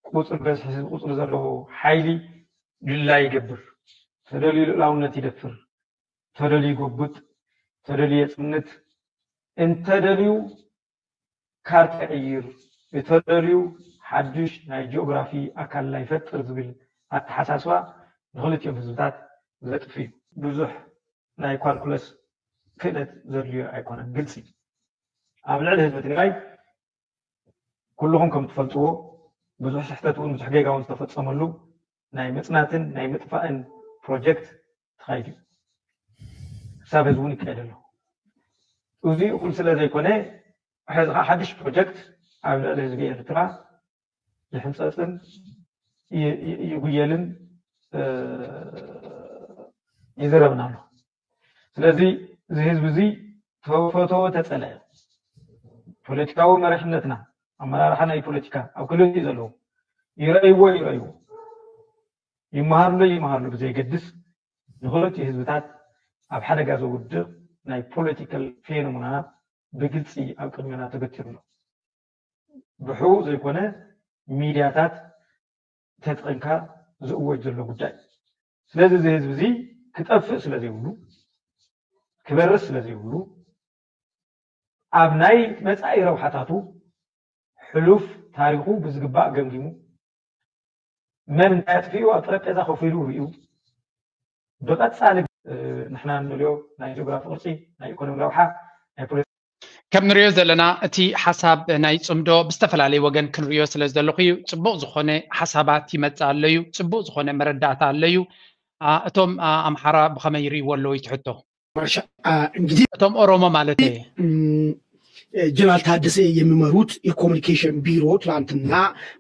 ቁፅሪ በዝሒ ህዝቢ ቁፅሪ ዘለዎ ሓይሊ ድላይ ይገብር። ተደልዩ ልኡላውነት ይደፍር፣ ተደልዩ ይጎብጥ፣ ተደልዩ የፅንት፣ እንተደልዩ ካርታ ይቕይር፣ እተደልዩ ሓዱሽ ናይ ጂኦግራፊ ኣካልና ይፈጥር ዝብል ኣተሓሳስባ ንክልቲኦም ህዝብታት ዘጥፍ እዩ። ብዙሕ ናይ ኳልኩለስ ክእለት ዘድልዮ ኣይኮነን፣ ግልፂ እዩ። ኣብ ልዕሊ ህዝቢ ትግራይ ኩልኹም ከም ትፈልጥዎ ብዙሕ ስሕተት እውን ብዙሕ ጌጋ እውን ዝተፈፀመሉ ናይ ምፅናትን ናይ ምጥፋእን ፕሮጀክት ተኻይዱ እዩ። ክሳብ ህዝቢ እውን ይካየድ ኣሎ። እዚ እኹል ስለ ዘይኮነ ሕዚ ከዓ ሓድሽ ፕሮጀክት ኣብ ልዕሊ ህዝቢ ኤርትራ ይሕንፀፅን ይጉየልን ይዝረብን ኣሎ። ስለዚ እዚ ህዝቢ እዚ ተፈተወ ተፀለአ ፖለቲካዊ መሪሕነትና ኣመራርሓ ናይ ፖለቲካ ኣብ ክልል ዘለዉ ይረእይዎ ይረእይዎ ይመሃርሉ ይመሃርሉ ብዘይገድስ ንክልቲኡ ህዝብታት ኣብ ሓደጋ ዘውድቕ ናይ ፖለቲካል ፌኖሞና ብግልፂ ኣብ ቅድሜና ተገቲሩ ኣሎ። ብሕቡእ ዘይኮነ ሚድያታት ተጠቒምካ ዝእወጅ ዘሎ ጉዳይ እዩ። ስለዚ እዚ ህዝቢ እዚ ክጠፍእ ስለ ዘይብሉ ክበርስ ስለ ዘይብሉ ኣብ ናይ መፃኢ ረብሓታቱ ሕሉፍ ታሪኹ ብዝግባእ ገምጊሙ መን እንታይ ኣጥፊኡ ኣብ ጠረጴዛ ኮፍ ኢሉ ርእዩ ብቐፃሊ ንሕና እንልዮ ናይ ጂኦግራፊ ቅርፂ ናይ ኢኮኖሚ ረብሓ ናይ ፖለቲ ከም ንሪኦ ዘለና እቲ ሓሳብ ናይ ፅምዶ ብዝተፈላለየ ወገን ክንሪኦ ስለ ዘለኹ እዩ። ፅቡቕ ዝኾነ ሓሳባት ይመፅእ ኣሎ እዩ። ፅቡቕ ዝኾነ መረዳእታ ኣሎ እዩ። እቶም ኣምሓራ ብኸመይ ይርእይዎ ኣለዉ እዩ ትሕቶ። እንግዲህ እቶም ኦሮሞ ማለት እየ። ጀነራል ታደሰ የሚመሩት የኮሚኒኬሽን ቢሮ ትላንትና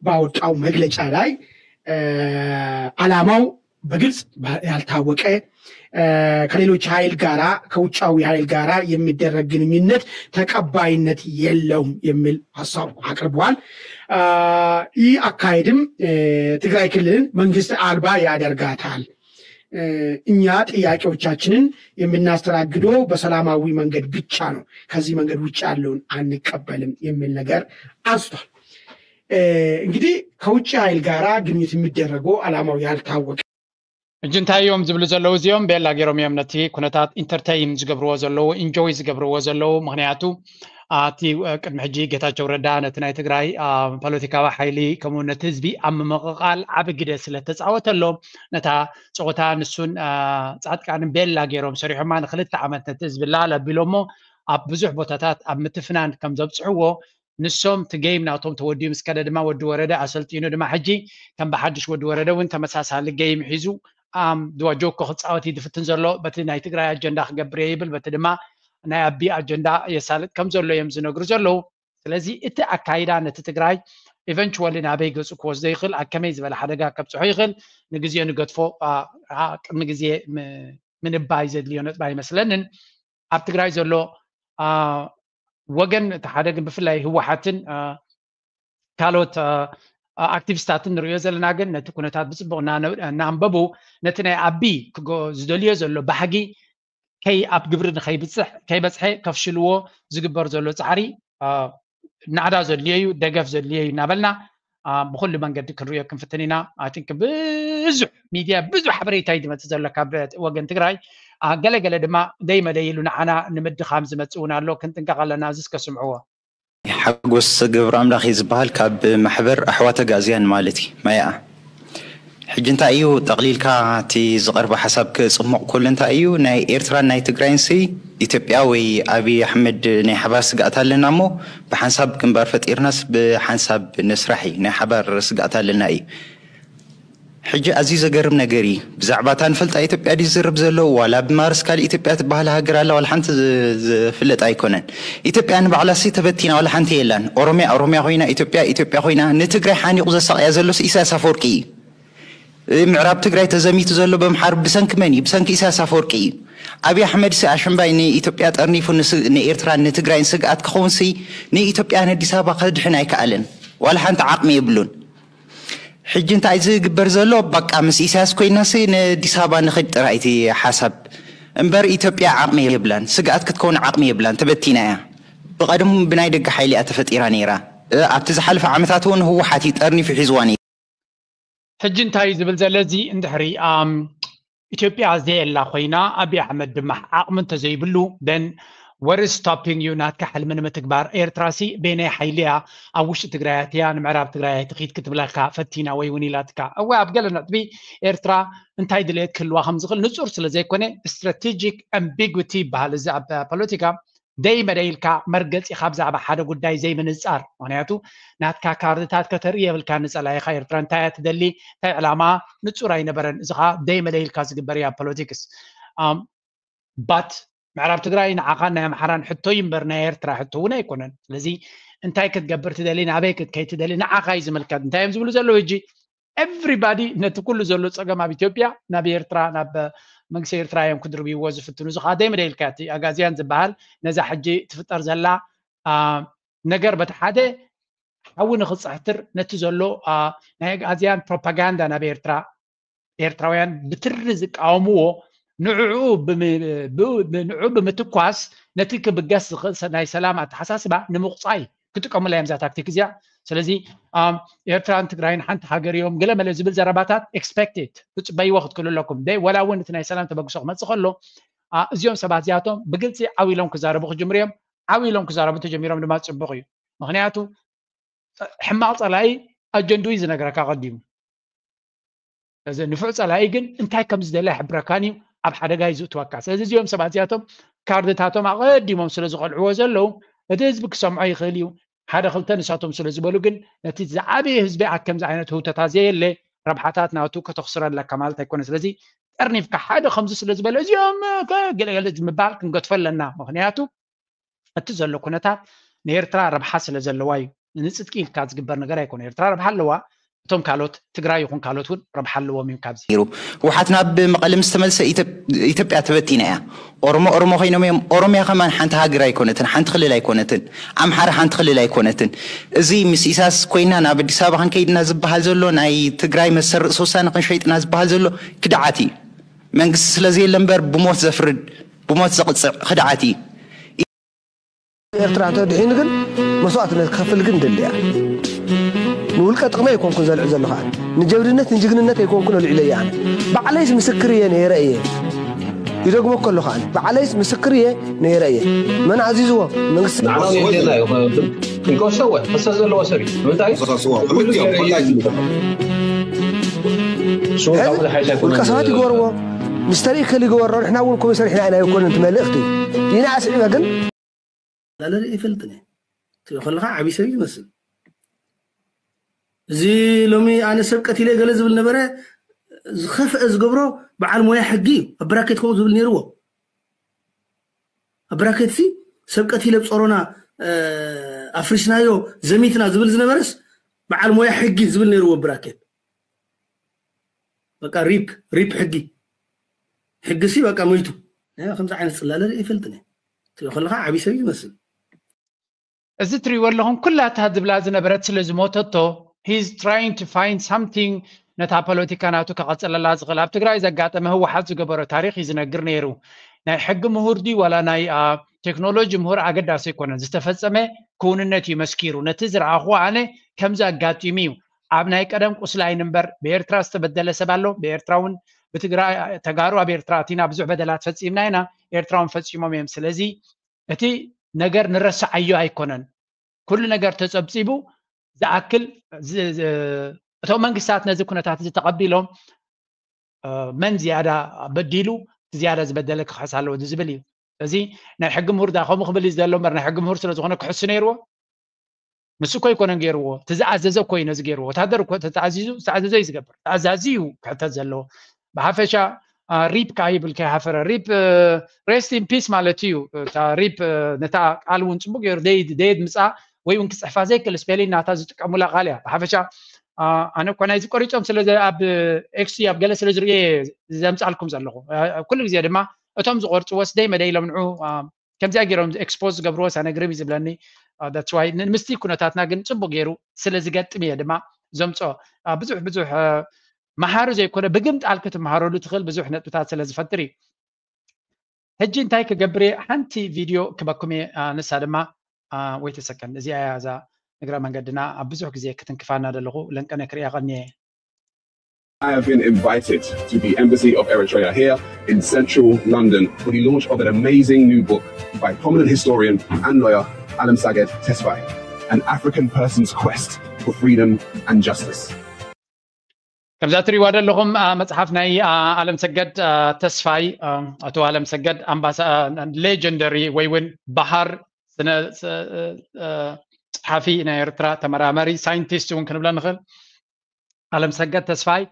ባወጣው መግለጫ ላይ አላማው በግልጽ ያልታወቀ ከሌሎች ኃይል ጋራ ከውጫዊ ኃይል ጋራ የሚደረግ ግንኙነት ተቀባይነት የለውም የሚል ሀሳብ አቅርበዋል። ይህ አካሄድም ትግራይ ክልልን መንግስት አልባ ያደርጋታል። እኛ ጥያቄዎቻችንን የምናስተናግደው በሰላማዊ መንገድ ብቻ ነው። ከዚህ መንገድ ውጭ ያለውን አንቀበልም የሚል ነገር አንስቷል። እንግዲህ ከውጭ ኃይል ጋራ ግንኙነት የሚደረገው አላማው ያልታወቀ እጂ እንታይ እዮም ዝብሉ ዘለዉ እዚኦም? ቤላ ገይሮም እዮም ነቲ ኩነታት ኢንተርተይን ዝገብርዎ ዘለዉ፣ ኢንጆይ ዝገብርዎ ዘለዉ። ምክንያቱ እቲ ቅድሚ ሕጂ ጌታቸው ረዳ ነቲ ናይ ትግራይ ፖለቲካዊ ሓይሊ ከምኡ ነቲ ህዝቢ ኣብ ምምቕቓል ዓቢ ግደ ስለ ተፃወተሎም ነታ ፀወታ ንሱን ፃድቃንን ቤላ ገይሮም ሰሪሖማ። ንክልተ ዓመት ነቲ ህዝቢ ላል ኣቢሎሞ ኣብ ብዙሕ ቦታታት ኣብ ምትፍናን ከም ዘብፅሕዎ ንሶም እቲ ጌም ናቶም ተወዲኡ ምስ ከደ ድማ ወዲ ወረደ ኣሰልጢኑ ድማ ሕጂ ከም ብሓድሽ ወዲ ወረደ እውን ተመሳሳሊ ጌም ሒዙ ድዋ ጆኮ ክፃወት እዩ ዝፍትን ዘሎ። በቲ ናይ ትግራይ ኣጀንዳ ክገብር እየ ይብል፣ በቲ ድማ ናይ ኣቢ ኣጀንዳ የሳልጥ ከም ዘሎ እዮም ዝነግሩ ዘለዉ። ስለዚ እቲ ኣካይዳ ነቲ ትግራይ eventually ናበይ ገጹ ክወስዶ ይኽእል፣ ኣብ ከመይ ዝበለ ሓደጋ ከብጽሖ ይኽእል፣ ንግዜኡ ንገድፎ። ኣ፣ ኣ፣ ቅድሚ ግዜ ም-፣ ምንባይ ዘድልዮ ነጥቢ ኣይመስለንን። ኣብ ትግራይ ዘሎ፣ ኣ፣ ወገን እቲ ሓደ ግን ብፍላይ ህወሓትን፣ ኣ፣ ካልኦት፣ ኣ፣ ኣ፣ ኣክቲቪስታትን ንሪኦ ዘለና ግን ነቲ ኩነታት ብጽቡቕ እናነ-፣ እናኣንበቡ ነቲ ናይ ኣቢ ክጎ-፣ ዝደልዮ ዘሎ ባህጊ ከይ ኣብ ግብሪ ንኸይብጽሕ፣ ከይበጽሐ ከፍሽልዎ ዝግበር ዘሎ ጻዕሪ፣ ኣ፣ ናዕዳ ዘድልዮ እዩ፣ ደገፍ ዘድልዮ እዩ እናበልና፣ ኣ፣ ብኹሉ መንገዲ ክንሪኦ ክንፍትን ኢና። I think ብዙሕ ሚድያ፣ ብዙሕ ሓበሬታ እዩ ዝመጽእ ዘሎ ካብ ወገን ትግራይ። ኣ፣ ገለ ገለ ድማ ደይ መደይ ኢሉ ንዓና ንምድኻም ዝመጽእ እውን ኣሎ። ክንጥንቀቕ ኣለና። እዚ እስከ ስምዕዎ። ሓጎስ ገብረ ኣምላኽ እዩ ዝበሃል፣ ካብ ማሕበር ኣሕዋት ኣጋዝያን ማለት እዩ፣ ማያኣ። ሕጂ እንታይ እዩ ጠቕሊልካ እቲ ዝቐርበ ሓሳብ ክጽሙቕ ከሎ እንታይ እዩ፣ ናይ ኤርትራን ናይ ትግራይንሲ ኢትዮጵያ ወይ ኣብይ ኣሕመድ ናይ ሓባር ስግኣት ኣለና እሞ ብሓንሳብ ግንባር ፈጢርናስ ብሓንሳብ ንስራሕ እዩ፣ ናይ ሓባር ስግኣት ኣለና እዩ። ሕጂ ኣዝዩ ዘገርም ነገር እዩ። ብዛዕባ እታ ንፈልጣ ኢትዮጵያ ድዩ ዝዝርብ ዘሎ? ዋላ ብማርስ ካልእ ኢትዮጵያ ትበሃል ሃገር ኣላ? ዋላ ሓንቲ ዝ-፣ ዝፍለጥ ኣይኮነን። ኢትዮጵያ ንባዕላሲ ተበቲና ዋላ ሓንቲ የላን። ኦሮሚያ ኦሮሚያ ኮይና፣ ኢትዮጵያ ኢትዮጵያ ኮይና፣ ንትግራይ ሓኒቑ ዘሳቕያ ዘሎስ ኢሳያስ ኣፈወርቂ እዩ። እ፣ ምዕራብ ትግራይ ተዘሚቱ ዘሎ በምሓር ብሰንኪ መን እዩ? ብሰንኪ ኢሳያስ ኣፈወርቂ እዩ። ኣብይ ኣሕመድሲ ኣሸንባይ ንኢትዮጵያ ጠርኒፉ ንስ-፣ ንኤርትራን ንትግራይን ስግኣት ክኸውንሲ ንኢትዮጵያን ኣዲስ ኣበባ ከድሕን ኣይከኣለን። ዋላ ሓንቲ ዓቕሚ የብሉን። ሕጂ እንታይ ዝግበር ዘሎ? በቃ ምስ ኢሳያስ ኮይናሲ ንኣዲስ ኣበባ ንኸድ ጥራይ እቲ ሓሳብ እምበር ኢትዮጵያ ዓቕሚ የብላን፣ ስግኣት ክትከውን ዓቕሚ የብላን፣ ተበቲና እያ። ብቐደሙ ብናይ ደገ ሓይሊ እያ ተፈጢራ ነይራ። እ፣ ኣብቲ ዝሓለፈ ዓመታት እውን ህወሓት እዩ ጠርኒፉ ሒዝዋ ነይሩ። ሕጂ እንታይ እዩ ዝብል ዘሎ? እዚ እንድሕሪ፣ ኣም፣ ኢትዮጵያ ዘየላ ኮይና፣ ኣብይ ኣሕመድ ድማ ዓቕሚ እንተዘይብሉ፣ then what is stopping you ናትካ ሕልሚ ንምትግባር? ኤርትራሲ በየናይ ሓይሊ እያ ኣብ ውሽጢ ትግራይ ኣትያ፣ ንምዕራብ ትግራይ ኣይትኺድ ክትብለካ ፈቲና ወይ እውን ኢላትካ? እወ፣ ኣብ ገለ ነጥቢ ኤርትራ እንታይ ድሌት ክህልዋ ከም ዝኽእል ንጹር ስለ ዘይኮነ፣ strategic ambiguity ይበሃል እዚ ኣብ ፖለቲካ። ደይ መደይ ኢልካ መርገጺኻ ብዛዕባ ሓደ ጉዳይ ዘይምንጻር። ምኽንያቱ ናትካ ካርድታት ከተርኢ የብልካ ንጸላኢኻ። ኤርትራ እንታይ እያ ትደሊ፣ እንታይ ዕላማ ንጹር ኣይነበረን። እዚ ኸኣ ደይ መደይ ኢልካ ዝግበር እዩ ኣብ ፖለቲክስ። ኣም፣ ባት ምዕራብ ትግራይ ንዓኻን ናይ ኣምሓራን ሕቶ እዩ እምበር ናይ ኤርትራ ሕቶ እውን ኣይኮነን። ስለዚ እንታይ ክትገብር ትደሊ፣ ናበይ ክትከይድ ትደሊ ንዓኻ እዩ ዝምልከት። እንታይ እዮም ዝብሉ ዘለዉ ሕጂ? Everybody ነቲ ኩሉ ዘሎ ጸገም ኣብ ኢትዮጵያ ናብ ኤርትራ፣ ናብ መንግስቲ ኤርትራ እዮም ክድርብይዎ ዝፍትኑ። እዚ ኸኣ ደይ መደይ ኢልካ እቲ ኣጋዝያን ዝበሃል ነዛ ሕጂ ትፍጠር ዘላ፣ ኣ፣ ነገር በቲ ሓደ ሓዊ ንኽጽሕትር ነቲ ዘሎ፣ ኣ፣ ናይ ኣጋዝያን ፕሮፓጋንዳ ናብ ኤርትራ ኤርትራውያን ብትሪ ዝቃወምዎ ንዕኡ ብም-፣ ብ-፣ ንዕኡ ብምትኳስ ነቲ ክብገስ ዝኽእል ሰ-፣ ናይ ሰላም ኣተሓሳስባ ንምቑጻይ ክጥቀሙላ እዮም እዛ ታክቲክ እዚኣ። ስለዚ፣ ኣም፣ ኤርትራን ትግራይን ሓንቲ ሃገር እዮም ገለ መለ ዝብል ዘረባታት ኤክስፔክትድ፣ ትጽበይዎ ክትክእሉ ኣለኩም። ደይ ወላ እውን እቲ ናይ ሰላም ተበግሶ ክመጽእ ከሎ፣ ኣ፣ እዚኦም ሰባት እዚኣቶም ብግልጺ ዓው ኢሎም ክዛረቡ ክጅምሩ እዮም። ዓው ኢሎም ክዛረቡ ተጀሚሮም ድማ ጽቡቕ እዩ። ምኽንያቱ ሕማቕ ጸላኢ ኣጀንድኡ እዩ ዝነግረካ ቀዲሙ። እዚ ንፉዕ ጸላኢ ግን እንታይ ከም ዝደሊ ኣይሕብረካን እዩ፣ ኣብ ሓደጋ እዩ ዝእትወካ። ስለዚ እዚኦም ሰባት እዚኣቶም ካርድታቶም ኣቐዲሞም ስለ ዝቐልዕዎ ዘለዉ፣ እቲ ህዝቢ ክሰምዖ ይኽእል እዩ። ሓደ ክልተ ንሳቶም ስለ ዝበሉ ግን ነቲ ዝዓበየ ህዝቢ ኣብ ከምዚ ዓይነት ህውተታ ዘየለ ረብሓታት ናቱ ከተኽስሮ ኣለካ ማለት ኣይኮነ። ስለዚ ጠርኒፍካ ሓደ ከምዚ ስለ ዝበለ እዚኦም ከ-፣ ገለ ገለ ምባል ክንገድፎ ኣለና። ምኽንያቱ እቲ ዘሎ ኩነታት ንኤርትራ ረብሓ ስለ ዘለዋ እዩ። ንጽድቂ ኢልካ ዝግበር ነገር ኣይኮነ። ኤርትራ ረብሓ ኣለዋ፣ እቶም ካልኦት ትግራይ ይኹን ካልኦት እውን ረብሓ ኣለዎም እዩ። ካብዚ ነይሩ ህወሓት ናብ መቐለ ምስ ተመልሰ ኢትዮ-፣ ኢትዮጵያ ተበቲና እያ። ኦሮሞ ኦሮሞ ኮይኖም እዮም። ኦሮሚያ ከማን ሓንቲ ሃገር ኣይኮነትን፣ ሓንቲ ክልል ኣይኮነትን። ኣምሓራ ሓንቲ ክልል ኣይኮነትን። እዚ ምስ ኢሳያስ ኮይና ናብ ኣዲስ ኣበባ ክንከይድና ዝበሃል ዘሎ፣ ናይ ትግራይ መሰል ርእሰ ውሳነ ክንሸይጥና ዝበሃል ዘሎ ክድዓት እዩ። መንግስቲ ስለ ዘየለ እምበር ብሞት ዘፍርድ፣ ብሞት ዘቕጽዕ ክድዓት እዩ። ኤርትራ እንተድሒኑ ግን መስዋእትነት ክኸፍል ግን ደሊ እያ። ንውልቀ ጥቕሚ ኣይኮንኩን ዘልዕ ዘለኹ ኣነ። ንጀብድነት ንጅግንነት ኣይኮንኩን ኣልዒለዮ ኣነ። ባዕለይስ ምስክር እየ ነይረ እየ። ይደግሞ ከለኹ ኣነ። ባዕለይስ ምስክር እየ ነይረ እየ። መን ኣዚዝዎ? መንግስቲ። ንዓና ንየድልየና እዩ። ክንከሶ እወ፣ ክሰስ ዘለዎ ሰብ እዩ። ንምንታይ? ክሰስ እወ። ኩሉ ክምልክት እወ። ገይረ እዩ። ኩላ እዩ። ንሱ ካብ ሕዚ ዝሓይሽ ኣይኮነን። ውልቀ ሰባት ይገበርዎ። ምስ ተርኢ ከል ይገበሮ። ንሕና እውን ከምኡ ሰሪሕና ኢና ኣይኮነን እቲ መልእኽቲ። ኢና ኣስዒበ ግን ዳለር ኣይፈልጥን እየ። ትሪኦ ከለኻ ዓብዪ ሰብ እዩ ዝመስል። እዚ ሎሚ ኣነ ሰብ ቀቲለ ገለ ዝብል ነበረ፣ ዝኸፍአ ዝገብሮ በዓል ሞያ ሕጊ እዩ። ኣብ ብራኬት ከምኡ ዝብል ነይርዎ። ኣብ ብራኬት ሲ ሰብ ቀቲለ ብ ጾሮና፣ እ፣ ኣፍሪስናዮ፣ ዘሚትና ዝብል ዝነበረስ በዓል ሞያ ሕጊ ዝብል ነይርዎ ብራኬት። በቃ ሪፕ ሪፕ ሕጊ ሕጊ ሲ በቃ ሞይቱ። ከምዚ ዓይነት ፅላለ ርኢ ይፈልጥን እየ። ትሪኦ ከለካ ዓብዪ ሰብ ይመስል። እዚ ትሪእዎ ኣለኹም ኩላታ ዝብላ ዝነበረት ስለ ዝሞተቶ he's trying to find something ነታ ፖለቲካ ናቱ ከቐፅለላ ዝኽእል ኣብ ትግራይ ዘጋጠመ ህወሓት ዝገበሮ ታሪክ እዩ ዝነግር ነይሩ። ናይ ሕጊ ምሁር ድዩ ዋላ ናይ ቴክኖሎጂ ምሁር ኣገዳሲ ኣይኮነን። ዝተፈፀመ ክውንነት እዩ መስኪሩ። ነቲ ዝረኣኹዎ ኣነ ከምዚ ኣጋጢሙ እዩ። ኣብ ናይ ቀደም ቁስሊ ኣይንበር። ብኤርትራ ዝተበደለ ሰብ ኣሎ። ብኤርትራ እውን ብትግራይ ተጋሩ ኣብ ኤርትራ ኣቲና ብዙሕ በደላት ፈፂምና ኢና። ኤርትራ እውን ፈፂሞም እዮም። ስለዚ እቲ ነገር ንረስዓዮ ኣይኮነን። ኩሉ ነገር ተፀብፂቡ ዝኣክል እቶም መንግስታት ነዚ ኩነታት እዚ ተቐቢሎም መን ዝያዳ በዲሉ ዝያዳ ዝበደለ ክኽሕስ ኣለዎ ዝብል እዩ። እዚ ናይ ሕጊ ምሁር ዳ ከምኡ ክብል እዩ ዘሎ እምበር ናይ ሕጊ ምሁር ስለዝኾነ ክሕሱ ነይርዎ። ንሱ እኮ ኣይኮነን ገይርዎ፣ እቲ ዝኣዘዘ እኮ እዩ ነዚ ገይርዎ። ወታደር እኮ ተተኣዚዙ ዝተኣዘዘ እዩ ዝገብር። ተኣዛዚ እዩ ክሕተት ዘለዎ። ብሓፈሻ ሪፕ ከዓ ይብል ከይሓፈረ ሪፕ rest in peace ማለት እዩ። እታ ሪፕ ነታ ቃል እውን ፅቡቅ ገይሩ ደይድ ደይድ ምፃ ወይ እውን ክፅሕፋ ዘይክእል ስፔሊን ናታ ዝጥቀሙላ ቃል እያ። ብሓፈሻ ኣነ እኮ ናይዚ ቆሪፆም ስለ ኣብ ኤክስ ኣብ ገለ ስለ ዝርእየ ዘምፃልኩም ዘለኹ። ኩሉ ግዜ ድማ እቶም ዝቆርፅዎ ስደይ መደይ ኢሎም ንዑ ከምዚኣ ገይሮም ኤክስፖዝ ዝገብርዎ ሳነግርም እዩ ዝብለኒ። That's why ንምስቲ ኩነታትና ግን ፅቡቅ ገይሩ ስለ ዝገጥም እየ ድማ ዘምፅኦ። ብዙሕ ብዙሕ መሃሪ ዘይኮነ ብግምጣል ክትመሃረሉ ትኽእል ብዙሕ ነጥብታት ስለ ዝፈጥር እዩ። ሕጂ እንታይ ክገብር እየ? ሓንቲ ቪድዮ ክበኩም እየ። ንሳ ድማ ወይ ተሰከን እዚኣ እያ እዛ እግረ መንገድና ኣብ ብዙሕ ግዜ ክትንክፋና ዘለኹ ለንቀነ ክሪኣ ቀኒየ። I have been invited to the Embassy of Eritrea here in central London for the launch of an amazing new book by prominent historian and lawyer Alemsaged Tesfaye, An African Person's Quest for Freedom and Justice. ከምዛ ትሪእዋ ዘለኹም መፅሓፍ ናይ ኣለም ሰገድ ተስፋይ፣ ኣቶ ኣለም ሰገድ ኣምባሳ ሌጀንደሪ ወይ እውን በሃር ስነ ጸሓፊ ናይ ኤርትራ ተመራማሪ ሳይንቲስት እውን ክንብሎ ንኽእል። ኣለም ሰገድ ተስፋይ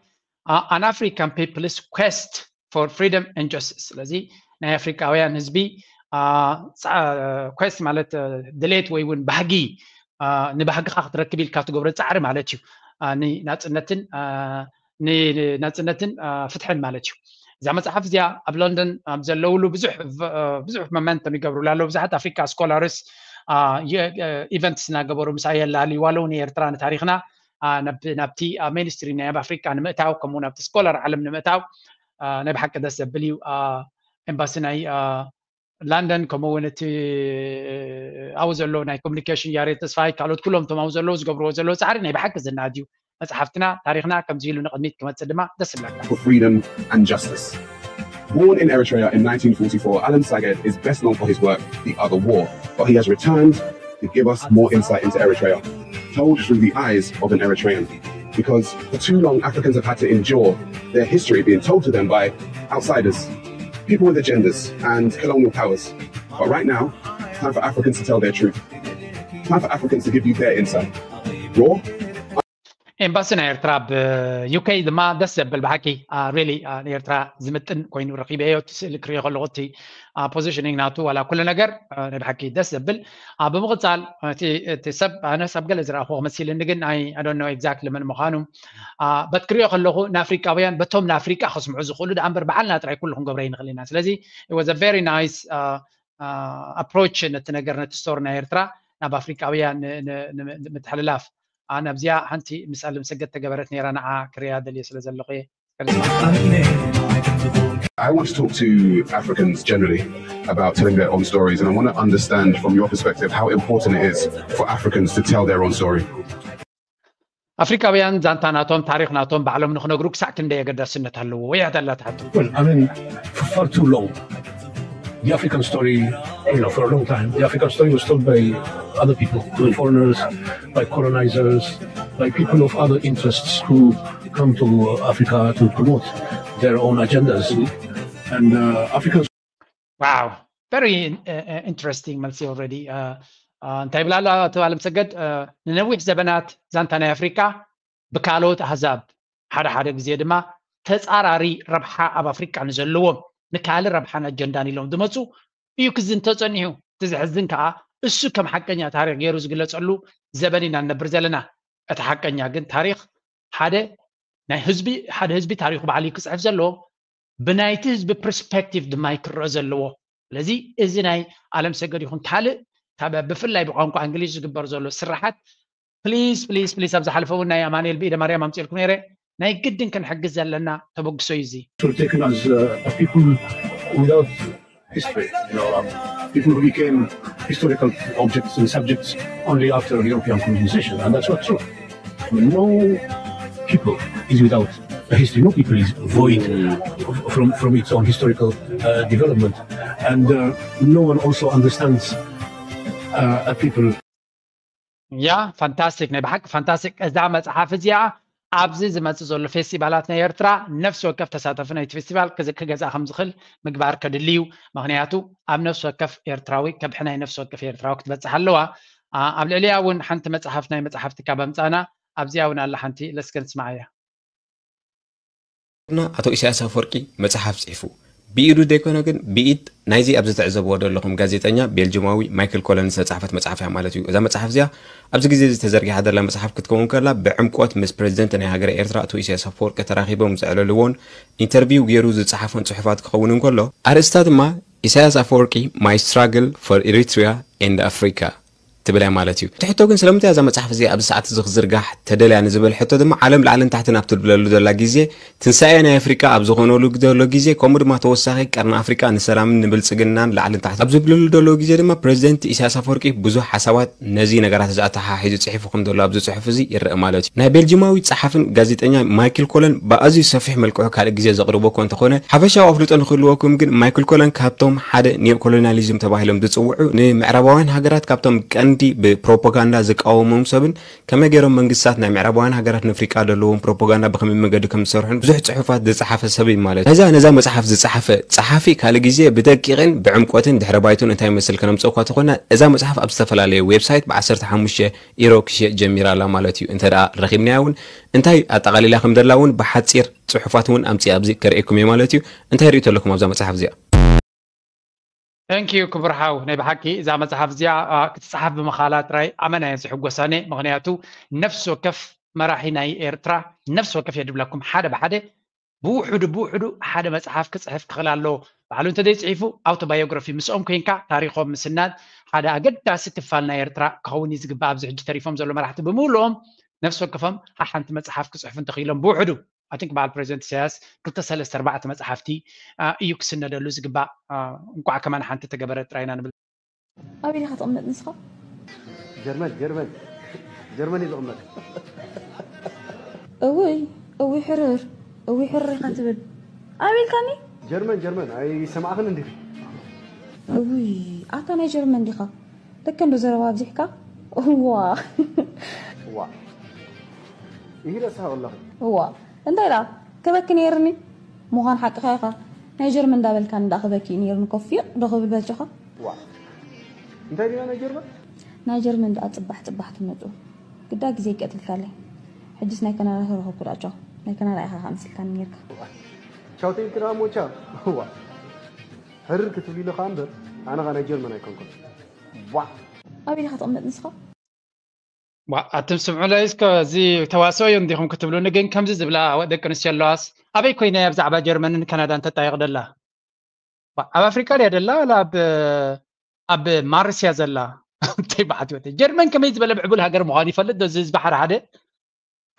An African People's Quest for Freedom and Justice። ስለዚ ናይ ኣፍሪካውያን ህዝቢ quest ማለት ድሌት ወይ እውን ባህጊ ንባህግኻ ክትረክብ ኢልካ ትገብሮ ፃዕሪ ማለት እዩ። ንናፅነትን ንናፅነትን ፍትሕን ማለት እዩ። እዛ መፅሓፍ እዚኣ ኣብ ሎንደን ኣብ ዘለውሉ ብዙሕ ብዙሕ መመንተም ይገብሩላ ኣለዉ። ብዙሓት ኣፍሪካ ስኮላርስ ኢቨንትስ እናገበሩ ምሳይ የላልይዋ ኣለዉ። ንኤርትራ ንታሪክና ናብቲ ሜንስትሪም ናይ ኣብ ኣፍሪካ ንምእታው ከምኡ ናብቲ ስኮላር ዓለም ንምእታው ናይ ብሓቂ ደስ ዘብል እዩ። ኤምባሲ ናይ ላንደን ከምኡ እውን እቲ ኣብኡ ዘሎ ናይ ኮሚኒኬሽን ያሬድ ተስፋይ ካልኦት ኩሎም እቶም ኣብኡ ዘለዉ ዝገብርዎ ዘለዉ ፃዕሪ ናይ ብሓቂ ዝናድ እዩ። መፅሓፍትና ታሪክና ከምዚ ኢሉ ንቅድሚት ክመፅእ ድማ ደስ ይብለካ። For freedom and justice. Born in Eritrea in nineteen forty-four, Alam Saged is best known for his work, The Other War, but he has returned to give us more insight into Eritrea, told through the eyes of an Eritrean. Because for too long, Africans have had to endure their history being told to them by outsiders, people with agendas, and colonial powers. But right now, it's time for Africans to tell their truth. It's time for Africans to give you their insight. Raw, ኤምባሲ ናይ ኤርትራ ኣብ ዩኬ ድማ ደስ ዘብል ብሓቂ ሪሊ ንኤርትራ ዝምጥን ኮይኑ ረኪበዮ። እቲ ስእሊ ክሪኦ ከለኩ እቲ ፖዚሽኒንግ ናቱ ዋላ ኩሉ ነገር ናይ ብሓቂ ደስ ዘብል። ብምቕፃል እቲ ሰብ ኣነስ ኣብ ገለ ዝረኣኹ ክመሲልኒ ግን ኣይ ዶንት ኖ ኤግዛክትሊ መን ምዃኑ በት ክሪኦ ከለኩ ንኣፍሪቃውያን በቶም ንኣፍሪቃ ከስምዑ ዝኽእሉ ደኣ እምበር ባዕልና ጥራይ ኩሉ ክንገብሮ ይንኽእል ኢና። ስለዚ it was a very nice approach ነቲ ነገር ነቲ ስቶሪ ናይ ኤርትራ ናብ ኣፍሪቃውያን ምትሕልላፍ። ኣነ ኣብዚኣ ሓንቲ ምስ ኣለምሰገድ ተገበረት ነይራ ንዓ ክሪኣ ደልየ ስለ ዘለኹ እየ። I want to talk to Africans generally about telling their own stories, and I want to understand from your perspective how important it is for Africans to tell their own story. ኣፍሪካውያን ዛንታ ናቶም ታሪክ ናቶም ባዕሎም ንክነግሩ ክሳዕ ክንደይ ኣገዳስነት ኣለዎ ወይ ኣዳላ ትሓቱ? Well, I mean, for far too long, the African story, you know, for a long time, the African story was told by other people, by foreigners, by colonizers, by people of other interests who come to Africa to promote their own agendas. And uh, Africans Wow, very interesting መልሲ already። እንታይ ብላላ ኣቶ ኣለምሰገድ ንነዊሕ ዘበናት ዛንታ ናይ ኣፍሪካ ብካልኦት ኣህዛብ ሓደ ሓደ ግዜ ድማ ተፃራሪ ረብሓ ኣብ ኣፍሪካ ንዘለዎም ንካልእ ረብሓን ኣጀንዳን ኢሎም ዝመፁ እዩ ክዝንተ ፀኒሑ። እቲ ዘሕዝን ከዓ እሱ ከም ሓቀኛ ታሪክ ገይሩ ዝግለፀሉ ዘበን ኢና ንነብር ዘለና። እቲ ሓቀኛ ግን ታሪኽ ሓደ ናይ ህዝቢ ሓደ ህዝቢ ታሪኹ ባዕሉ ክፅሕፍ ዘለዎ ብናይቲ ህዝቢ ፐርስፔክቲቭ ድማ ይክረእ ዘለዎ። ስለዚ እዚ ናይ ኣለም ሰገድ ይኹን ካልእ ካብ ብፍላይ ብቋንቋ እንግሊዝ ዝግበር ዘሎ ስራሓት ፕሊዝ ፕሊዝ ፕሊዝ ኣብ ዝሓለፈ እውን ናይ ኣማኑኤል ብኢደ ማርያም ኣምፅልኩም ነይረ ናይ ግድን ክንሕግዝ ዘለና ተበግሶ እዩ እዚ። Were taken as uh, people without history. You know, um, people who became historical objects and subjects only after European colonization, and that's not true. No people is without a history. No people is void from from its own historical uh, development, and uh, no one also understands uh, a people ያ ፋንታስቲክ ናይ ብሓቂ ፋንታስቲክ እዛ መፅሓፍ እዚኣ ኣብዚ ዝመፅእ ዘሎ ፌስቲቫላት ናይ ኤርትራ ነፍሲ ወከፍ ተሳተፊ ናይቲ ፌስቲቫል ክገዝኣ ከም ዝኽእል ምግባር ከድሊ እዩ። ምክንያቱ ኣብ ነፍሲ ወከፍ ኤርትራዊ ከብሒ ናይ ነፍሲ ወከፍ ኤርትራዊ ክትበፅሕ ኣለዋ። ኣብ ልዕሊያ እውን ሓንቲ መፅሓፍ ናይ መፅሓፍቲ ካብ ኣምፃና ኣብዚኣ እውን ኣላ ሓንቲ ለስከን ስማዓያ። ና ኣቶ ኢሳያስ ኣፈወርቂ መጽሓፍ ጽሒፉ ብኢዱ ዘይኮነ ግን ብኢድ ናይዚ ኣብዚ ትዕዘብዎ ዘለኹም ጋዜጠኛ ቤልጅማዊ ማይክል ኮለን ዝተጻሕፈት መጽሓፍ እያ ማለት እዩ። እዛ መጽሓፍ እዚኣ ኣብዚ ግዜ እዚ ተዘርጊሓ ዘላ መጽሓፍ ክትከውን ከላ ብዕምቆት ምስ ፕሬዚደንት ናይ ሃገረ ኤርትራ ኣቶ ኢሳያስ ኣፈወርቂ ተራኺቦም ዘዕለልዎን ኢንተርቪው ገይሩ ዝጸሓፎን ጽሑፋት ክኸውን እንከሎ ኣርእስታ ድማ ኢሳያስ ኣፈወርቂ My Struggle for Eritrea and Africa ትብል እያ ማለት እዩ። እቲ ሕቶ ግን ስለምንታይ እዛ መጽሓፍ እዚኣ ኣብዚ ሰዓት እዚ ክዝርጋሕ ተደልያ ንዝብል ሕቶ ድማ ዓለም ላዕልን ታሕትን ኣብ ትብለሉ ዘላ ግዜ ትንሳኤ ናይ ኣፍሪቃ ኣብ ዝኾነሉ ዘሎ ግዜ ከምኡ ድማ ተወሳኺ ቀርኒ ኣፍሪቃ ንሰላምን ንብልጽግናን ላዕልን ታሕትን ኣብ ዝብልሉ ዘሎ ግዜ ድማ ፕሬዚደንት ኢሳያስ ኣፈወርቂ ብዙሕ ሓሳባት ነዚ ነገራት እዚ ኣተሓሒዙ ጽሒፉ ከም ዘሎ ኣብዚ ጽሑፍ እዚ ይረአ ማለት እዩ። ናይ ቤልጂማዊ ጸሓፍን ጋዜጠኛ ማይክል ኮለን ብኣዝዩ ሰፊሕ መልክዑ ካልእ ግዜ ዘቕርቦ እኮ እንተኾነ ሓፈሻዊ ኣፍልጦ ንክህልወኩም ግን ማይክል ኮለን ካብቶም ሓደ ኒዮኮሎኒያሊዝም ተባሂሎም ዝጽውዑ ንምዕራባውያን ሃገራት ካብቶም ቀንዲ ብፕሮፓጋንዳ ዝቃወሞም ሰብን ከመይ ገይሮም መንግስታት ናይ ምዕራባውያን ሃገራት ንኣፍሪቃ ዘለዎም ፕሮፓጋንዳ ብከመይ መገዲ ከም ዝሰርሑን ብዙሕ ጽሑፋት ዝጸሓፈ ሰብ እዩ ማለት። ነዛ ነዛ መጽሓፍ ዝጸሓፈ ጸሓፊ ካልእ ግዜ ብደቂቕን ብዕምቆትን ድሕረ ባይቱን እንታይ ይመስል ከነምጽኦ እኳ ተኾና እዛ መጽሓፍ ኣብ ዝተፈላለየ ዌብሳይት ብ15 ኢሮ ክሽየጥ ጀሚራ ኣላ ማለት እዩ። እንተ ደኣ ረኺብናያ እውን እንታይ ኣጠቓሊላ ከም ዘላ እውን ብሓጺር ጽሑፋት እውን ኣምጺእ ኣብዚ ከርእየኩም እየ ማለት እዩ። እንታይ ርእቶ ኣለኩም ኣብዛ መጽሓፍ እዚኣ? Thank you ክቡር ሓው ናይ ብሓቂ እዛ መጽሓፍ እዚኣ ክትጽሓፍ ብምኻላ ጥራይ ኣመና እየ ዝሕጎስ ኣነ። ምኽንያቱ ነፍሲ ወከፍ መራሒ ናይ ኤርትራ ነፍሲ ወከፍ እየ ድብለኩም ሓደ ብሓደ ብውሕዱ ብውሕዱ ሓደ መጽሓፍ ክጽሕፍ ክኽእል ኣለዎ። ባዕሉ እንተዘይጽሒፉ ኣውቶባዮግራፊ ምስኦም ኮይንካ ታሪኾም ምስናድ ሓደ ኣገዳሲ ክፋል ናይ ኤርትራ ክኸውን እዩ ዝግባእ። ኣብዚ ሕጂ ተሪፎም ዘሎ መራሕቲ ብምሉኦም ነፍሲ ወከፎም ሓሓንቲ መጽሓፍ ክጽሕፉ እንተኽኢሎም ብውሕዱ ኣቲንክ በዓል ፕሬዚደንት ኢሳያስ ክልተ ሰለስተ ኣርባዕተ መጽሓፍቲ እዩ ክስነደሉ ዝግባእ። እንቋዕ ከማን ሓንቲ ተገበረ ጥራይና ንብል። ኣበይ ኢኻ ትቕመጥ ንስኻ? ጀርመን ጀርመን ጀርመን እዩ ዝቕመጥ። እውይ እውይ ሕርር እውይ ሕርር ኢኻ ትብል ኣበይ ኢልካኒ? ጀርመን ጀርመን ኣይሰማዕኽን እንዲኺ? እውይ ኣታ ናይ ጀርመን ዲኻ? ደከ እንዶ ዘረባ ኣብዚሕካ። እዋ ዋ ይሂ ረሳህ ኣለኹ። እዋ እንታይ ደኣ ክበኪ ነይርኒ ምዃን ሓቅኻ ኢኻ። ናይ ጀርመን እንዳበልካኒ ደኣ ክበኪ ነይርኒ ኮፊቕ ዶ ክብል በጃኻ። ዋ እንታይ ዲና ናይ ጀርመን? ናይ ጀርመን ደኣ ጽባሕ ጽባሕ ትመጹ ግዳ ግዜ ይቀትልካለይ። ሕጅስ ናይ ከናዳ ተረኸብኩ ደኣ ቻው። ናይ ከናዳ ኢኻ ከኣ ምስልካኒ ነይርካ። ቻው ተይልክና እሞ ቻው። ዋ ሕርር ክትብሊ ኢለ ከኣ እምበር ኣነ ኸኣ ናይ ጀርመን ኣይኮንኩን። ዋ ኣበይ ኢኻ ትቕመጥ ንስኻ? ዋ ኣቱም ስምዑለይ እስከ እዚ ተዋስኦ እዮም እንዲኹም ክትብሉኒ ግን ከምዚ ዝብላ ደቂ ኣንስትዮ ኣለዋስ ኣበይ ኮይነ እያ ብዛዕባ ጀርመንን ካናዳን ተጣይቕ ደላ? ኣብ ኣፍሪቃ ድያ ደላ ዋላ ኣብ ኣብ ማርስ እያ ዘላ? እንታይ በዓቲ ወደ ጀርመን ከመይ ዝበለ ምዕቡል ሃገር ምዃኑ ይፈልጥ ዶ እዚ ህዝቢ ሓደ ሓደ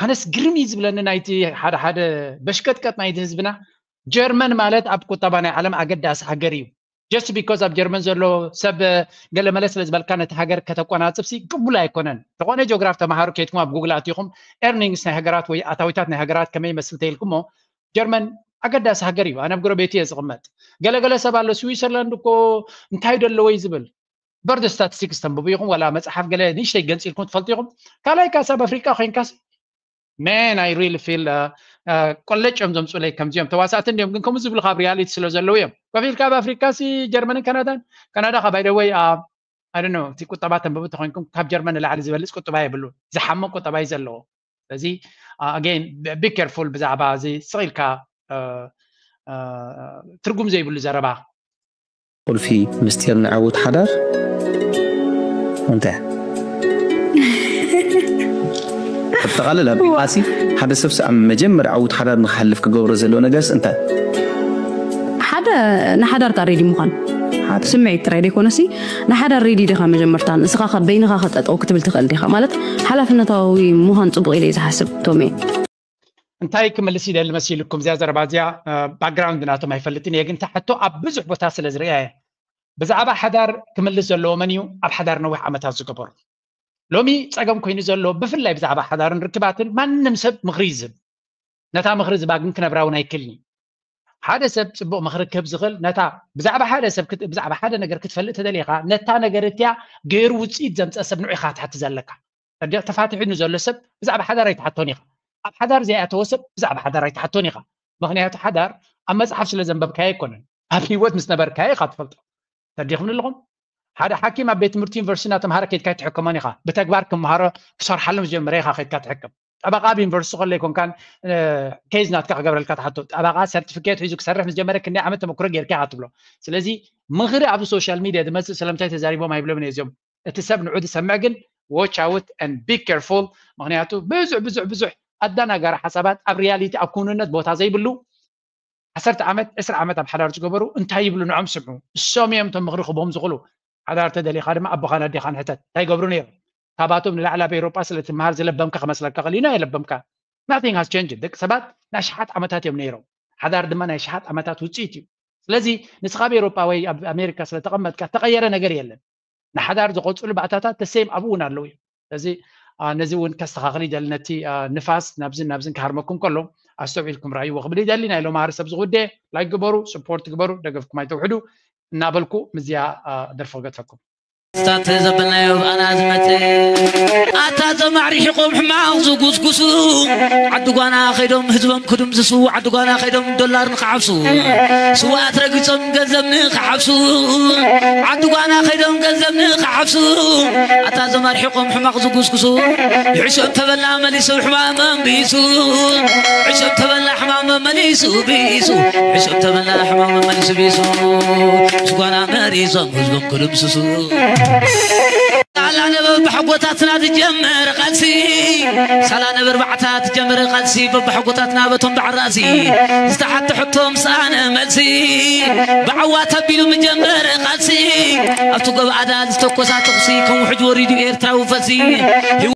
ኣነስ ግርም እዩ ዝብለኒ ናይቲ ሓደ ሓደ በሽቀጥቀጥ ናይቲ ህዝብና። ጀርመን ማለት ኣብ ቁጠባ ናይ ዓለም ኣገዳሲ ሃገር እዩ። Just because ኣብ ጀርመን ዘሎ ሰብ ገለ መለ ስለ ዝበልካ ነቲ ሃገር ከተቆናጽብሲ ቅቡል ኣይኮነን። ዝኾነ ጂኦግራፍ ተማሃሩ ከይድኩም ኣብ ጉግል ኣቲኹም ኤርኒንግስ ናይ ሃገራት ወይ ኣታዊታት ናይ ሃገራት ከመይ ይመስል ተይልኩሞ ጀርመን ኣገዳሲ ሃገር እዩ። ኣነ ኣብ ጎረቤቱ እየ ዝቕመጥ። ገለገለ ሰብ ኣሎ ስዊዘርላንድ እኮ እንታይ ደለዎ እዩ ዝብል። በርዶ ስታቲስቲክስ ተንብቡ ኢኹም ዋላ መፅሓፍ ገለ ንእሽተይ ገንፂልኩም ትፈልጡ ኢኹም። ካልኣይ ካስ ኣብ ኣፍሪቃ ኮይንካስ man I really feel ቆለጭ እዮም ዘምፁለይ ከምዚኦም ተዋሳእቲ እንዲዮም ግን ከምኡ ዝብሉ ካብ ሪያሊቲ ስለ ዘለዉ እዮም። ኮፍ ኢልካ ኣብ ኣፍሪካ ሲ ጀርመንን ካናዳን ካናዳ ካ by the way I don't know እቲ ቁጠባ ተንብቡ ተኮይንኩም ካብ ጀርመን ንላዕሊ ዝበልፅ ቁጠባ የብሉ ዝሓምቕ ቁጠባ እዩ ዘለዎ። ስለዚ again be careful ብዛዕባ እዚ ስቕ ኢልካ ትርጉም ዘይብሉ ዘረባ ቁልፊ ምስጢር ንዕውት ሓዳር እንታይ ክጠቓለል ኣብ ኢልካሲ ሓደ ሰብ ኣብ መጀመርያ ዕዉት ሓዳር ንክሓልፍ ክገብሮ ዘለዎ ነገርስ እንታይ? ሓደ ንሓዳርካ ሬዲ ምዃን፣ ስምዒት ጥራይ ዘይኮነሲ ንሓዳር ሬዲ ዲኻ? መጀመርታ ንስኻ ካብ በይንኻ ከጠጠው ክትብል ትኽእል ዲኻ? ማለት ሓላፍነታዊ ምዃን ጽቡቕ ኢለ ዝሓስብ ቶሜ። እንታይ ክምልስ ይደሊ መሲልኩም? እዚኣ ዘረባ እዚኣ ባክግራውንድ ናቶም ኣይፈልጥን እየ፣ ግን ታሕቶ ኣብ ብዙሕ ቦታ ስለ ዝርያ እየ። ብዛዕባ ሓዳር ክምልስ ዘለዎ መን እዩ? ኣብ ሓዳር ነዊሕ ዓመታት ዝገበሩ። ሎሚ ጸገም ኮይኑ ዘሎ ብፍላይ ብዛዕባ ሓዳርን ርክባትን ማንም ሰብ ምኽሪ ይዝብ። ነታ ምኽሪ ዝባ ግን ክነብራ እውን ኣይክልኒ። ሓደ ሰብ ጽቡቕ ምኽሪ ክህብ ዝኽእል ነታ ብዛዕባ ሓደ ሰብ ብዛዕባ ሓደ ነገር ክትፈልጥ ተደሊኻ ነታ ነገር እቲያ ገይሩ ውጽኢት ዘምጸ ሰብ ንዑ ኢኻ ትሓቲ ዘለካ። ተዲቕ ተፋቲሑ ንዘሎ ሰብ ብዛዕባ ሓዳር ኣይትሓቶን ኢኻ። ኣብ ሓዳር ዘይኣተወ ሰብ ብዛዕባ ሓዳር ኣይትሓቶን ኢኻ። ምኽንያቱ ሓዳር ኣብ መጽሓፍ ስለ ዘንበብካዮ ኣይኮነን፣ ኣብ ህይወት ምስ ነበርካዮ ኢኻ ትፈልጦ። ተዲኹም ኣለኹም? ሓደ ሓኪም ኣብ ቤት ትምህርቲ ዩኒቨርሲቲ እናተምሃረ ከድካ ኣይትሕከሞን ኢኻ። ብተግባር ክምሃሮ ክሰርሓሉ ምስ ጀመረ ኢኻ ከድካ ትሕከም። ጠበቃ ኣብ ዩኒቨርሲቲ ከሎ ይኮንካን ኬዝ ናትካ ክገብረልካ ትሓቶ። ጠበቃ ሰርቲፊኬት ሒዙ ክሰርሕ ምስ ጀመረ ክንደይ ዓመት ተመክሮ ጌርካ ኢኻ ትብሎ። ስለዚ ምኽሪ ኣብዚ ሶሻል ሚድያ ዝመፅእ ስለምንታይ ተዛሪቦም ኣይብሎምን እየ እዚኦም። እቲ ሰብ ንዑ ዝሰምዕ ግን watch out and be careful። ምክንያቱ ብዙሕ ብዙሕ ብዙሕ ኣደናጋሪ ሓሳባት ኣብ ሪያሊቲ ኣብ ክውንነት ቦታ ዘይብሉ ዓሰርተ ዓመት ዕስራ ዓመት ኣብ ሓዳር ዝገበሩ እንታይ ይብሉ ንዖም ስምዑ። እሶም እዮም እቶም ምኽሪ ክቦም ዝኽእሉ። ሓዳር ተደሊኻ ድማ ኣቦኻን ኣዴኻን ሕተት እንታይ ይገብሩ ነይሮም። ካባቶም ንላዕሊ ኣብ ኤውሮጳ ስለ ትመሃር ዝለበምካ ክመስለካ ክእል እዩ። ናይ ለበምካ። Nothing has changed። ደቂ ሰባት ናይ ሽሓት ዓመታት እዮም ነይሮም። ሓዳር ድማ ናይ ሽሓት ዓመታት ውፅኢት እዩ። ስለዚ ንስኻ ኣብ ኤውሮጳ ወይ ኣብ ኣሜሪካ ስለ ተቐመጥካ ተቐየረ ነገር የለን። ንሓዳር ዝቐፅሉ ባእታታት ተሰይም ኣብኡ እውን ኣለዉ እዮም። ስለዚ ነዚ እውን ከስተኻኽል ይደሊ። ነቲ ንፋስ ናብዝን ናብዝን ክሃርመኩም ከሎ ኣስተውዒልኩም ረኣይዎ ክብል ይደሊ። ናይ ሎማሪ ሰብ ዝጉደ ላይክ ግበሩ፣ ስፖርት ግበሩ፣ ደገፍኩም ኣይተውሕዱ እናበልኩ ምዝያ ደርፊ ክገድፈኩም። ስታት ዘበልናዮ ብኣና ዝመጽእ ኣታ ዞም ኣርሒቖም ሕማቕ ዝጉስጉሱ ዓዲ ጓና ኸይዶም ህዝቦም ክድምስሱ ዓዲ ጓና ኸይዶም ዶላር ንኽሓፍሱ ስዋኣት ረጊጾም ገንዘብ ንኽሓፍሱ ዓዲ ጓና ኸይዶም ገንዘብ ንኽሓፍሱ ኣታ ዞም ኣርሒቖም ሕማቕ ዝጉስጉሱ ይሕሾም ተበላ መሊሶም ሕማም ኣንቢሱ ሕሾም ተበላ ሕማም መሊሱ ቢሱ ሕሾም ተበላ ሕማም መሊሱ ቢሱ ምስ ጓና መሪዞም ህዝቦም ክድምስሱ ሳላ ነበብ ብሓጎታትና ዝጀመር ቃልሲ ሳላ ነበር ባዕታ ትጀመር ቃልሲ በብሓጎታትና በቶም ባዕራሲ ዝተሓተ ሕቶ ምሳነ መልሲ ብዓዋት ኣቢሉ ምጀመር ቃልሲ ኣብቲ ጎብ ኣዳ ዝተኮሳ ተኹሲ ከም ውሕጅ ወሪዱ ኤርትራዊ ፈልሲ